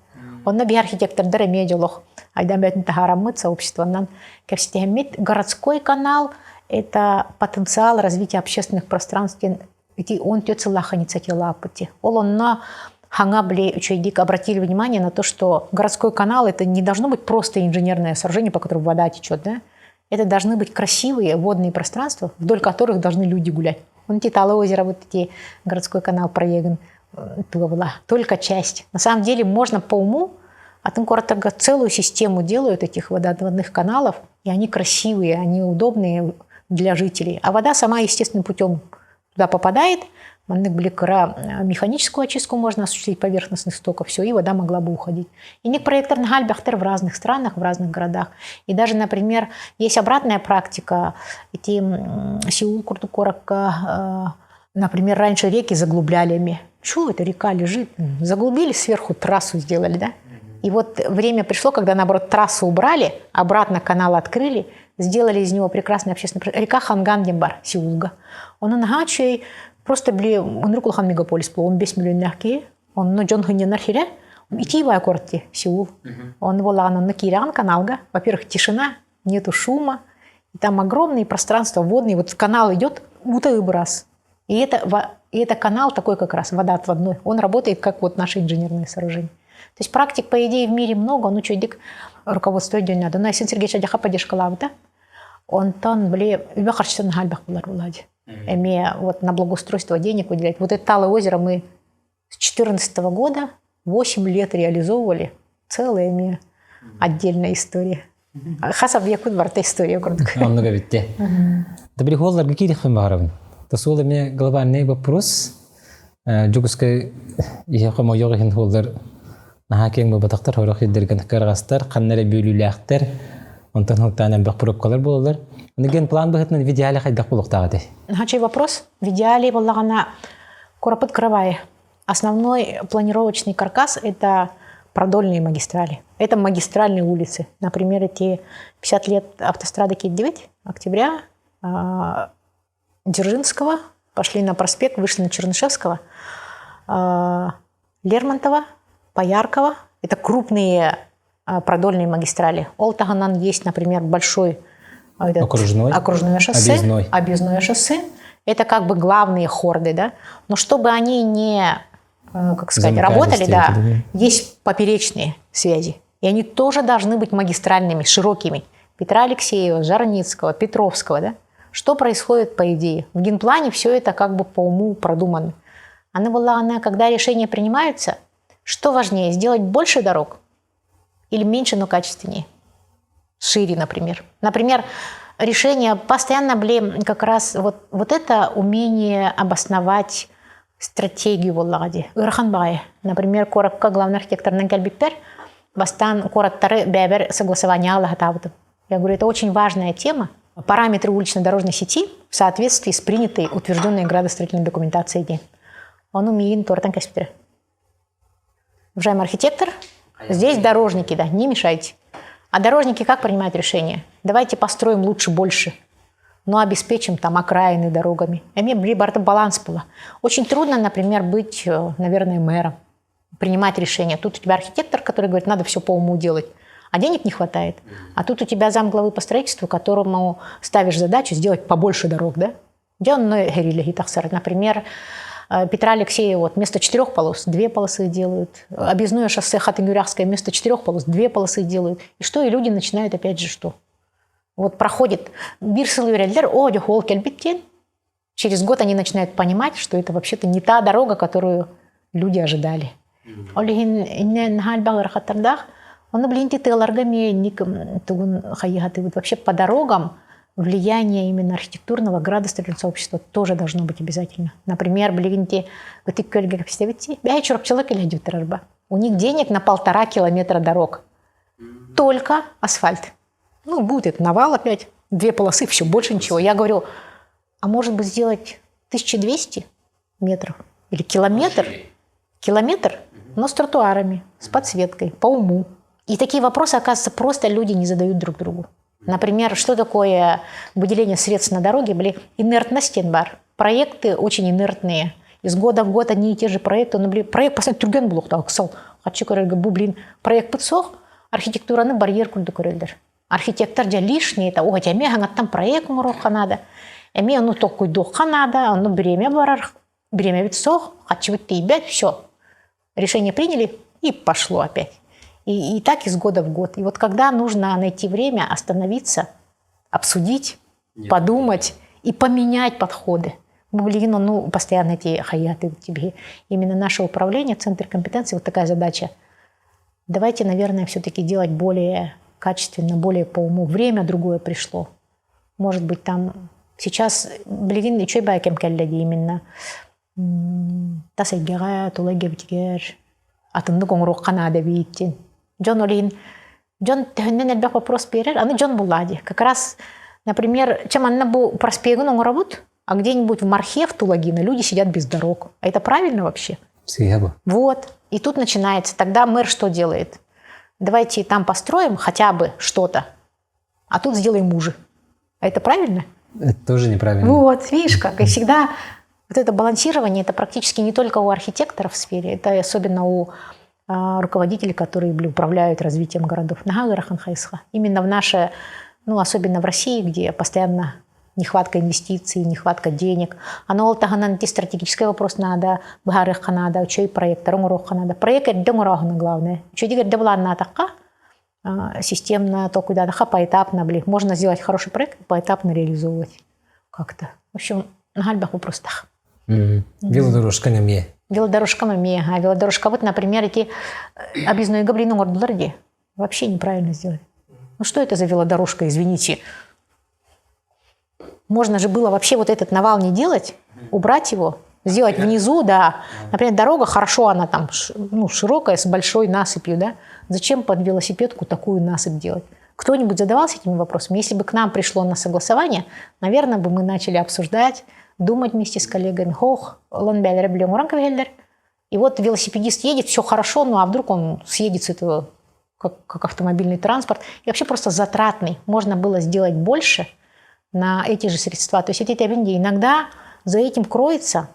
Онно биһи архитектордар эмиэ дьолох айдан бэйэтин таһаараммыт сообществонан кэпсэтиһэммит городской канал это потенциал развития общественных пространств диэн ити 14 сыллаах инициативалааппыт Ол онно хаҥа били үчүгэйдик обратили внимание на то, что городской канал это не должно быть просто инженерное сооружение, по которому вода течет, да? Это должны быть красивые водные пространства, вдоль которых должны люди гулять. Он Титало озеро, вот эти городской канал проеган, была только часть. На самом деле можно по уму, а там коротко целую систему делают этих водоотводных каналов, и они красивые, они удобные для жителей. А вода сама естественным путем туда попадает, маннык били кыра механическую очистку можно осуществить поверхностных стоков, все, и вода могла бы уходить. Инник проекттар наһаа элбэхтэр в разных странах, в разных городах. И даже, например, есть обратная практика. Эти Сеул курдук куоракка, например, раньше реки заглубляли. Чего эта река лежит? Заглубили сверху, трассу сделали, да? И вот время пришло, когда, наоборот, трассу убрали, обратно канал открыли, сделали из него прекрасный общественный... Река Ханган диэн баар, Сеулга. Онон наһаа просто били ынырык улахан мегаполис был, 15 миллионнаах киһи. Онно дьон сынньанар сирэ. Итии баҕайы куорат Сеул. Он буоллаҕына онно киирэҕин каналга. Во-первых, тишина, нету шума. И там огромные пространства водные. Вот канал идет, уута ып-ыраас. И это канал такой как раз, водоотводной. Он работает как вот наши инженерные сооружения. То есть практик, по идее, в мире много, ну, үчүгэйдик руководство диэн надо. Но Айсен Сергеевич адьаха поддержкалаабыта. Онтон, били, үбэ харчытын хальбах булар булади. Эмиэ вот на благоустройство денег выделять. Вот это Талое озеро мы с 2014 года 8 лет реализовывали. Целая эмиэ отдельная история. Хас объект барыта история курдук. Оннуга битте. Да били холларга киирихпин баҕарабын. Тосуол эмиэ глобальный вопрос. Дьокуускай иһэ хомойуох иһин суоллар наһаа киэҥ буолбатахтар, сорох сирдэргэ кыараҕастар, ханна эрэ бүөлүүлээхтэр, онтон сылтаан элбэх пробкалар буолаллар. Аны генплан быһыытынан в идеале хайдах буолуохтаах этэй? Наһаа вопрос. В идеале буоллаҕына куораппыт кыра. Основной планировочный каркас – это продольные магистрали. Это магистральные улицы. Например, эти 50 лет автострады Киев-9 октября, Дзержинского, пошли на проспект, вышли на Чернышевского, Лермонтова, Пояркова. Это крупные продольные магистрали. Ол таһынан есть, например, большой этот, окружной, окружное шоссе, объездной. Объездное шоссе. Это как бы главные хорды, да. Но чтобы они не, как сказать, работали, да, есть поперечные связи. И они тоже должны быть магистральными, широкими. Петра Алексеева, Жорницкого, Петровского, да. Что происходит по идее? В генплане все это как бы по уму продумано. Она была, она, когда решения принимаются, что важнее, сделать больше дорог или меньше, но качественнее? Шире, например. Например, решение постоянно были как раз вот это умение обосновать стратегию буоллаҕа дии. Ыарахан баҕайы. Например, куоракка главный архитекторынан кэлбиппэр, бастаан куораттары бэйэбэр согласование ылатаабытым. Я говорю, это очень важная тема. Параметры улично-дорожной сети в соответствии с принятой, утвержденной градостроительной документацией диэн. Ону миигин туоратан кэбиспиттэрэ. Уважаемый архитектор, здесь дорожники, да, не мешайте. А дорожники как принимают решение? Давайте построим лучше, больше, но обеспечим там окраины дорогами. Либо это баланс было. Очень трудно, например, быть, наверное, мэром, принимать решения. Тут у тебя архитектор, который говорит, надо все по уму делать, а денег не хватает. А тут у тебя замглавы по строительству, которому ставишь задачу сделать побольше дорог, да? Где он Например, Петра Алексеева вот, вместо четырех полос две полосы делают. Объездное шоссе Хатынь-Юрахское вместо четырех полос две полосы делают. И что? И люди начинают опять же что? Вот проходит биир сыл о, суол кэлбит диэн. Через год они начинают понимать, что это вообще-то не та дорога, которую люди ожидали. Ол иһин иннэ наһаа элбэх ыарахаттардаах. Ону билин тыаларга эмиэ инник тугун хайыһатыбыт. Вообще по дорогам влияние именно архитектурного градостроительного сообщества тоже должно быть обязательно. Например, билигин ти Ытык Көлгө кэпсэбит бэйэ Чурапчыла кэлэ У них денег на 1,5 километра дорог. Только асфальт. Ну, будет это навал опять, две полосы, все, больше ничего. Я говорю, а может быть сделать 1200 метров или километр? Километр, но с тротуарами, с подсветкой, по уму. И такие вопросы, оказывается, просто люди не задают друг другу. Например, что такое выделение средств на дороге? Были инертность баар. Проекты очень инертные. Из года в год одни и те же проекты. Ну, блин, проект постоянно түргэн буолуохтаах ыксал. Харчы көрөргө бу, блин, проект суох, архитектураны барьер курдук көрөллөр. Архитектор дьэ лишний, это, о, эмиэ саҥаттан проект оҥоруохха наада. Эмиэ ону толкуйдуохха наада, ону бириэмэ барар, бириэмэбит суох, харчыбыт тиийбэт, все. Решение приняли, и пошло опять. И так из года в год. И вот когда нужно найти время, остановиться, обсудить, Нет, подумать и поменять подходы. Блин, ну, постоянно эти хаяты тебе. Именно наше управление, Центр компетенции, вот такая задача. Давайте, наверное, все-таки делать более качественно, более по уму. Время другое пришло. Может быть, там сейчас, блин, үчүгэй баҕайы кэм кэллэ именно. Тас эйгэҕэ, тула эйгэбитигэр, атыннык оҥоруохха наада эбит. Дьон олин, дьон төһөннөн элбэх вопрос биэрэр, аны дьон буолла дии. Как раз, например, чем манна бу проспегын оҥоробут, а где-нибудь в Мархе, в Тулагино люди сидят без дорог. А это правильно вообще? Сыыһа Вот. И тут начинается. Тогда мэр что делает? Давайте там построим хотя бы что-то, а тут сделаем уже. А это правильно? Это тоже неправильно. Вот, видишь как. И всегда вот это балансирование, это практически не только у архитекторов в сфере, это особенно у руководителей, которые блин, управляют развитием городов. Именно в наше, ну, особенно в России, где постоянно нехватка инвестиций, нехватка денег. Оно ол таһынан стратегический вопрос надо, быһаарыахха наада, үчүгэй проекттары оҥоруохха наада. Проект эрдэ оҥорооһуна главное. Үчүгэйдик эрдэ былааннаатахха, системно, то куда поэтапно, блин, можно сделать хороший проект, поэтапно реализовывать как-то. В общем, наһаа элбэх боппуруостаах. Велодорожка эмиэ. Велодорожка эмиэ. А велодорожка, вот, например, эти объездной гоблин оҥордулар дии. Вообще неправильно сделали. Ну что это за велодорожка, извините? Можно же было вообще вот этот навал не делать, убрать его, сделать внизу, да. Например, дорога, хорошо, она там ну, широкая, с большой насыпью, да. Зачем под велосипедку такую насыпь делать? Кто-нибудь задавался этими вопросами? Если бы к нам пришло на согласование, наверное, бы мы начали обсуждать, думать вместе с коллегами. Ох, и вот велосипедист едет, все хорошо, ну а вдруг он съедет с этого как автомобильный транспорт. И вообще просто затратный. Можно было сделать больше на эти же средства. То есть эти деньги иногда за этим кроется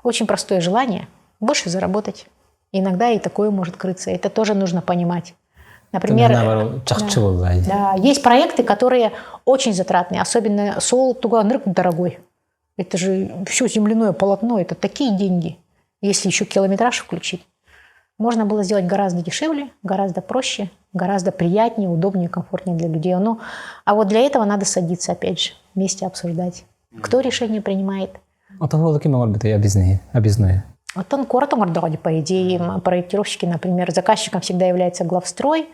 очень простое желание больше заработать. Иногда и такое может крыться. Это тоже нужно понимать. Например, да, да, есть проекты, которые очень затратные, особенно суол туга дорогой. Это же все земляное полотно, это такие деньги. Если еще километраж включить. Можно было сделать гораздо дешевле, гораздо проще, гораздо приятнее, удобнее, комфортнее для людей. Ну, а вот для этого надо садиться, опять же, вместе обсуждать. Кто решение принимает? Объездное. Вот он куорат по идее, проектировщики, например, заказчиком всегда является главстрой.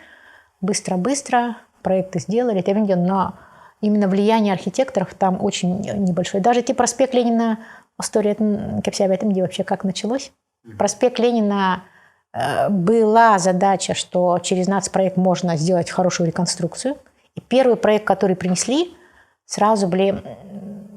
Быстро-быстро проекты сделали, это но именно влияние архитекторов там очень небольшое. Даже те проспект Ленина, история кэпсээбэтим где вообще как началось. Проспект Ленина была задача, что через нацпроект можно сделать хорошую реконструкцию. И первый проект, который принесли, сразу были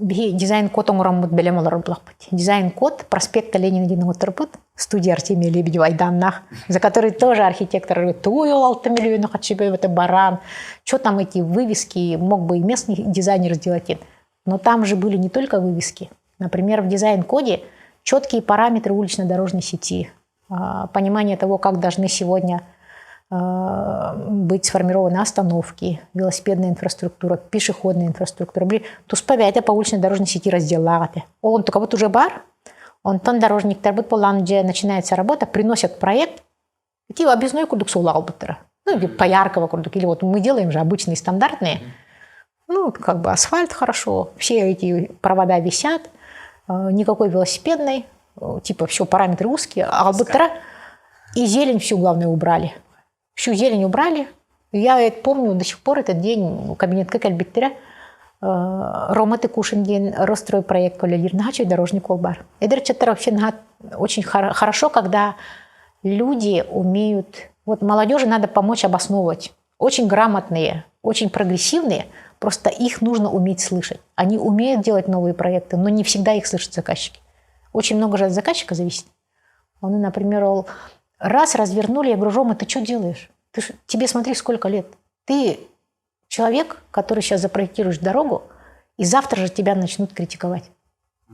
дизайн-код оҥороммут бэлэм олорор буоллахпыт. Дизайн-код проспекта Ленина диэн оҥорбут, студия Артемия Лебедева айдааннаах, за который тоже архитектор говорит, ой, 6 миллион хочу, это баран. Что там эти вывески, мог бы и местный дизайнер сделать. Но там же были не только вывески. Например, в дизайн-коде четкие параметры улично-дорожной сети, понимание того, как должны сегодня быть сформированы остановки, велосипедная инфраструктура, пешеходная инфраструктура. Туспа по уличной дорожной сети разделаты. Он только вот уже баар, онтон дорожниктарбыт буолан где начинается работа, приносят проект, и объездной курдук суоллаабыттара. Ну, Пояркова курдук. Или вот мы делаем же обычные стандартные. Ну, как бы асфальт хорошо, все эти провода висят, никакой велосипедной, типа все параметры узкие. А И зелень всю, главное, убрали. Всю зелень убрали. Я это помню до сих пор этот день кабинетка кэлбиттэрэ. Рома Тыкушин диэн Рострой проект үлэлиир наһаа дорожный кол бар. Эдэр ыччаттар вообще очень хорошо, когда люди умеют... Вот молодежи надо помочь обосновывать. Очень грамотные, очень прогрессивные, просто их нужно уметь слышать. Они умеют делать новые проекты, но не всегда их слышат заказчики. Очень много же от заказчика зависит. Он, например, ол раз развернули, я говорю, Рома, ты что делаешь? Ты ж, тебе смотри, сколько лет. Ты человек, который сейчас запроектируешь дорогу, и завтра же тебя начнут критиковать.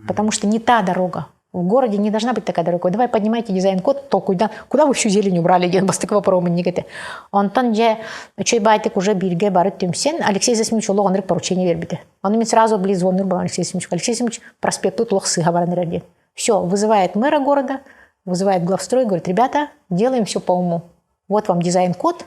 Потому что не та дорога. В городе не должна быть такая дорога. Давай поднимайте дизайн-код, то куда, куда вы всю зелень убрали, диэн бастакы вопрос негете. Онтон дьэ үчүгэй баҕайытык уже бииргэ бары түмсэн, Алексей Засимович олох оннук поручение биэрбитэ. Он мне сразу били звонур был Алексей Засимович. Алексей Засимович проспект тут олох сыыһа баран эрэр диэн. Все, вызывает мэра города, вызывает главстрой, говорит, ребята, делаем все по уму. Вот вам дизайн-код,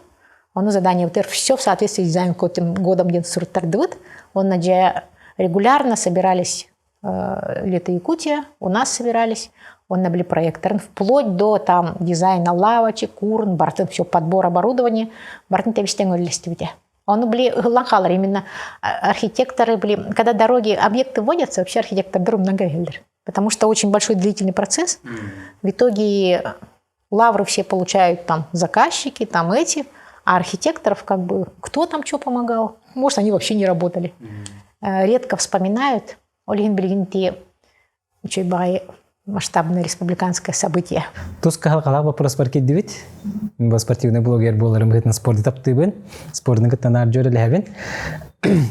он задание ВТР, все в соответствии с дизайн-кодом годом диэн суруттардыбыт. Он дьэ регулярно собирались Лето Якутия, у нас собирались, он набли проектор, вплоть до там дизайна лавочек, урн, барытын, все, подбор оборудования, барытын тэбис-тэҥ үлэлэстибит. Он били ыһыллан хаалар, именно архитекторы были, когда дороги, объекты вводятся, вообще архитектордар много Потому что очень большой длительный процесс. В итоге лавры все получают там заказчики, там эти, а архитекторов как бы кто там что помогал? Может, они вообще не работали. Редко вспоминают. Ол иһин билигин ити үчүгэй масштабное республиканское событие. Тус кыһалҕалаах вопрос бар киирдибит. Бу спортивный блогер буоларым быһыытынан спорду таптыыбын. Спордун кытта наар дьүөрэлэһэбин.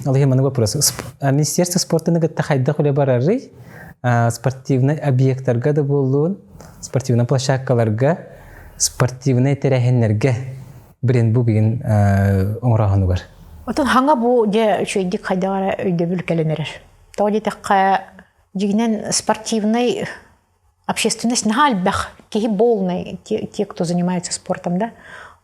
Ол иһин маннык вопрос. Министерство спортаны кытта хайдах үлэ барарый? Спортивный объекттарга да буоллун, спортивный площадкаларга, спортивный тэрээһиннэргэ бренд бу бүгүн оҥорооһунугар. Отон хаҥа бу дьэ үчүгэйдик хайдах эрэ өйдөбүл кэлэн эрэр. Тоҕо диэтэххэ, дьиҥинэн спортивный общественность наһаа элбэх, киһи полный, те, те, кто занимается спортом, да.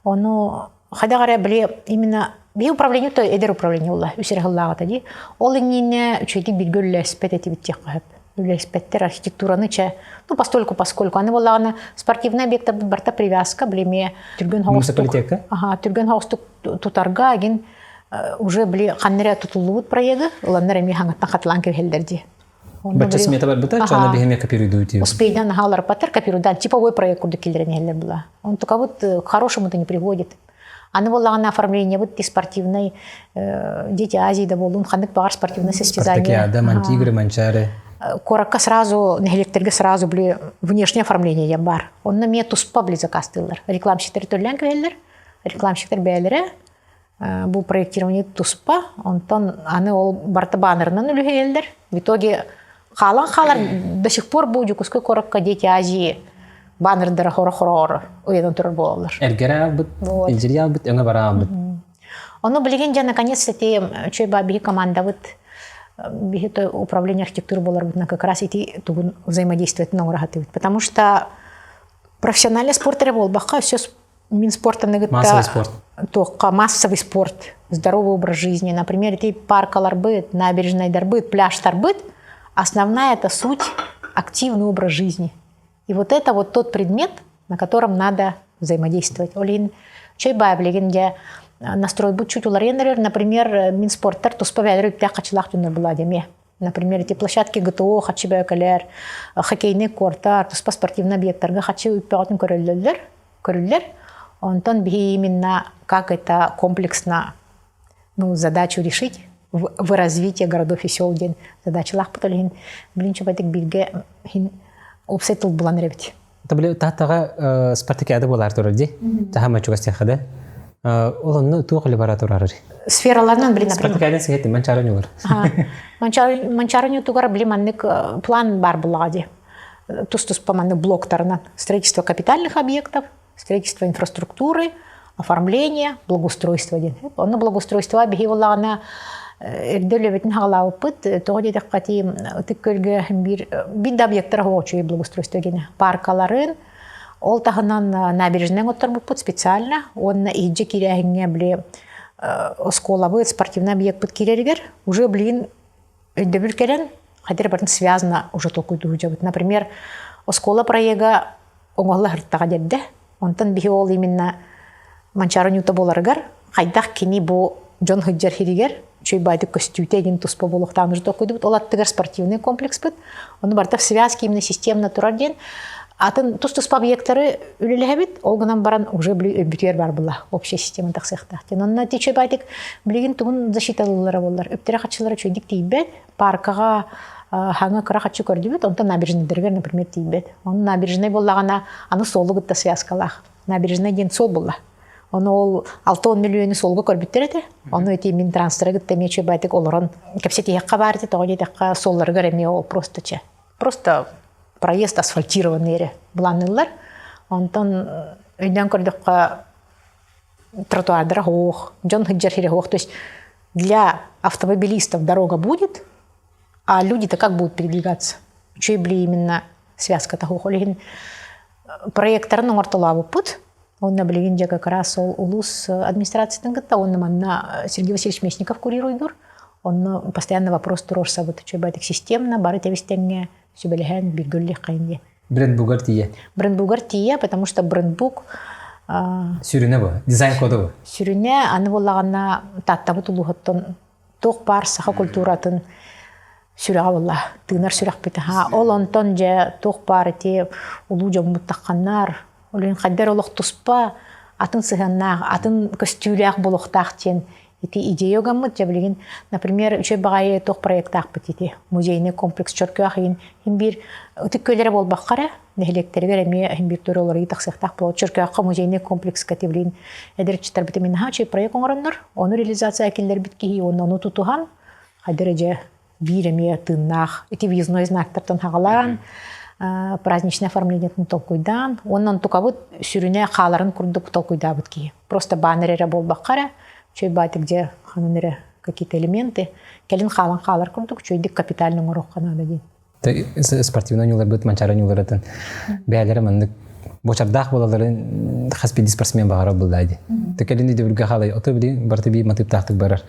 Ону хайдах эрэ били именно биһи управление то эдэр управление буолла үс эрэ сыллааҕыта дии. Ол иннинэ үчүгэйдик бииргэ үлэлэспэт этибит диэххэ сөп. Үлэлэспэттэр архитектураны чэ, ну постольку поскольку. Аны буоллаҕына спортивный объектарбыт барыта привязка били эмиэ түргэн соҕустук аха түргэн соҕустук тутарга агин уже били ханна эрэ тутуллубут проегы ыланнар эмиэ хаҥаттан хатылаан кэбиһэллэр дии. Бачча смета барбыта, чоно биһиме копируйдуу тип. Успейдан хааларпаттар копируйдан типовой проект курдук киллэрэн иһэллэр була. Он только вот к хорошему это не приводит. Аны буоллаҕына оформление вот спортивной Дети Азии да буоллун ханнык баҕар спортивное состязание. Спартакиада, Мантигры, Манчары. Куоракка сразу, нэһилиэктэргэ сразу били внешнее оформление диэн баар. Онно эмиэ туспа били заказтыыллар. Рекламщиктар төлөөн кэбиһэллэр. Рекламщиктар бэйэлэрэ бу проектирование туспа, онтон аны ол барыта баннерынан үлүһүйэллэр. В итоге хаалан хаалар до сих пор бу Дьокуускай куоракка Дети Азии баннердара хоро-хороҕор ыйанан турар буолаллар. Эргэрэ албыт, илдьирийэ албыт, өҥө бара албыт. Ону билигин дьэ наконец-таки үчүгэй баа биһи командабыт биһи управление архитектуры буоларбытынан как раз ити тугун взаимодействиетин оҥоро сатыыбыт. Потому что профессиональный спорт эрэ буолбакка, все мин спортаны кытта массовый спорт туохха массовый спорт здоровый образ жизни например ити паркаларбыт набережнайдарбыт пляжтарбыт основная это суть активный образ жизни и вот это вот тот предмет на котором надо взаимодействовать ол иһин үчүгэй баа билигин дьэ настройбут чуть уларыйан эрэр например мин спорттар туспа бэйэлэрэ үптээх хачылаах дьоннор була эмиэ Например, эти площадки ГТО хаччы бөкөлөр, хоккейный кортар, туспа спортивный объекттарга хаччы үппөҕөтүн көрөллөллөр, көрүллэр. Онтон биһи именно как это комплексно ну, задачу решить в, в развитии городов и сел диэн задачалаахпыт ол иһин билин чубатык бииргэ иһин уопсай тыл булан эрэбит. Табли тааттаҕа спартакиада буолаар турар дии. Таһама чугас тиэхэ Ол онно туох үлэ бара турарый? Сфераларынан блин Спартакиада сиһэттин Манчаары ньугар. Манчаары ньутугар били маннык план бар булаҕа дии. Тус-туспа маннык блоктарынан. Строительство капитальных объектов, строительство инфраструктуры, оформление, благоустройство диэн. Онно благоустройство биһи буоллаҕына эрдэ үлэбитин хаҕалаабыппыт. Тоҕо диэтэххэ ти Ытык Күөлгэ биир биир да объектара суох үчүгэй благоустройство диэн. Паркаларын, Ол таһынан набережнайга отторбуппут специально уонна иһирдьэ киирээһиҥҥэ били оскуолабыт, спортивный объекпыт киирэригэр уже блин өйдөбүл кэлэн хайдах барытын связано уже толкуйдуу сылдьабыт. Например, оскуола проега оҥоһулла сырыттаҕа дэрдэ. Онтон биһи ол именно Манчаары Ньуута буоларыгар хайдах кини бу дьон сылдьар сиригэр үчүгэй баайдык көстүүтэ игин туспа буолуохтааҕын уже толкуйдубут. Ол аттыгар спортивный комплекспыт. Ону барыта связки именно системно турар диэн атын тус-туспа объектары үлэлэһэбит. Ол гынан баран уже били өйбүтүгэр бар була общая система тахсыахтаах диэн. Онно ити үчүгэй баайдык билигин тугун защиталыыллара буоллар. Үптэрэ хаччылара үчүгэйдик тиийбэт. Паркаҕа хаҥа кыра хаччы көрдүбүт, онтон набережныйдарыгар, например, тиийбэт. Онно набережный буоллаҕына, аны суолу кытта связкалаах. Набережный диэн суол буолла. Ону ол 60 миллиону суолга көрбүттэр этэ. Ону ити Минтранстара кытта эмиэ үчүгэйдик олорон кэпсэтиэххэ баар этэ, тоҕо диэтэххэ суолларыгар эмиэ ол просто чэ. Просто проезд асфальтированный эрэ былаанныыллар. Онтон өйдөөн көрдөххө тротуардара суох, дьон сылдьар сирэ суох. То есть для автомобилистов дорога будет, а люди-то как будут передвигаться? Үчүгэй били именно связката суох. Ол иһин проекттарын оҥортолообуппут. Онно билигин дьэ как раз ол улуус администрациятын кытта уонна манна Сергей Васильевич Местников курируйдуур. Онно постоянно вопрос туруорсабыт. Үчүгэй системно бары тэбис-тэҥҥэ сүбэлэһэн бииргэ үлэлиэххэйин диэн. Брендбугар тиийэ. Брендбугар тиийэ, потому что брендбук Сүрүнэ бу, дизайн кода бу. Сүрүнэ аны буоллаҕына Тааттабыт улууһуттан туох баар саха культуратын сүрэҕэ буолла, тыынар сүрэхпит. Ол онтон дьэ туох баар ити улуу дьоммут тахханнар, ол иһин хайдар олох туспа атын сыһыаннаах, атын көстүүлээх буолуохтаах диэн ити идея гаммыт дьэ билигин, например, үчүгэй баҕайы туох проектаахпыт ити музейный комплекс Чөркөөх иһин иһин биир ытык көлөрө буолбакка эрэ нэһилиэктэригэр эмиэ иһин биир тура уларыйыы тахсыахтаах буолар. Чөркөөххө музейный комплекска ити билигин эдэр ыччаттарбыт именно үчүгэй проект оҥороннор, ону реализация киллэрбит киһи уонна ону тутуһан хайдах эрэ дьэ биир эмиэ тыыннаах ити въездной знактартан хаҕалаан праздничное оформлениетын толкуйдаан уонна онтукабыт сүрүнэ хааларын курдук толкуйдаабыт киһи. Просто баннер эрэ буолбакка эрэ, үчүгэй баайдык дьэ ханан эрэ какие-то элементы кэлин хаалан хаалар курдук үчүгэйдик капитально оҥоруохха наада диэн. Спортивный оонньууларбыт Манчаары оонньууларытын бэйэлэрэ маннык бочардаах буолалларын хас биирдии спортсмен баҕарар буоллаа дии. Кэлин өйдөбүлгэ хаалай ото били барыта биир матыыптаахтык барар.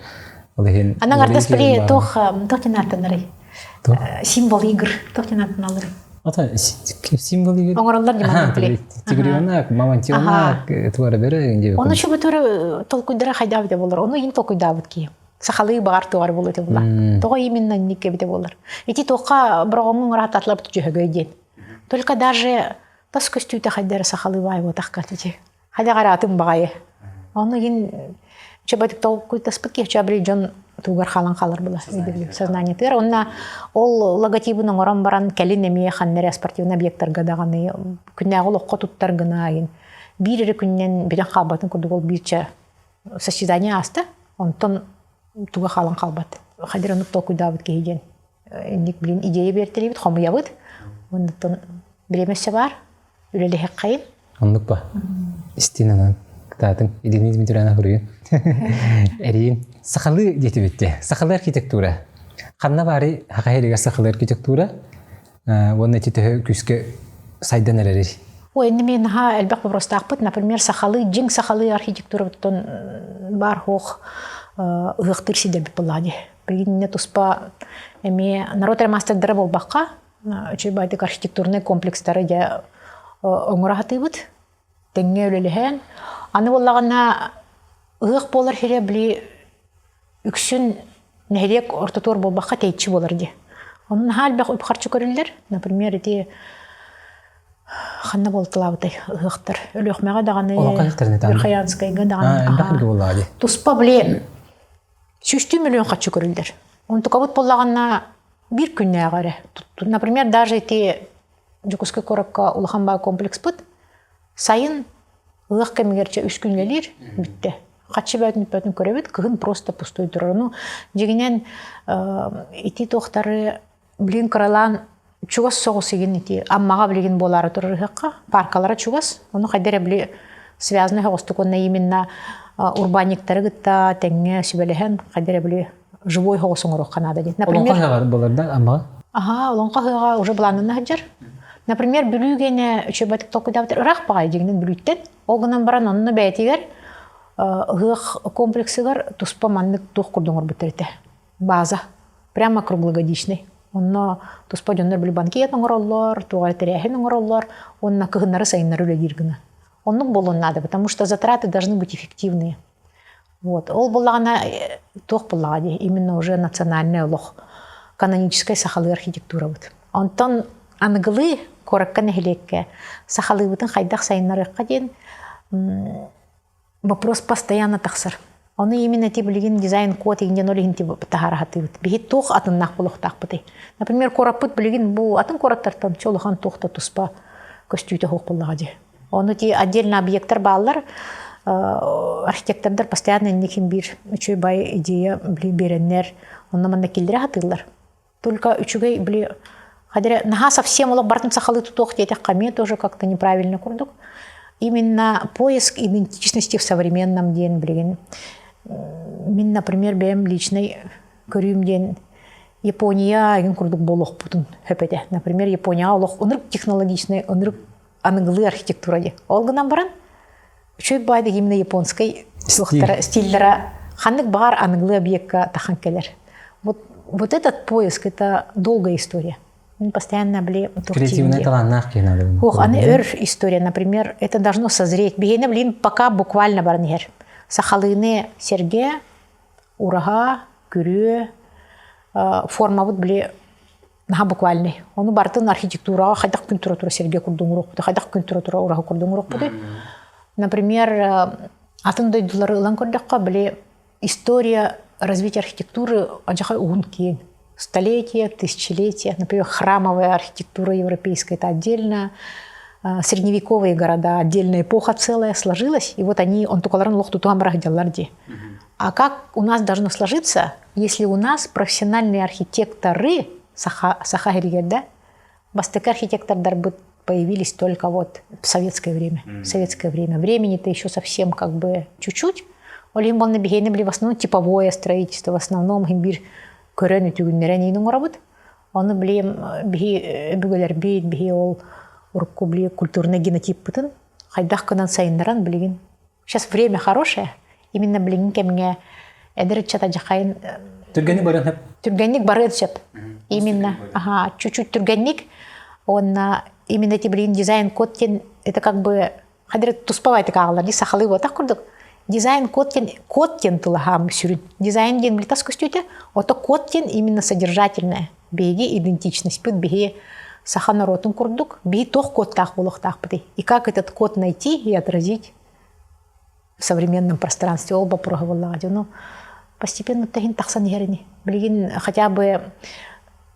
Ол иһин Анан ардас били туох туох диэн ааттанарый? Символ игр туох диэн ааттаналларый? Ата символ игр. Оҥороллор дии били. Тигрионак, мамонтионак, туара бэрэ диэбит. Ону чубутура толкуйдара хайдаабыт болар. Ону иин толкуйдаабыт киһи. Сахалыы баҕар туар буолуо этэ була. Тоҕо именно инник эбитэ буолар. Ити туохха бороҕоҥҥун ыраататлабыт дьөһөгөй диэн. Только даже тас көстүүтэ хайдара сахалыы баай буотахка ити. Хайдах араатын баҕайы. Ону иһин чөбөтүк толкуйтаспыт киһи чабри дьон тугар халан халар була сознаниетыгар. Онна ол логотибын оҥорон баран кэлин эмиэ ханна эрэ спортивный объектарга даҕаны күннээҕи олоххо туттар гына айын биир эрэ күннэн бүтэн хаалбатын курдук ол биирчэ состязание ааста. Онтон туга хаалан хаалбат. Хадир оннук толкуйдаабыт киһи диэн инник билин идея биэртэлиибит, хомуйабыт. Оннуттан бириэмэссе баар, үлэлэһэххэйин. Оннук ба. Истин анан кытаатын Ирина Дмитриевна хуруйун. Эриин сахалыы диэтибитте. Сахалыы архитектура. Ханна баары хахайрыгар сахалыы архитектура уонна ити төһө күүскэ сайдан эрэрий? Ой, инни мен наһаа элбэх вопростаахпыт. Например, сахалыы, дьиҥ сахалыы архитектурабыттан баар хуох ыһыахтыыр сидэрбит буоллаҕа дии. Билигин туспа эмиэ народ маастардара буолбакка, үчүгэй баайдык архитектурнай комплекстары дьэ оҥоро сатыыбыт. Тэҥҥэ үлэлэһэн. Аны буоллаҕына ыһыах буолар сирэ били үксүн нэһилиэк ортотугар буолбакка тэйиччи буолар дии. Онон наһаа элбэх үп-харчы көрүллэр. Например, ити ханна буолталаабытай ыһыахтар. Өлүөхмэҕэ даҕаны, Верхоянскайга даҕаны. Туспа били сүүстүү миллион харчы көрүллэр. Онтукабыт буоллаҕына биир күннээҕи эрэ. Например, даже ити Дьокуускай куоракка улахан баа комплекспыт сайын ыһыах кэмигэр чэ үс күн үлэлиир бүттэ. Хаччы бөөтүн бөөтүн көрөбүт, кыһын просто пустой турар. Ну, дьигинэн ити туохтары билигин кыралаан чугас соҕус игин ити Аммаҕа билигин буолаары турар ыһыахха паркалара чугас. Ону хайда эрэ били связанный соҕустук уонна именно урбаанньыктары кытта тэҥҥэ сүбэлэһэн хайда эрэ били живой соҕус оҥоруохха наада диэн. Например, Олоҥхо ыһыаҕа буолар да Аммаҕа? Аха, Олоҥхо ыһыаҕа уже былааннана сылдьар. Например, Бүлүү гэнэ үчүгэйдик толкуйдаабыт ыраах баҕайы дьиҥинэн Бүлүүттэн. Ол гынан баран онно бэйэтигэр ыһыах комплексыгар туспа маннык туох курдук оҥорбуттар этэ. База. Прямо круглогодичный. Онно туспа дьоннор били банкет оҥороллор, туох эрэ тэрээһин оҥороллор уонна кыһыннары сайыннары үлэлиир гына. Оннук буолуон наада, потому что затраты должны быть эффективные. Вот. Ол буллаҕына туох буллаҕа дии, именно уже национальный олох, каноническай сахалыы архитектурабыт. Онтон аныгылыы куоракка нэһилиэккэ сахалыыбытын хайдах сайыннарыахха диэн вопрос постоянно тахсар. Ону именно ти билигин дизайн-код иҥден ол иһин таһаара сатыыбыт. Биһи туох атыннаах буолуохтаахпытый? Например, куораппыт билигин бу атын куораттартан улахан туох да туспа көстүүтэ суох буоллаҕа дии. Ону ти отдельно объекттар бааллар, архитектордар постоянно инникин биир үчүгэй бай идея биэрэннэр, онно манна киллэрэ сатыыллар. Только үчүгэй били хадere наһаа совсем олох бартын сахалыы тутуох диэтэххэ эмиэ тоже как-то неправильно курдук. Именно поиск идентичности в современном диэн билигин мин, например, бэйэм личный көрүүм диэн Япония игин курдук буолуохпутун хөп этэ. Например, Япония олох ынырык технологичный, ынырык аныгылыы архитектура диye. Ол гынан баран үчүгэй баайды именно японскай стиллера ханнык баҕар аныгылыы объекка тахан кэлэр. Вот, вот этот поиск это долгая история. Постоянно били Креативный таланнаах киһи Ох, аны өр история, например, это должно созреть. Биһиэнэ блин пока буквально баран иһэр. Сахалыыны сэргэ, ураһа, күрүө, формабыт били наһаа буквальный. Ону барытын архитектураҕа хайдах күн тура-тура сэргэ курдук уруохпутуй, хайдах күн тура-тура ураһа курдук уруохпутуй. Например, атын дойдулары ылан көрдөххө, били история развития архитектуры адьаха уһун киэҥ. Столетия, тысячелетия. Например, храмовая архитектура европейская – это отдельно. Средневековые города, отдельная эпоха целая сложилась, и вот они, онтукаларын олох тутуһан барах дии. А как у нас должно сложиться, если у нас профессиональные архитекторы саха, саха да? Бастакы архитектордар появились только вот в советское время. В советское время. Времени-то еще совсем как бы чуть-чуть. Ол иһин буолна биһиэнэ били в основном типовое строительство, в основном биир көрөн үтүгүннэрэн иин оҥоробут. Ону били биһи өбүгэлэрбит, биһи ол урукку били культурный генотиппытын хайдах гынан сайыннаран билигин Сейчас время хорошее, именно билигин кэмҥэ эдэр ыччат адьахайын Түргэнник барыан сөп. Түргэнник барыан сөп. Именно, ага, чуть-чуть түргэнник. Он именно эти блин дизайн код диэн это как бы хадыр туспабайтык ааҕылар дии сахалыы буотах курдук. Дизайн код диэн код диэн тылаһаам сүрүн. Дизайн диэн били тас көстүүтэ, ото код диэн именно содержательное. Биһиги идентичностьпыт биһи саха норуотун курдук биһи туох кодтаах буолуохтаахпытый? И как этот код найти и отразить в современном пространстве ол боппуруоһа буоллаҕа дии. Ну, постепенно тэһин тахсан иһэрини. Билигин хотя бы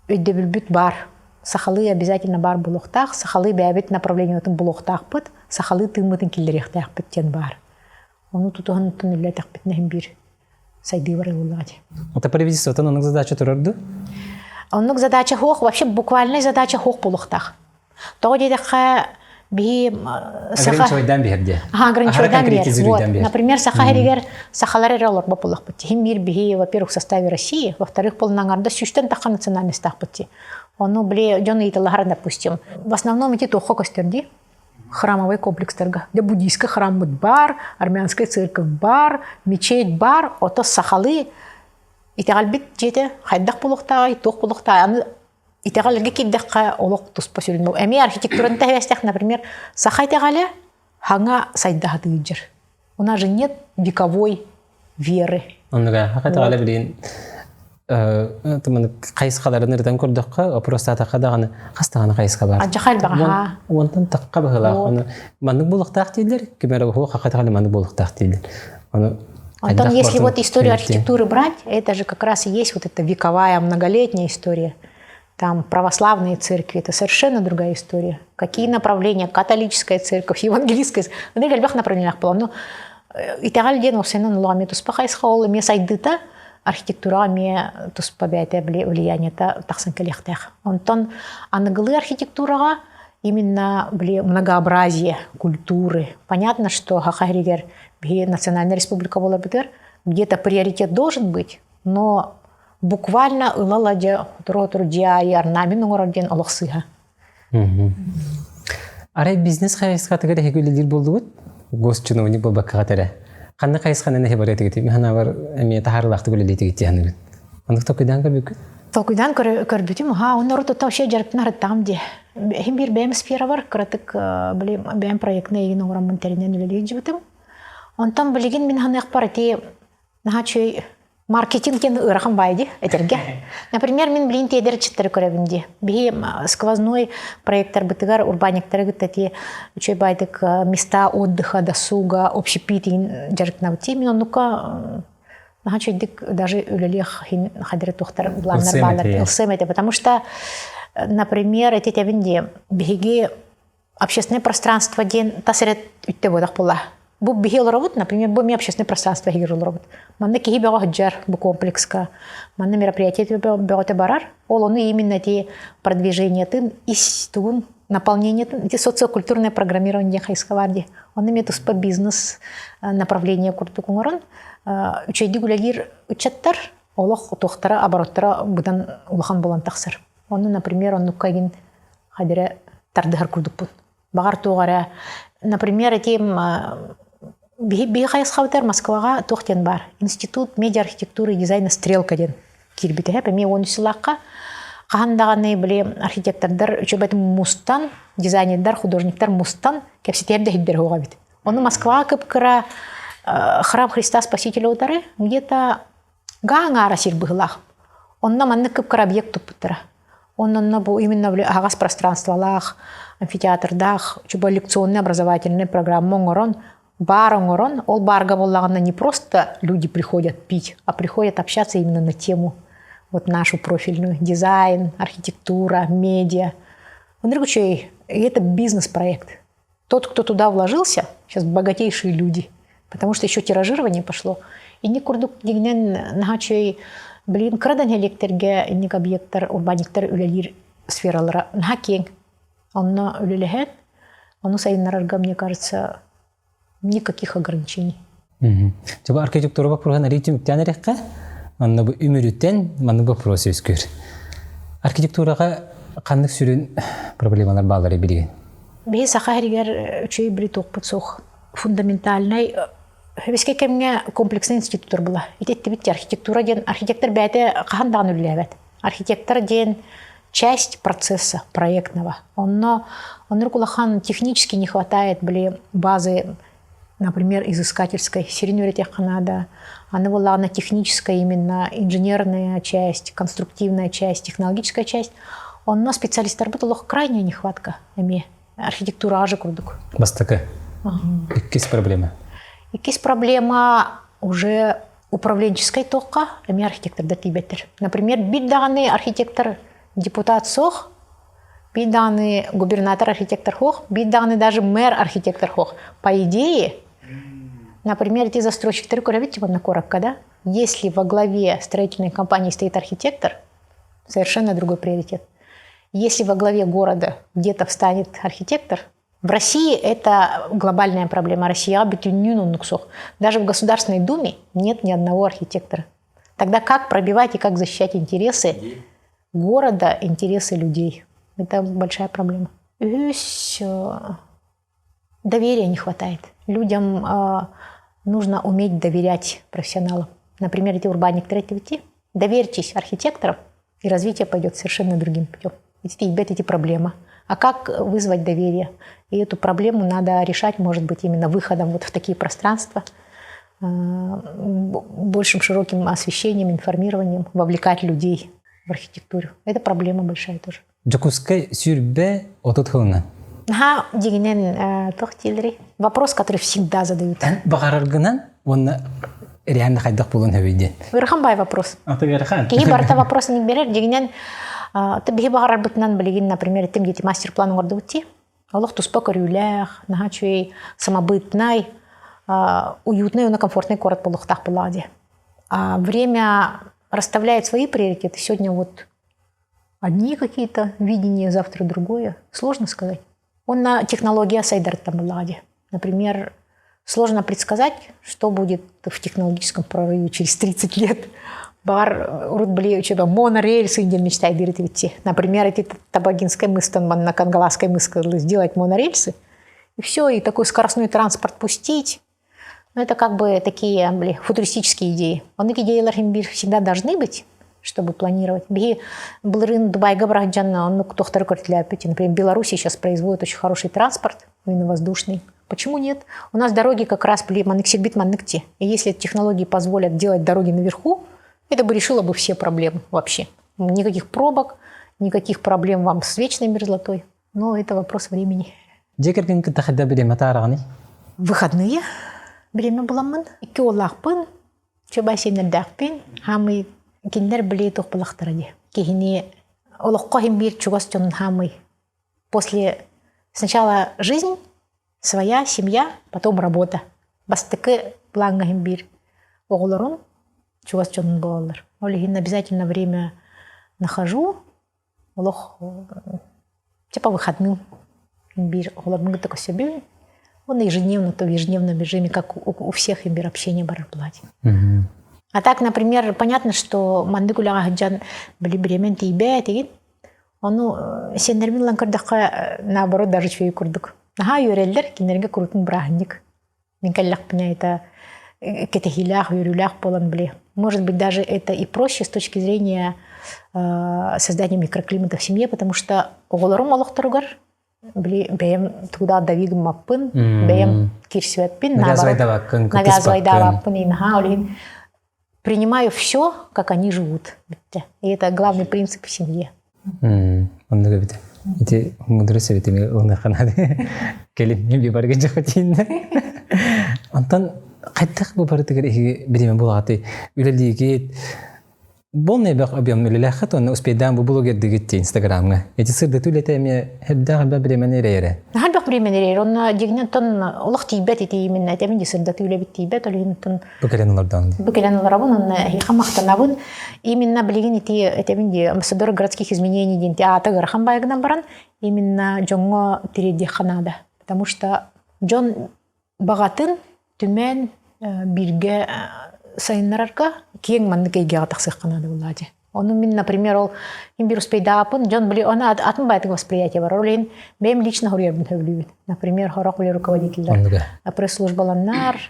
өйдөбүлбүт баар. Сахалыы обязательно баар буолуохтаах, сахалыы бэйэбит направлениетын булуохтаахпыт, сахалыы тыыммытын киллэриэхтээхпит диэн баар. Ону тутуһан үллэтэхпитинэ иһин биир сайдыы бар ылыллаҕа дии. Это правительствотын оннук задача турар Оннук задача хуох, вообще буквальный задача хуох буолуохтаах. Тоҕо диэтэххэ, биһи саха... Ограничивайдан биһэр диэ. Ага, ограничивайдан биһэр. Вот. Например, саха хэригэр сахалар эрэ олорбот буоллахпыт. Хим мир биһи, во-первых, в составе России, во-вторых, полнаңарда сүүстэн тахха национальностаахпыт дии. Ону, били, дьон ыйыталаһар, допустим. В основном ити туохха көстөр дии храмовый комплекстарга. Дьэ буддийскай храммыт бар, армянскай церковь бар, мечеть бар, ото сахалыы итэҕэлбит дьиэтэ хайдах буолуохтааҕый, туох буолуохтааҕый аны итэҕэлгэ киирдэххэ олох туспа сүрүн эмиэ архитектураны тэһэбэстэх, например, саха итэҕэлэ хаҥа сайдаһатыыдьыр. У нас же нет вековой веры. Оннуга саха итэҕэлэ билигин хайысхаларын ырытан көрдөххө, опростаатахха даҕаны хас даҕаны хайысха бар. Адьаха элбэҕэ. Уонтан тахха быһыылаах. Ону маннык буолуохтаах дииллэр, ким эрэ уһуох саха итэҕэлэ маннык буолуохтаах дииллэр. Ону Антон, если вот историю архитектуры брать, это же как раз и есть вот эта вековая, многолетняя история. Там православные церкви, это совершенно другая история. Какие направления? Католическая церковь, евангелийская. Ну, элбэх направлениях была. Но итэҕэл диэн осенен улаҕа туспа хайысха ол эмиэ сайдыыта архитектураҕа эмиэ туспа бэйэтэ влияниета тахсан кэлиэхтээх. Онтон аныгылыы архитектураҕа именно били многообразие культуры. Понятно, что Саха сиригэр биһи национальная республика буоларбытыгар где-то приоритет должен быть, но буквально ыла дьэ отуру дьиэ орнамент оҥорор диэн олох сыыһа. Арай бизнес хайысхатыгар эһиги үлэлиир буоллугут? Госчиновник буолбаккаҕа эрэ. Ханна хайысханан эһи барыа этигит? Мин санаабар эмиэ таһаарыылаахтык үлэлиэтигит дии саныыбын. Оннук толкуйдаан көрбүккүт? Толкуйдаан көрбүтүм, ха, онно урут вообще дьарыктан арыттаҕым дии. Иһин биир бэйэм сферабар кыратык били бэйэм проектнай эйигин оҥороммун тэринэн үлэлии сылдьыбытым. Онтон билигин мин саныахпар ити наһаа үчүгэй маркетинг диэн ыарахан баай дии этэргэ. Например, мин билигин тиэдэр ыччаттары көрөбүн дии. Биһи сквозной проекттарбытыгар урбаанньыктары кытта ти үчүгэй баайдык места отдыха, досуга, общепит дьарыктанабыт дии. Мин оннукка наһаа үчүгэйдик даже үлэлиэх иһин хадыры туохтар планнар бааллар ылсыам этэ потому что например эти этэбин дии биһиги общественное пространство диэн тас эрэ үттэ буолах буолла бу биһи олоробут например бу ми общественное пространство иһигэр олоробут манна киһи бөҕө сылдьар бу комплекска манна мероприятие бөҕөтө барар ол ону именно ти продвижениетын ис тугун наполнениетын ити социокультурное программирование диэн хайысха бар дии онно эмиэ туспа бизнес направление курдук оҥорон үчүгэйдик үлэлиир ыччаттар олох туохтара обороттара быдан улахан буолан тахсар. Онно, например, оннукка игин хадирэ тардыһар курдукпун. Баҕар туох эрэ, например, эти биһи хайысхабытыгар Москваҕа туох диэн баар? Институт медиа-архитектуры и дизайна «Стрелка» диэн киирбитэ. Эмиэ 13 сылаахха хаһан даҕаны били архитектордар үчүгэйдик мустан, дизайнердар, художниктар мустан кэпсэтиэр да иһирдэр оҕо эбит. Ону Москваҕа кып-кыра храм Христа Спасителя утары где-то гаа аҥаара сир быһыылаах. Онно маннык кып-кыра объект туппуттара. Онно бу именно аһаҕас пространстволаах, амфитеатрдаах, чуба лекционный образовательный программа оҥорон, бар оҥорон, ол барга буоллаҕына не просто люди приходят пить, а приходят общаться именно на тему вот нашу профильную дизайн, архитектура, медиа. Андрей Гучей, это бизнес-проект. Тот, кто туда вложился, сейчас богатейшие люди, потому что еще тиражирование пошло. Инник курдук дигинен наһаа блин кыра да нэһилиэктэргэ инник объекттар, урбаанньыктар үлэлиир сфералара наһаа киэҥ. Онно үлэлэһэн, ону сайыннарарга, мне кажется, никаких ограничений. Чаба архитектура боппуруһун арий түмүктээн эрэххэ, манна бу үмүрүтэн маннык вопрос үөскүүр. Архитектураҕа ханнык сүрүн проблемалар бааллары билигин? Биһи саха сиригэр үчүгэй били туохпут суох. Фундаментальнай Хэбискэ кэмҥэ комплекснай институттар була. Ити эттибит архитектура диэн архитектор бэйэтэ хаһан даҕаны үлэлээбэт. Архитектор диэн часть процесса проектного. Онно оннук улахан технически не хватает били базы например, изыскательской сирин үөрэтиэххэ наада. Аны буоллаҕына техническая именно инженерная часть, конструктивная часть, технологическая часть. Онно специалистарбыт олох крайняя нехватка эмиэ. Архитектураҕа же курдук. Бастакы. Иккис проблема. Иккис проблема уже управленческой туохха эмиэ архитектордар тиийбэттэр. Например, биир даҕаны архитектор депутат суох, биир даҕаны губернатор архитектор суох, биир даҕаны даже мэр архитектор суох. По идее, например, эти застройщиктары көрөбүт типа на куоракка, да? Если во главе строительной компании стоит архитектор, совершенно другой приоритет. Если во главе города где-то встанет архитектор, в России это глобальная проблема. Россия Даже в Государственной Думе нет ни одного архитектора. Тогда как пробивать и как защищать интересы города, интересы людей? Это большая проблема. Үһүс доверия не хватает. Людям нужно уметь доверять профессионалам. Например, эти урбаанньыктар эти доверьтесь архитекторам, и развитие пойдет совершенно другим путем. Эти, эти проблемы. А как вызвать доверие? И эту проблему надо решать, может быть, именно выходом вот в такие пространства, большим широким освещением, информированием, вовлекать людей в архитектуру. Это проблема большая тоже. Дьокуускай 30 сылынан. Наһаа дьиҥинэн туох дииллэрий? Вопрос, который всегда задают. Баҕараргынан уонна реально хайдах буолуон сөбүй диэн. Ыарахан бай вопрос. Ыарахан. Киһи барыта вопрос берер дьиҥинэн биһи баҕарарбытынан билигин, например, этим дети мастер-план оҥордубут дии. Олох туспа көрүүлээх, наһаа үчүгэй, самобытный, уютный уонна комфортный куорат буолуохтаах буоллаҕа дии. А время расставляет свои приоритеты. Сегодня вот одни какие-то видения, завтра другое. Сложно сказать. Онно технология сайдар буоллаҕа дии. Например, сложно предсказать, что будет в технологическом прорыве через 30 лет. Баҕар урут били учеба монорельсы диэн мечтай диир Например, эти Табагинской мыстан на Кангаласской мыска сделать монорельсы, и все, и такой скоростной транспорт пустить. Ну, это как бы такие бли, футуристические идеи. Оннук идеялар всегда должны быть, чтобы планировать. Биһи былырыын Дубайга баран оннук туохтары көртүлээппит. Например, Беларусь сейчас производит очень хороший транспорт, именно воздушный. Почему нет? У нас дороги как раз маннык сирбит маннык ти. И если технологии позволят делать дороги наверху, это бы решило бы все проблемы вообще. Никаких пробок, никаких проблем вам с вечной мерзлотой. Но это вопрос времени. Дьиэ кэргэн кытта хайдах бириэмэ атаараҕыный? Выходные бириэмэ буламмын, икки уоллаахпын, чөбай сиэннэрдээхпин, хаамый кинилэр били туох булахтара дии. Киһини олоххо иһин биир чугас дьонун хаамый. После сначала жизнь, своя семья, потом работа. Бастакы плаҥҥа иһин биир оҕолорун чугас дьонун буолаллар. Ол иһин обязательно время нахожу, олох типа выходным биир оҕолорбун кытта көрсөбүн. Он ежедневно, то в ежедневном режиме, как у всех им общение барар платье. А так, например, понятно, что маннык үлэҕэ сылдьан били бириэмэн тиийбэт игин. Ону сиэннэрбин ылан көрдөххө, наоборот, даже үчүгэй курдук. Наһаа үөрэллэр, кинилэргэ курутун бырааһынньык. Мин кэллэхпинэ это кэтэһиилээх, үөрүүлээх буолан били. Может быть, даже это и проще с точки зрения создания микроклимата в семье, потому что оҕолорум олохторугар били бэйэм тугу дави гыммаппын, бэйэм киирсибэппин, наоборот, навязывайдаабаппын, наһаа ол иһин принимаю все, как они живут. И это главный принцип в семье. Оннук эбит. Ити мудрый советами ылыныахха Кэлин мен барга дьахатииннэ. Онтон хайдах бу барытыгар иһиги бириэмэ булаҕатый үлэлиигит Полный объем үлэлээххит уонна успейдаан бу блогердыгыт ти Инстаграмҥа. Эти сырдатыы үлэтэ эмиэ элбэх элбэх бириэмэни эрэйэрэ. Элбэх бириэмэни эрэйэр. Онно дьиҥинэн олох тиийбэт ити именно этэмин ди сырдатыы үлэбит тиийбэт ол иһин Бу кэлэн олордоҥ Бу кэлэн олоробун онно эһиэхэ махтанабын. Именно билигин ити этэмин ди амбассадор городских изменений диэн аата ыарахан баайгынан баран именно дьоҥҥо тириэрдиэххэ наада. Потому что дьон баҕатын түмэн бииргэ сайыннарарга киэҥ маннык эйгэҕэ тахсыахха наада буоллаа дии. Ону мин, например, ол мин биир успейдааппын, дьон били оны атын баайтык восприятие бар. Ол иһин бэйэм лично хоруйарбын сөбүлүүбүн. Например, хорох били руководителлэр пресс-службаланнар,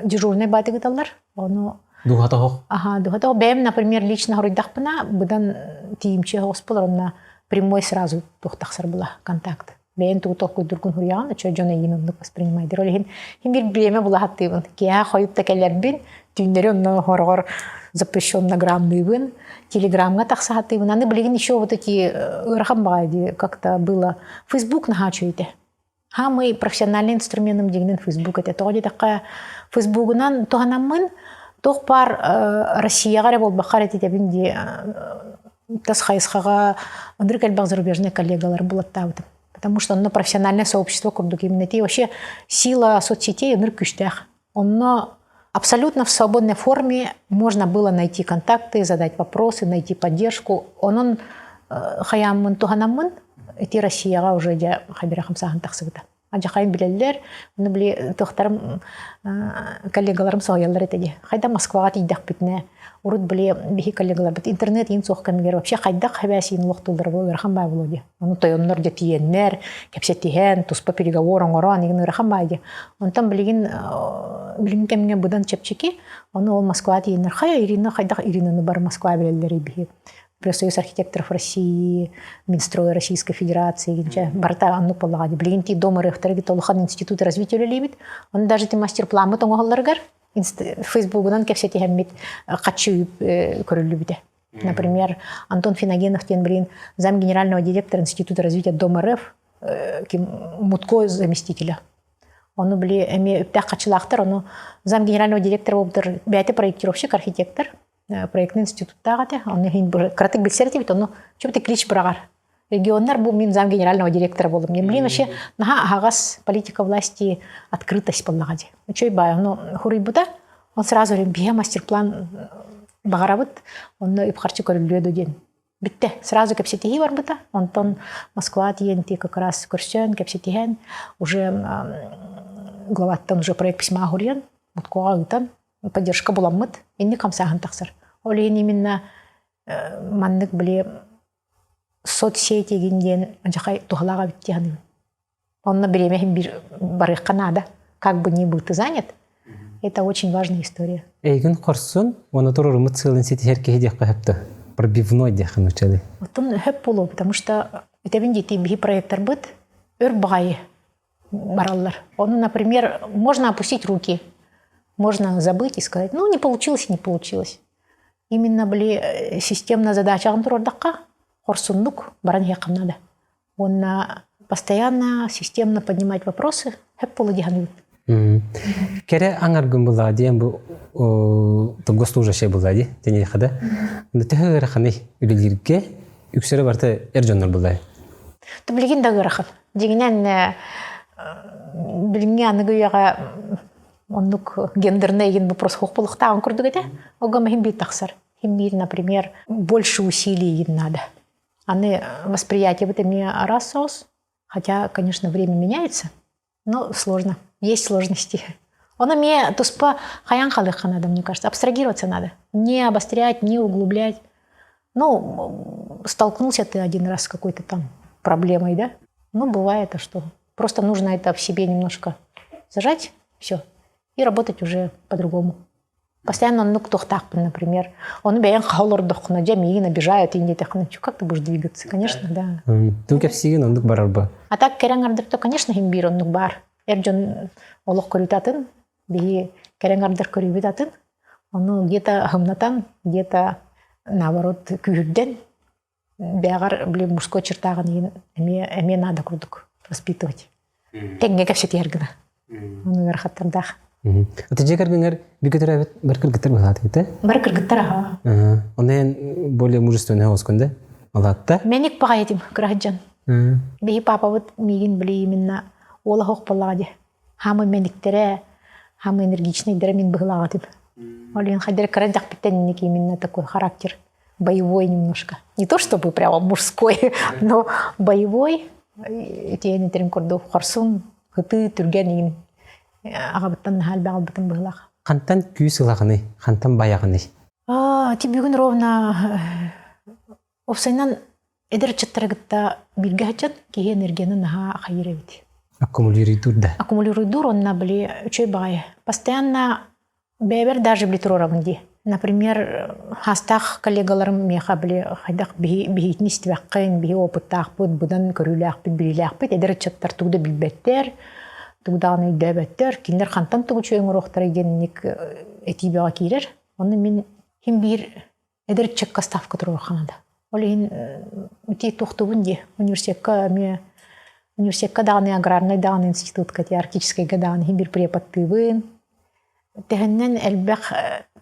дежурный баайтык ыталлар. Ону Дуһатоһох. Аха, дуһатоһох. Бэйэм, например, лично хоруйдахпына, быдан тиийимчи оҕуспулар, онно прямой сразу туох тахсар була контакт. Бэйэн тугу толкуйдургун хуруйаҕын, очо дьон эйиин оннук воспринимайдыр. Ол иһин иһин биир бириэмэ булаһаттыыбын. Киэһэ хойут да кэлэрбин, түүннэри онно хороҕор запрещеннограммныыбын, телеграмҥа тахсаһаттыыбын. Аны билигин еще вот эти ыарахан баҕайы дии как-то было. Фейсбук наһаа үчүгэй Самый профессиональный инструментым дьиҥинэн Фейсбук этэ. Тоҕо диэтэххэ, Фейсбугунан туһанаммын туох баар Россияҕа эрэ буолбакка эрэ этитэбин дии тас хайысхаҕа ынырык элбэх зарубежный коллегалар булаттаабытым. Потому что онно профессиональное сообщество курдук именно ти вообще сила соцсетей ынырык күүстээх. Онно абсолютно в свободной форме можно было найти контакты, задать вопросы, найти поддержку. Онон хаяммын туһанаммын ити Россияҕа уже дьэ хабира хамсааһын тахсыбыта. Адьахайын билэллэр, ону били туохтарым коллегаларым соһуйаллар этэ дии. Хайда Москваҕа тиийдэхпитинэ, урут били биһи коллегаларбыт интернет иин суох кэмигэр вообще хайдах хэбээсиин олохтууллара бу ыарахан баа буолуо дии. Ону тойоннор дьэ тиийэннэр, кэпсэтиһэн, туспа переговор оҥорон игин ыарахан баа дии. Онтон билигин билигин кэмҥэ быдан чэпчэки. Ону ол Москва тиийэннэр, хайа Ирина хайдах Иринаны бар Москва билэллэрий биһи. Профсоюз архитекторов России, Минстрой Российской Федерации, гинче барыта оннук буоллаҕа дии. Билигин ти дом РФ-тары улахан институт развития үлэлиибит. Оны даже ти мастер-пламмыт оҥоһоллоругар Фейсбугунан кэпсэтиһэммит хаччы көрүллүбүтэ. Например, Антон Финогенов диэн билигин зам генерального директора Института развития Дом РФ ким Мутко заместителя. Ону били эмиэ үптээх хаччылаахтар, ону зам генерального директора буолбутар бэйэтэ проектировщик, архитектор проектный институттаах этэ. Ону иһин кыратык билсэр этибит, ону чөпүтэ клич быраҕар. Регионнар бу мин зам генерального директора болум. Блин, вообще наһаа аһаҕас политика власти открытость буоллаҕа дии. Үчүгэй баай, ону хуруйбута, он сразу биһэ мастер-план баҕарабыт, онно үп-харчы көрүллүө дуо диэн. Бүттэ. Сразу кэпсэтиһии барбыта. Онтон Москва тиийэн как раз көрсөн, кэпсэтиһэн, уже главаттан уже проект письма хуруйан, Муткоҕа ыытан, поддержка буламмыт, инник хамсааһын тахсар. Ол иһин именно маннык били соцсети диэн дьахай туһалаах эбит дии саныыбын. Онно бириэмэ иһин биир барыахха наада. Как бы ни был ты занят, это очень важная история. Эйигин хорсун, уонна туруоруммут сыалын ситиһэр киһи диэххэ сөптө. Пробивной диэххэ нууччалыы. Оттон хөп буолуо, потому что этэбин диэтии биһи проекторбыт өр баҕайы бараллар. Ону, например, можно опустить руки, можно забыть и сказать, ну, не получилось, не получилось. Именно били системно задачаҕын туруордахха, хорсуннук баран иһиэххэ надо. Уонна постоянно системно поднимать вопросы хөп буолу диһаныыбыт. Кэрэ аҥаргын булаа диэн бу госслужащий булаа ди тениэхэ да. Төһө ыараханый үлэлииргэ үксэрэ барыта эр дьоннор булаа. Билигин да ыарахан. Дьиҥинэн билиҥҥи аныгы үйэҕэ оннук гендерный еген вопрос суох буолуохтааҕын курдук этэ. Огом иһин биир тахсар. Иһин биир, например, больше усилий им надо. Аны восприятие эмиэ араас соҕус. Хотя, конечно, время меняется, но сложно. Есть сложности. Он эмиэ туспа хайан халыахха надо, мне кажется. Абстрагироваться надо. Не обострять, не углублять. Ну, столкнулся ты один раз с какой-то там проблемой, да? Ну, бывает, а что? Просто нужно это в себе немножко зажать, все, и работать уже по-другому. Постоянно оннук туохтаахпын, например. Ону бэйэҥ хаһа олордоххуна, дьэ миигин обижают, иин диэтэххинэ, как ты будешь двигаться? Конечно, да. Туу кэпсиигин оннук барар ба? А так кэрэ аҥардар конечно, иһин биир оннук баар. Эр дьон олох көрүүтэ атын, биһи кэрэ аҥардар көрүүбүт атын. Ону где-то аһымнатан, где-то наоборот күүһүрдэн, бэҕэр били мужской чертааҕын иһин эмиэ эмиэ наада курдук воспитывать. Тэҥҥэ кэпсэтиһэр гына. Ону ыарахаттардаах. Аты дьиэ кэргэҥэр бигэ төрөөбүт бар кыргыттар быһаатыгыта? Бар кыргыттар аха. Онон более мужественный оскун да? Алатта? Меник паҕайытым кыраһыдьан. Биһи папабыт миигин били именно уола хоох буоллаҕа дии. Хамы мениктэрэ, хамы энергичныйдара мин быһылааҕытым. Ол иһин хайдары кыра дьахпиттан инник именно такой характер боевой немножко. Не то чтобы прямо мужской, но боевой. Итиэн итерин курдук хорсун, хытыы, түргэн иин аҕабыттан наһаа элбэх албытым быһылаах. Хантан күүс ылаҕыный? Хантан байаҕыный? Ти бүгүн ровно Уопсайынан эдэр ыччаттары кытта бииргэ сылдьан киһи энергияны наһаа хайыыр эбит. Аккумулируйдуур да. Аккумулируйдуур уонна били үчүгэй баҕайы. Постоянно бэйэбэр даже били туруорабын дии. Например, хаастаах коллегаларым миэхэ били хайдах биһиитин истибэххин, биһи опыттаахпыт, быдан көрүүлээхпит, билиилээхпит, эдэр ыччаттар тугу да билбэттэр, тугу даҕаны өйдөөбөттөр, кинилэр хантан тугу үчүгэй оҥоруохтарай диэн этии бөҕө киирэр. Онно мин ким биир эдэр ыччакка ставка туруорха наада. Ол иһин ити туохтуубун дии университекка эмиэ университекка даҕаны аграрнай даҕаны институтка ти арктическайга даҕаны иһин биир преподтыыбын. Тэһэннэн элбэх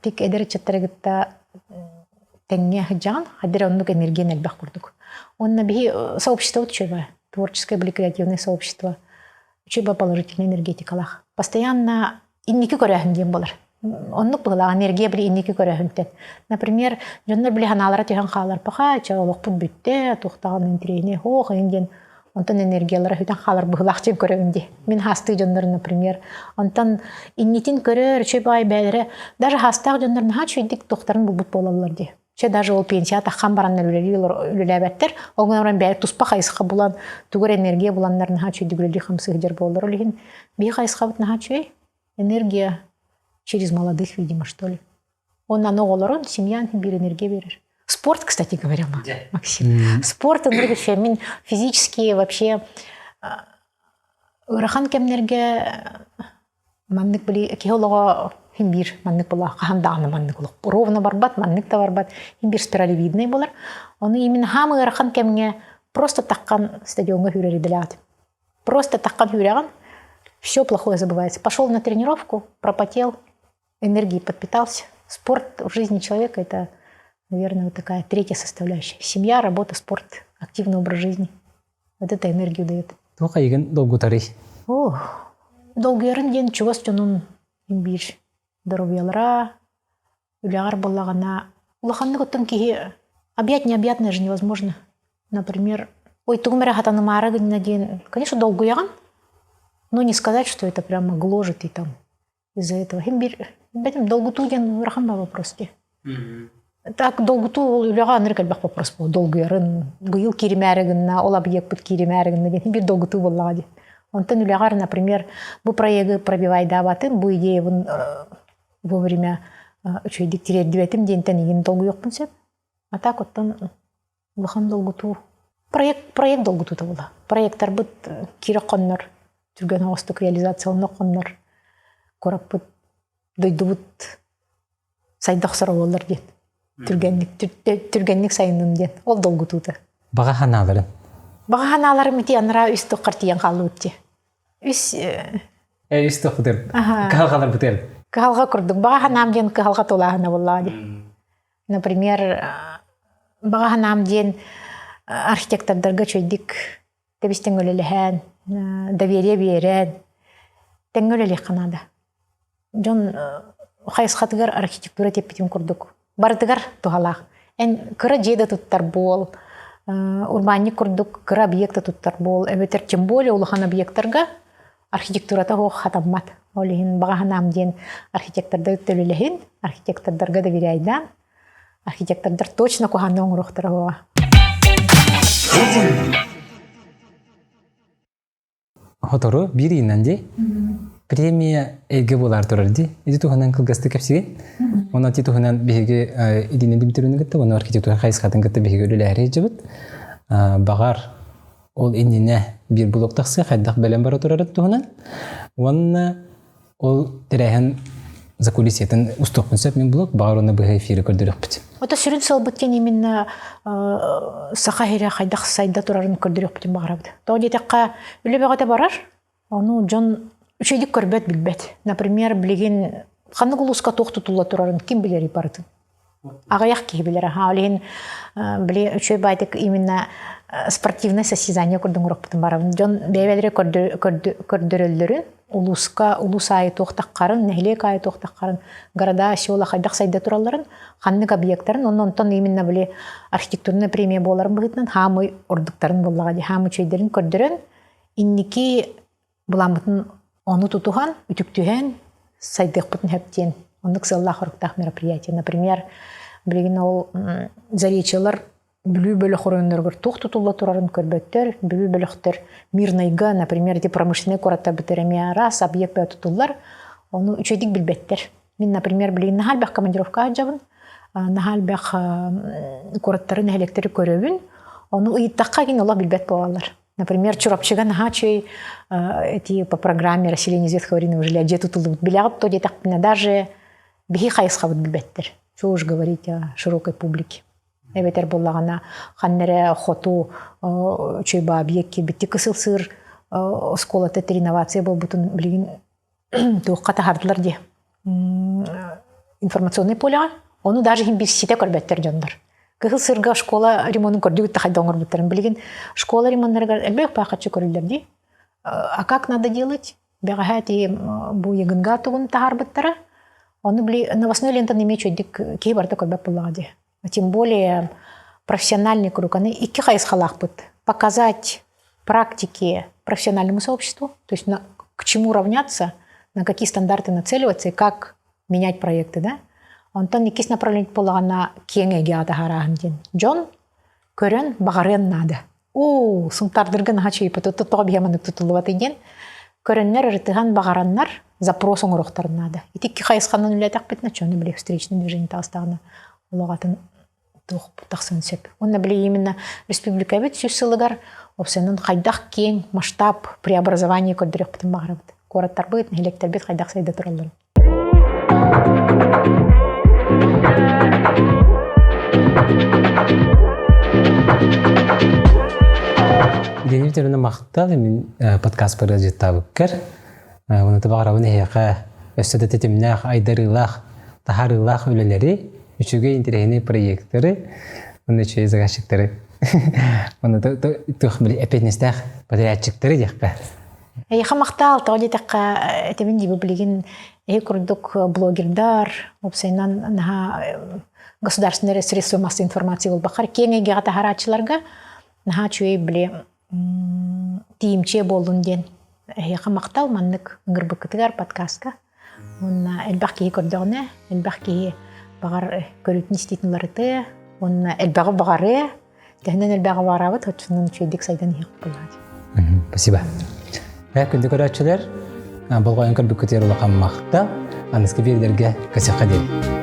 тик эдэр ыччаттары кытта тэҥҥэ сылдьаҕын, хадир оннук энергиян элбэх курдук. Уонна биһи сообщество үчүгэй, творческое были креативное сообщество үчүгэй положительная энергетикалаах. Постоянно инники көрөөһүн диэн буолар. Оннук быһылаах энергия били инники көрөөһүнтэн. Например, дьоннор били ханаалара түһэн хаалар паха, чэ олохпут бүттэ, туохтаҕын интириэһинэй хоох иһин диэн онтон энергиялара сүтэн хаалар быһылаах диэн көрөбүн дии. Мин хаастыы дьоннор, например, онтон иннитин көрөр, үчүгэй баай бээлэрэ, даже хаастаах дьоннор наһаа үчүгэйдик туохтарын булбут буолаллар дии. Чэ даже ол пенсия таххан бараннар үлэлээбэттэр. Ол гынан баран бэйэ туспа хайысха булан, тугу эрэ энергия буланнар наһаа үчүгэйдик үлэлии хамсыы сылдьар буоллар. Ол иһин биһи хайысхабыт наһаа үчүгэй. Энергия через молодых, видимо, что ли. Он аны оҕолорун, семьян биир энергия берер. Спорт, кстати говоря, Максим. Спорт энергия мин физически вообще ыарахан кэмнэргэ маннык били киһи олоҕо хин биир маннык була хаһан даҕаны маннык олох ровно барбат маннык да барбат хин биир спиралевидный буолар ону именно хаам ыарахан кэмҥэ просто таххан стадиоҥҥа сүүрэр идэлээх просто таххан сүүрэҕин все плохое забывается пошел на тренировку пропотел энергией подпитался спорт в жизни человека это наверное вот такая третья составляющая семья работа спорт активный образ жизни вот это энергию дает Туох эйигин долгутарый? Ох, долгуйарын диэн чугас дьонун биир доруобуйалара, үлэҕэр буоллаҕына улаханнык оттон киһи объять необъятное же невозможно. Например, ой, тугум эрэ хатанымаары гынна диэн, конечно, долгуйаҕын, но не сказать, что это прямо гложет и там из-за этого. Хим биир бэтим долгутуу диэн ыарахан ба вопрос дии. Так долгутуу ол үлэҕэ аныр элбэх вопрос буолла долгуйарын быйыл кииримээри гынна ол объекпыт кииримээри гынна диэн биир долгутуу буоллаҕа дии. Онтон үлэҕэр, например, бу проегы пробивайдаабатын, бу идеябын вовремя үчүгэйдик тириэрдибэтим диэнтэн игин долгуйуохпун сөп. А так оттон улахан долгутуу проект проект долгутуута була. Проекттарбыт киирэ хоннор, түргэн оҕостук реализациялана хоннор, куораппыт, дойдубут сайда охсор буоллар диэн. Түргэнник түргэнник сайынным диэн. Ол долгутуута. Баҕа санааларын. Баҕа санааларым ити анараа үс тоххар тиийэн хааллыбыт дии. Үс Үс тохтутер. Кыһалҕалар бутер. Кыһалҕа курдук. Баҕа санаам диэн кыһалҕа тулааһына буоллаҕа дии. Например, баҕа санаам диэн архитектордарга үчүгэйдик тэбис-тэҥ үлэлэһэн, доверие биэрэн, тэҥҥэ үлэлиэххэ наада. Дьон хайысхатыгар архитектура тиэппитин курдук барытыгар туһалаах. Эн кыра дьиэ да туттар буол, урбаанньык курдук кыра объект да туттар буол, эбэтэр тем более улахан объектарга архитектурата суох хатаммат. Ол иһин баҕа санаам диэн архитектордар төлөлөһүн, архитектордарга доверяйдаан, архитектордар точно куһаҕаны оҥоруохтара суоҕа. Сотору биир ыйынан дии премия эйгэ буолаар турар дии. Ити туһунан кылгастык кэпсиги. Онон ити туһунан биһиги Ирина Дмитриевна кытта, уонна архитектура хайысхатын кытта биһиги үлэлээри сылдьыбыт. Баҕар ол иннинэ биир блок тахсыа хайдах бэлэм бара турарын туһунан уонна ол тэрээһин закулисьетын устуохпун сөп мин блок баҕар уонна быһа эфири көрдөрүөхпүт. Ото сүрүн сыалбыт диэн именно саха сирэ хайдах сайда турарын көрдөрүөхпүтүн баҕарабыт. Тоҕо диэтэххэ үлэ бөҕөтө барар, ону дьон үчүгэйдик көрбөт билбэт. Например, билигин ханнык улууска туох тутулла турарын ким билэрий барытын. Аҕыйах киһи билэр. Аха, ол иһин били үчүгэй баайдык именно спортивное состязание курдук урукпутун барабын. Дьон бэйэ-бэйэлэрэ көрдөрөллөрүн, улууска улуус аайы туох таххарын, нэһилиэк аайы туох таххарын, города, села хайдах сайда туралларын, ханнык объектарын, онно онтон именно били архитектурная премия буоларын быһыытынан хаамый ордуктарын буоллаҕа дии, хаамый үчүгэйдэрин көрдөрөн, инники Буламмытын ону тутуһан, үтүктүһэн сайдыахпытын сөп диэн оннук сыаллаах-соруктаах мероприятие. Например, билигин ол заречьелар Бүлүү бөлөх оройуоннарыгар туох тутулла турарын көрбөттөр. Бүлүү бөлөхтөр Мирнайга, например, ити промышленнай куораттарбыт эмиэ араас объект тутуллар. Ону үчүгэйдик билбэттэр. Мин, например, билигин наһаа элбэх командировка сылдьабын, наһаа элбэх куораттары, нэһилиэктэри көрөбүн. Ону ыйыттахха кин олох билбэт буолаллар. Например, Чурапчыга наһаа үчүгэй эти по программе расселение ветхого жилья дьиэ тутуллубут билэҕит то диэтэхпинэ даже биһи хайысхабыт билбэттэр. Что уж говорить о широкой публике. Эбэтэр буоллаҕына ханна эрэ хоту үчүгэй баабыйа киирбитти кысыл сыыр оскуолата реновация буолбутун билигин туохха таһардылар дии информационный полеҕа ону даже иһин билситэ көрбөттөр дьоннор кыһыл сырга школа ремонун көрдүгүт да хайда оҥорбуттарын билигин школа ремоннарыгар элбэх баахаччы көрүллэр дии а как надо делать бэҕэһээ ти бу егынга тугун таһаарбыттара ону били новостной лентаны эмиэ үчүгэйдик киһи барыта көрбөт буоллаҕа дии тем более профессиональный круг аны икки хайысхалаахпыт показать практики профессиональному сообществу, то есть на, к чему равняться, на какие стандарты нацеливаться и как менять проекты, да? Онтон иккис направление буоллаҕына киэҥ эйгэҕэ таһаарааһын диэн. Дьон көрөн баҕарыан наада. Оо, сунтаардырга наһаа чуйпут, тоҕо биһи маннык тутуллубатый диэн. Көрөннөр, ырытыһан баҕараннар запрос оҥоруохтарын наада. Ити икки хайысханан үлэлээтэхпитинэ, чону били встречный движение таҕыстаҕына олох атын туох тахсан сөп. Уонна били именно республикабыт сүүс сылыгар опсанын хайдах киэҥ масштаб преобразование көрдөрүөхпүтүн баҕарабыт. Куораттарбыт, нэһилиэктэрбит хайдах сайда туралларын. Денис Викторовна махтал мин подкаст барыдьыттаабыккар. Уонна баҕарабын эһиэхэ өссө да тэтимнээх, айдарыылаах, таһаарыылаах үлэлэри, үчүгэй интэриэһинэй проекттары, уонна үчүгэй заказчиктары, уонна туох били эппиэтинэстээх подрядчиктары диэххэ. Эйиэхэ махтаал, тоҕо диэтэххэ, этэбин дии билигин эһи курдук блогердар, уопсайынан наһаа государственное средство массовой информации буолбаххар киэҥ эйгэҕэ таһарааччыларга наһаа үчүгэй били тиийимчиэ буоллун диэн эһиэхэ махтал маннык ыҥырбыккытыгар подкастка уонна элбэх киһи көрдөҕүнэ элбэх киһи баҕар көрүүтүн истиитин уларытыа уонна элбэҕи баҕарыа төһөнөн элбэҕи баҕарабыт оччонон үчүгэйдик сайдан иһиэх буолаат. Спасибо. Күндү көрөөччүлэр, болҕойон көрбүккүтүгэр улахан махтал. Аныгы биэрлэргэ кэсиэххэ диэри.